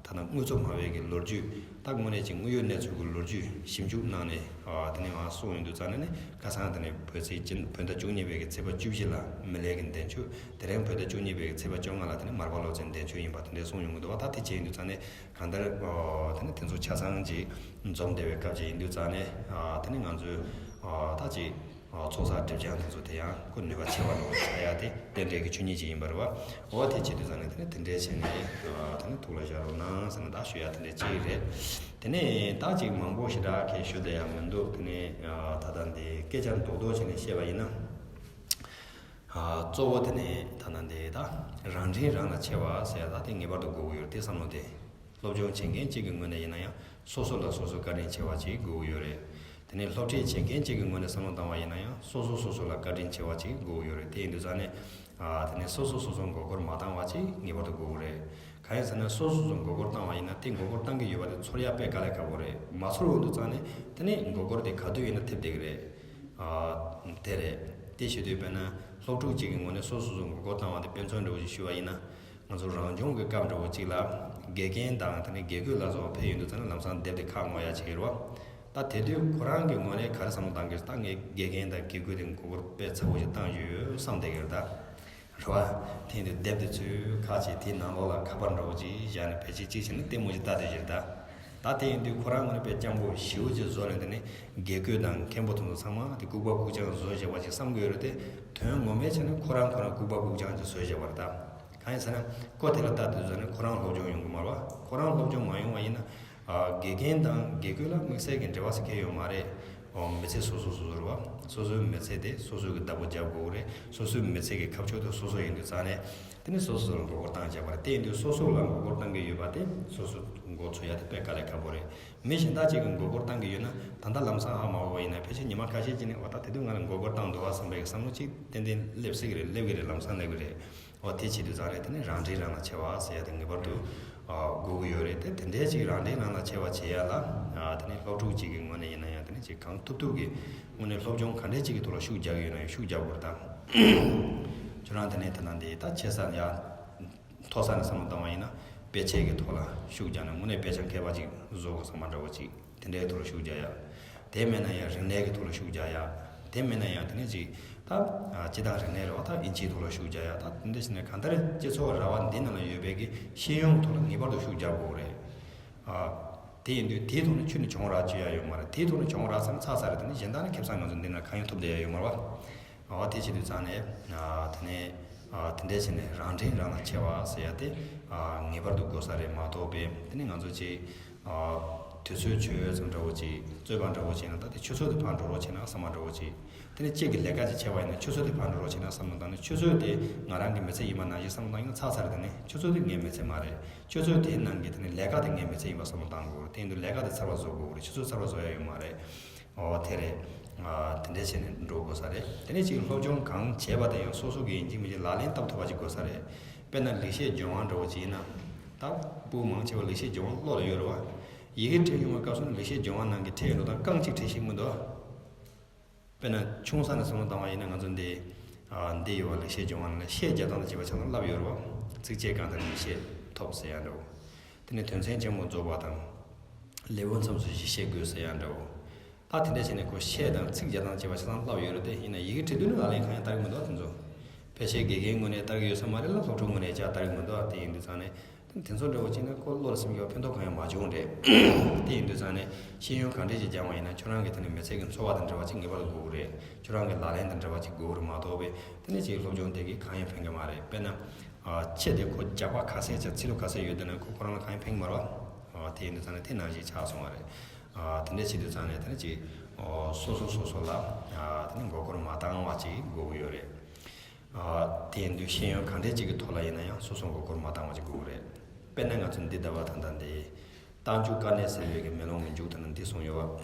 ད་ལྟ་དངོས་གཙོ་སྨྲ་བའི་གི་ལོ་རྒྱུས། ད་དངོས་གནས་ཀྱི་དངོས་ཡོད་གནས་ཚུལ་གྱི་ལོ་རྒྱུས་ཞིབ་འཇུག་གནང་ནས་ཨ་དེ་ནས་ང་གསུངས་ཡོང་དུས་ཙང་ནས་ནི་ཁ་སང་དེ་ནས་བོད་ཚེས་སྤྱི་བོད་ཟླ་བཅུ་གཉིས་པའི་གི་ཚེས་པ་བཅུ་བཞི་ལ་མི་ལའི་གི་འདས་མཆོད། དེ་རིང་བོད་ཟླ་བཅུ་གཉིས་པའི་གི་ཚེས་པ་བཅོ་ལྔ་ལ་དེ་ནས་མར་པ་ལོ་ཙཱའི་འདས་མཆོད་ཡིན་པ་དེ་འདྲས་གསུངས་ཡོང་གི་འདུག་བ། ད་དེ་བྱས་ཡིན་དུས་ཙང་ནས་གང་ལྟར་ཨ་དེ་ནས་དེ་ཚོ་ཆ་ཚང་ཅིག་འཛོམས་བསྡད་པའི་སྐབས་ཅིག་ཡིན་དུས་ཙང་ནས་ཨ་དེ་ནས་ང་ཚོས་ཨ་ད་ཅིག་ ཚོགས་བསགས་སྒྲིབ་སྦྱང་དེ་ཚོ་དེ་ཡང་ཁོ་ནུས་པ་ཆེ་བ་འགྲོ་བ་ཆགས་ཡ་དེ་རྟེན་འབྲེལ་གྱི་ཆོས་ཉིད་ཅིག་ཡིན་པ་རེད་བ། འོ་དེ་བྱེད་དུས་ཙང་ནས་དེ་ནས་དེ་འདྲའི་བྱས་ནས་དེ་ནས་ཐུགས་ལ་བཞག་རོགས་གནང་ཟེར་ནས་ད་ཞུ་ཡ་དེ་འདྲའི་གཅིག་རེད། དེ་ནས་ད་ཅིག་མང་པོ་ཞེ་དྲག་གི་ཞུ་བསྡད་ཡ་མི་འདུག་དེ་ནས་ད་ལྟ་འདི་སྐད་ཆ་རྡོག་རྡོག་བྱས་ནས་བཤད་པ་ཡིན་ན། གཙོ་བོ་དེ་ནས་ད་ལྟ་འདི་ད་རང་འདྲིས་རང་ལ་ཆེ་བ་ཟེར་ཡ་ད་དེ་ངེས་པར་དུ་དགོས་ཀྱི་ཡོད་རེད། དེ་བསམ་བློ་དེ། སློབ་སྦྱོང་བྱེད་མཁན་གཅིག་གི་ངོས་ནས་ཡིན་ན་ཡང་སོ་སོ་ལ་སོ་སོ་བཀའ་དྲིན་ཆེ་བ་ཅིག་དགོས་ཀྱི་ཡོད་རེད། དེ་ནས་སློབ་ཁྲིད་བྱེད་མཁན་གཅིག་གི་ངོས་ནས་བསམ་བློ་བཏང་བ་ཡིན་ན་ཡང་སོ་སོ་སོ་སོ་ལ་བཀའ་དྲིན་ཆེ་བ་ཅིག་དགོས་ཀྱི་ཡོད་རེད། དེ་ཡིན་དུས་ཙང་ནས་ཨ་དེ་ནས་སོ་སོ་སོ་སོ་མགོ་སྐོར་མ་བཏང་བ་ཅིག་ངེས་པར་དུ་དགོས་ཀྱི་རེད། གང་ཡིན་ཟེར་ན་སོ་སོ་སོ་མགོ་སྐོར་བཏང་བ་ཡིན་ན་དེ་མགོ་སྐོར་བཏང་གི་ཡོད་པ་དེ་ཚོར་ཡ་དཔེ་དཀའ་ལས་ཁག་པོ་རེད། མ་ཚོར་འོང་དུས་ཙང་ནས་དེ་ནས་མགོ་སྐོར་དེ་ག་དུས་ཡིན་ན་ཐེབས་བསྡད་ཀྱི་རེད། ཨ་དེ་རེད། དེ་བྱེད་དུས་དཔེར་ན་སློབ་ཕྲུག་ཅིག་གི་ངོས་ནས་སོ་སོ་སོ་མགོ་སྐོར་བཏང་བ་དེ་དཔེ་མཚོན་འདྲ་བོ་ཞིག་ཞུ་བ་ཡིན་ན། ང་ཚོ་རང་སྦྱོང་གི་སྐབས་འདྲ་བོ་གཅིག་ལ་དགེ་རྒན་དང་དེ་ནས་དགེ་བསྐོས་ལ་སོགས་ཕེབས་ཡོང་དུས་ཙམ་ནས་ལམ་སང་དེབ་དེ་ཁ་སྔོག་ཡ་བྱེད་ཀྱི་རེད་བ། ད་དེ་དུས་ཁོ་རང་གི་ངོས་ནས་ག་རེ་བསམ་བློ་བཏང་གི་རེད། ད་ངས་དགེ་རྒན་དང་དགེ་བསྐོས་དེ་མགོ་སྐོར་དཔེ་ཚ་བོ་ཞིག་བཏང་ཡོད་བསམ་བསྡད་ཀྱི་རེད་ད། རེད་བ། དེ་ཡིན་དུས་དེབ་དེ་ཚུར་ཁ་ཕྱེ་དེའི་ནང་ལོགས་ལ་ཁ་པར་འདྲ་བོ་ཅིག་བཞག་ནས་ཕལ་ཆེར་གཅིག་བྱས་ན་ལྟད་མོ་ཅིག་ལྟ་བསྡད་ཀྱི་རེད་ད། ད་དེ་ཡིན་དུས་ཁོ་རང་ངོས་ནས་དཔེ་སྤྱང་པོ་ཞེ་པོ་ཅིག་བཟོ་ནས་དེ་ནས་དགེ་བསྐོས་དང་མཁན་པོ་དེ་ཚོ་ཚང་མ་དེ་ལྐུགས་པ་ལྐུགས་རྐྱང་བཟོས་བཞག་པ་ཅིག་བསམ་གྱི་ཡོད་རེད་དེ། དོན་ངོ་མའི་ཆ་ནས་ཁོ་རང་ཁོ་རང་ལྐུགས་པ་ལྐུགས་རྐྱང་ཅིག་བཟོས་བཞག་པ་རེད་ད། གང་ཡིན་ཟེར་ན་ཁོ་དེ་ལ་ལྟ་དུས་ཙམ་ནས་ཁོ་རང་སློབ་སྦྱོང་ཡོང་གི་མ་རེད་བ། ཁོ་རང་སློབ་སྦྱོང་མ་ཡོང་བ་ཡིན་ན། ཨ་དགེ་རྒན་དང་དགེ་བསྐོས་ལ་དམིགས་བསལ་གྱི་འབྲེལ་བ་ཟེར་མཁན་ཡོད་མ་རེད། ཨོ་མི་ཚེ་སོ་སོ་སོ་སོ་རེད་བ། སོ་སོའི་མི་ཚེ་དེ་སོ་སོ་གི་བདག་པོ་རྒྱབ་དགོས་རེད། སོ་སོའི་མི་ཚེ་གི་ཁ་ཕྱོགས་དེ་སོ་སོ་ཡིན་དུས་ཙང་ནས། དེ་ནི་སོ་སོ་ལ་མགོ་སྐོར་བཏང་བྱས་པ་རེད། དེ་ཡིན་དུས་སོ་སོ་ལ་མགོ་སྐོར་བཏང་གི་ཡོད་པ་དེ་སོ་སོ་མགོ་ཚོས་ཡ་དེ་དཔེ་དཀའ་ལས་ཁག་པོ་རེད། མི་གཞན་དག་ཅིག་གིས་མགོ་སྐོར་བཏང་གི་ཡོད་ན་ད་ལྟ་ལམ་སང་ཧ་མ་གོ་བ་ཡིན་ན་ཕལ་ཆེར་ཉི་མ་ཁ་ཤས་ཅིག་ནས་འོ་ད་དེ་དུས་ང་ལ་མགོ་སྐོར་བཏང་འདུག་བ་བསམ་པའི་བསམ་བློ་ཅིག་ཏན་ཏན་སླེབས་སྲིད་ཀྱི་རེད། སླེབས་ཀྱི་རེད། ལམ་སང་སླེབས་ཀྱི་རེད། འོ་དེ་བྱེད་དུས་ཙང་རེད། དེ་ནི་རང་འདྲིས་རང་ལ་ཆེ་བ་ཟེར་ཡ་དེ་ངེས་པར་དུ་དགོས་ཀྱི་ཡོད་རེད། དེ་དེ་འདྲའི་ཅིག་རང་འདྲིས་རང་ལ་ཆེ་བ་བྱེད་ཡ་ལ་དེ་ནི་སློབ་ཕྲུག་ཅིག་གི་ངོས་ནས་ཡིན་ན་ཡང་དེ་ནི་ཅིག་གང་ཐུབ་ཐུབ་ཀྱི་དངོས་གནས་སློབ་སྦྱོང་ག་འདྲའི་ཅིག་གི་ཐོག་ལ་ཤུགས་རྒྱག་གི་ཡོད་ན་ཡང་ཤུགས་རྒྱག་དགོས་རེད་ད། ཁྱོད་རང་དེ་ནས་དེ་ན་འདི་ད་ཆེ་ས་ཡ་མཐོ་ས་ནས་བསམ་བློ་བཏང་བ་ཡིན་ན་དཔེ་ཆའི་གི་ཐོག་ལ་ཤུགས་རྒྱག་ནས་དངོས་གནས་དཔེ་ཆ་མཁས་པ་ཅིག་བཟོ་དགོས་བསམ་པ་འདྲ་བོ་ཅིག་དེ་འདྲའི་ཐོག་ལ་ཤུགས་རྒྱག་ཡ། དེ་མེད་ན་ཡང་རིག་གནས་ཀྱི་ཐོག་ལ་ཤུགས་རྒྱག་ཡ། དེ་མེད་ན་ཡང་དེ་ནས་ཅིག་ད་སྤྱི་དང་རིག་གནས་རེད་བ། ད་ཨིན་ཇིའི་ཐོག་ལ་ཤུགས་རྒྱག་ཡ། ད་དེ་འདྲ་བྱས་ནས་གང་ལྟར་སྤྱི་ཚོགས་ར་བ་འདི་ནང་ལ་ཡོད་པའི་གི་ཤེས་ཡོན་ཐོག་ལ་ངེས་པར་དུ་ཤུགས་རྒྱག་དགོས་རེད། དེ་ཡིན་དུས་དེའི་ཐོག་ནས་ཁྱོན་ནས་གྱོང་རག་བཅོས་ཡ་ཡོད་མ་རེད། དེའི་ཐོག་ནས་གྱོང་རག་ཚར་ན་ཚར་ཚར་རེད། དེ་ནས་གཞན་དག་ནས་ཁེ་བཟང་ང་ཚོ་འདི་ནས་གང་ཡང་ཐོབ་བསྡད་ཡ་ཡོད་མ་རེད་བ། འོ་དེ་བྱེད་དུས་ཙང་ནས་དེ་ནས་དེ་འདྲས་བྱས་ནས་རང་འདྲིས་རང་ལ་ཆེ་བ་ཟེར་ཡ་དེ་ངེས་པར་དུ་དགོས་ས་རེད་མ་གཏོགས་པས། དེ་ནས་ང་ཚོ་ཅིག་དུས་ཚོད་ཆོད་ཙམ་འདྲ་བོ་ཅིག་རྩོད་པ་འདྲ་བོ་བྱས་ན་ད་དེ་ཆུ་ཚོད་དེ་ཕར་འགྲོ་རོགས་བྱས་ན་བསམ་པ་འདྲ་བོ་ཅིག་དེ་ནས་གཅིག་གི་ལས་ཀ་ཅིག་བྱས་པ་ཡིན་ན་ཆུ་ཚོད་དེ་ཕར་འགྲོ་རོགས་བྱས་ན་བསམ་བློ་བཏང་ནས་ཆུ་ཚོད་དེ་ང་རང་གི་མི་ཚེ་ཡིན་པ་ནང་བཞིན་བསམ་བློ་བཏང་ཡིན་ན་ཚར་ཚར་རེད། དེ་ནས་ཆུ་ཚོད་དེ་ངའི་མི་ཚེ་མ་རེད། ཆུ་ཚོད་དེའི་ནང་གི་དེ་ནས་ལས་ཀ་དེ་ངའི་མི་ཚེ་ཡིན་པ་བསམ་བློ་བཏང་དགོས་རེད། དེ་ཡིན་དུས་ལས་ཀ་དེ་ཚར་བ་བཟོ་དགོས་རེད། ཆུ་ཚོད་ཚར་བ་བཟོ་ཡ་ཡོད་མ་རེད། འོ་དེ་རེད། དེ་འདྲས་བྱས་ནས་འགྲོ་དགོས་ས་རེད། དེ་ནས་ཅིག་སློབ་སྦྱོང་གང་བྱས་པ་དེ་ཡང་སོ་སོ་གི་ཡིན་གཅིག་མིན་གཅིག་ལག་ལེན་བསྟར་ཐུབ་པ་ཅིག་དགོས་ས་རེད། དཔེར་ན་ལེགས་བཤད་ལྗོན་དབང་འདྲ་བོ་ཅིག་ཡིན་ན། ད་ཕྲུ་གུ་མང་ཆེ་བ་ལེགས་བཤད་ལྗོན་དབང་བློ་ལ་ཡོད་རེད་བ། ཡི་གེ་འབྲི་ཡོང་བའི་སྐབས་སུ་ནི་ལེགས་བཤད་ལྗོན་དབང་ནང་གི་ཕྲད་ཡོད་འགྲོ་དང་རྐང་གཅིག་བྲིས་ཤེས་མི་འདུག་དཔེར་ན་ཆུང་ས་ནས་བསམ་བློ་བཏང་བ་ཡིན་ན་ང་ཚོ་འདི། ཨ་འདི་ཡོད་བ། ལེགས་བཤད་ལྗོན་དབང་ལ་ཤད་རྒྱག་སྟངས་དང་བཅས་པ་ཆ་ཚང་བསླབ་ཡོད་རེད་བ། ཚིགས་བཅད་གང་ལྟར་ཡིད་ཆེས་ཐོབ་ཟེར་ཡ་འདྲ་བོ། དེ་ནས་དོན་ཚན་ཆེན་མོ་རྫོགས་པ་དང་། ལེའུ་མཚམས་སུ་གཞི་ཤེས་དགོས་ཟེར་ཡ་འདྲ་བོ། ད་དེ་འདྲ་བྱས་ནས་ཁོ་ཤད་དང་ཚིག་རྒྱག་སྟངས་བཅས་པ་ཆ་ཚང་བསླབ་ཡོད་རེད་དེ། ཡིན་ན་ཡི་གེ་འབྲི་དུས་ནི་ལག་ལེན་གང་ཡང་བསྟར་གི་མི་འདུག་དེ་ཚོ། ཕལ་ཆེར་དགེ་རྒན་ངོས་ནས་བསྟར་གི་ཡོད་ས་མ་རེད་ལ། སློབ་ཕྲུག་ངོས་ནས་ཅང་བསྟར་གི་མི་འདུག་དེ་ཡིན་དུས་ཙང་ནས། དེ་ཚོ་འདྲ་བོ་བྱས་ན་ཁོ་བློ་ལ་སིམ་གྱི་བ་ཕན་ཐོགས་གང་ཡང་མ་བྱུང་རེད། དེ་ཡིན་དུས་ཙང་ནས་ཤེས་ཡོན་གང་འདྲས་ཅིག་སྦྱང་བ་ཡིན་ན་ཁྱོད་རང་གི་དེ་ནི་མི་ཚེ་གི་འཚོ་བ་དང་འབྲེལ་བ་ཅིག་ངེས་པར་དུ་དགོས་ཀྱི་རེད། ཁྱོད་རང་གི་ལག་ལེན་དང་འབྲེལ་བ་ཅིག་དགོས་ཀྱི་རེད་མ་གཏོགས་པས། དེ་ནས་ཅིག་སློབ་སྦྱོང་དེ་གིས་གང་ཡང་ཕན་གྱི་མ་རེད། དཔེར་ན། ཨ་ཆེད་དེ་ཁོ་རྒྱགས་པ་ག་ཚད་ཅིག་ཚིག་ལོ་ག་ཚད་ཡོད་དེ་ན་ཁོ་ཁོ་རང་ལ་གང་ཡང་ཕན་གྱི་མ་རེད་བ། ཨ་དེ་ཡིན་དུས་ཙང་ནས་དེ་ནང་བཞིན་ཆགས་སོང་བ་རེད། ཨ་དེ་འདྲས་བྱེད་དུས་ཙང་ནས་དེ་ནས་ཅིག་ཨོ་སོ་སོ་སོ་སོ་ལ་ཨ་དེ་ནས་མགོ་སྐོར་མ་བཏང་བ་ཅིག་དགོས་ཀྱི་ཡོད་རེད། ཨ་དེ་ཡིན་དུས་ཤེས་ཡོན་གང་འདྲས་ཅིག་གི་ཐོག་ལ་ཡིན་ན་ཡང་སོ་སོ་མགོ་སྐོར་མ་བཏང་བ་ཅིག་དགོས་ཀྱི་རེད། དཔེར་ན་ང་ཚོ་འདི་ཟླ་བ་ད་ལྟ་འདི། རྟགས་འཇུག་དཀའ་གནད་སེལ་བའི་གི་མེ་ལོང་གི་མཇུག་དེ་ན་འདི་གསུངས་ཡོད་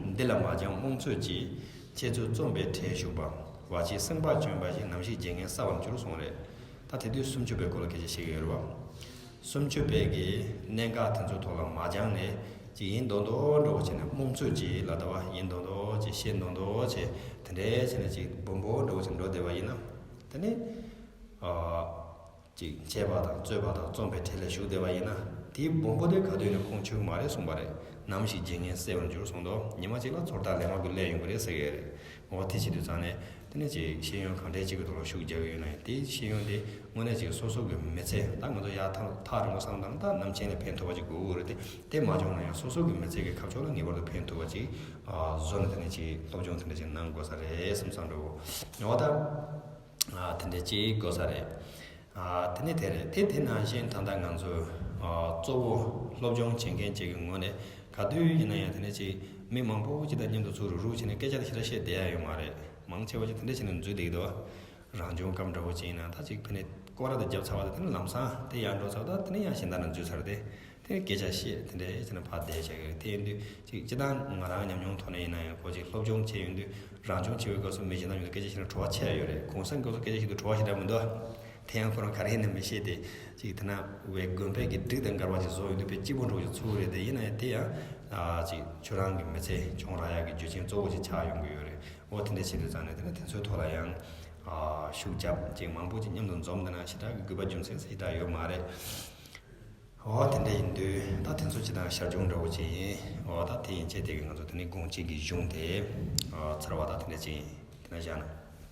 བ། འདི་ལ་མ་སྦྱངས་རྨོངས་ཚོད་ཀྱིས། འཆད་རྩོད་རྩོམ་པའི་གྲལ་ཞུགས་པ། བ་ཕྱིའི་སེམས་པ་བཅོམ་པ་ཞིག་ནམ་ཞིག་བརྗེད་ངས་གསལ་བར་འགྱུར་གསུངས་རེད། ད་དེ་དུས་སུམ་ཅུ་པའི་སྐོར་ལ་སྐད་ཆ་བཤད་ཀྱི་ཡོད་རེད་བ། སུམ་ཅུ་པའི་གི་གནད་འགག་དེ་ཚོའི་ཐོག་ལ་མ་སྦྱངས་ནས་ཅིག་ཡིན་མདོག་མདོག་འདྲ་བོ་བྱས་ནས་རྨོངས་ཚོད་ཀྱིས་ལབ་ད་བ། ཡིན་མདོག་མདོག་བྱས་ཤེས་མདོག་མདོག་བྱས་དེ་འདྲའི་བྱས་ནས་ཅིག་སྦོམ་པོ་འདྲ་བོ་བྱས་འགྲོ་བསྡད་པ་ཡིན་ན། དེ་ནི། ཨ། ཅིག་འཆད་པ་དང་རྩོད་པ་དང་རྩོམ་པའི་གྲལ་ལ་ཞུགས་བསྡད་པ་ཡིན་ན་དེའི་སྦོམ་པོ་དེ་ག་དུས་ནས་ཁོང་ཆུད་ཀྱི་མ་རེད་གསུངས་པ་རེད། ནམ་ཞིག་བརྗེད་ངས་གསལ་བར་འགྱུར་གསུངས་འདུག་ཉི་མ་གཅིག་ལ་ཚོར་ཐག་ལན་མ་གི་སླེབས་ཡོང་གི་རེད་ཟེར་གི་རེད། འོ་དེ་བྱེད་དུས་ཙང་ནས་དེ་ ནས་ཅིག་ཤེས་ཡོན་གང་འདྲས་ཅིག་གི་ཐོག་ལ་ཤུགས་རྒྱག་གི་ཡོད་ན་ཡང་དེའི་ཤེས་ཡོན་དེ་དངོས་གནས་ཅིག་སོ་སོ་གི་མི་ཚེ་ད་ང་ཚོ་ཡར་ཐག་ཐག་རིང་པོ་བསམ་བཏང་ད་ནམ་ཕྱིན་ནས་ཕན་ཐོགས་པ་ཅིག་དགོས་ཀྱི་རེད་དེ། དེ་མ་བྱུང་ན་ཡང་སོ་སོ་གི་མི་ཚེ་གི་ཁ་ཕྱོགས་ལ་ངེས་པར་དུ་ཕན་ཐོགས་པ་ཅིག་བཟོ་ནས་དེ་ནས་ཅིག་སློབ་སྦྱོང་དེ་འདྲ་ཅིག་གནང་དགོས་ས་རེད་བསམ་བསམ་འདྲ་བོ། འོ་ད་དེ་འདྲ་ཅིག་དགོས་ས་རེད། དེ་ནས་དེ་རེད་དེ། དེ་ནང་བཞིན་ད་ལྟ་ང་ཚོ་གཙོ་བོ་སློབ་སྦྱོང་བྱེད་མཁན་ཅིག་གི་ངོས་ནས་ག་དུས་ཡིན་ན་ཡང་དེ་ནས་ཅིག་མི་མང་པོ་ཅིག་དང་མཉམ་དུ་ཚུར་རུག་རུག་བྱས་ནས་སྐད་ཆ་དེ་ཞེ་དྲག་བཤད་བསྡད་ཡ་ཡོད་མ་རེད། མང་ཆེ་བ་ཅིག་དེ་འདྲ་བྱས་ནས་འཛུལ་བསྡད་ཀྱི་འདུག་རང་བྱུང་སྐབས་འདྲ་བོ་ཅིག་ཡིན་ན་ད་ཅིག་ཕ་ནས་སྐོར་ར་དང་རྒྱབ་ཚར་བ་དང་དེ་ནས་ལམ་སང་དེ་ཡར་འགྲོ་ཚར་བ་དང་དེ་ནས་ཡང་གཞན་དག་ནང་འཛུལ་ཚར་ཏེ། དེ་སྐད་ཆ་བཤད་དེ་འདྲའི་ཚེ་ན་ཕར་བསྡད་བྱ་གི་རེད། དེ་ཡིན་དུས་ཅིག་སྤྱི་བཏང་ང་རང་ཉམས་མྱོང་ཐོག་ནས་ཡིན་ན་ཡང་ཁོ་ཅིག་སློབ་སྦྱོང་བྱས་ཡོང་དུས་རང་སྦྱོང་བྱེད་པའི་སྐབས་སུ་མི་གཞན་དག་ཉིད་དུ་སྐད་ཆ་བཤད་ན་བྲོ་བ་ཆེ་ཡོད་རེད། གུང་སེང་སྐབས་སུ་སྐད་ཆ་བཤད་དུས་བྲོ་བ་ཞེ་དྲག་མི་འདུག་དེ་ཡང་ཁོ་རང་ག་རེ་ཡིན་ན་མི་ཤེས་ཏེ་ཅིག་དེ་ན་བའི་དགོན་པའི་གི་སྒྲིག་དང་འགལ་བ་ཅིག་བཟོ་ཡོང་དུས་དཔེ་སྐྱིད་པོ་འདྲ་བོ་ཅིག་ཚོར་གི་རེད། དེ་ཡིན་ན་ཡང་དེ་ཡང་ཅིག་ཁྱོད་རང་གི་མི་ཚེ་སྦྱོང་རག་ཡག་གི་རྒྱུ་རྐྱེན་གཙོ་བོ་ཅིག་ཆགས་ཡོང་གི་ཡོད་རེད། འོ་དེ་འདྲ་བྱེད་དུས་ཙང་ནས་དེ་ན་དེ་ཚོའི་ཐོག་ལ་ཡང་ཤུགས་རྒྱབ་ཅིག་མང་པོ་ཅིག་མཉམ་དུ་འཛོམས་དེ་ན་ཞེ་དྲག་གི་དགོས་པ་རྒྱུ་མཚན་ཞེ་དྲག་ཡོད་མ་རེད། འོ་དེ་འདྲ་ཡིན་དུས་ད་དེ་ཚོ་ཅི་དང་ཞར་བྱུང་འདྲ་བོ་ཅིག་ཡིན། འོ་ད་དེ་ཡིན་ཆེད་དེ་གི་ང་ཚོ་དེ་ནི་དགོངས་གཅིག་གི་གཞུང་དེ་ཚར་བ་ད་དེ་འདྲ་ཅིག་ཡིན། དེ་ན་བཞག་ན།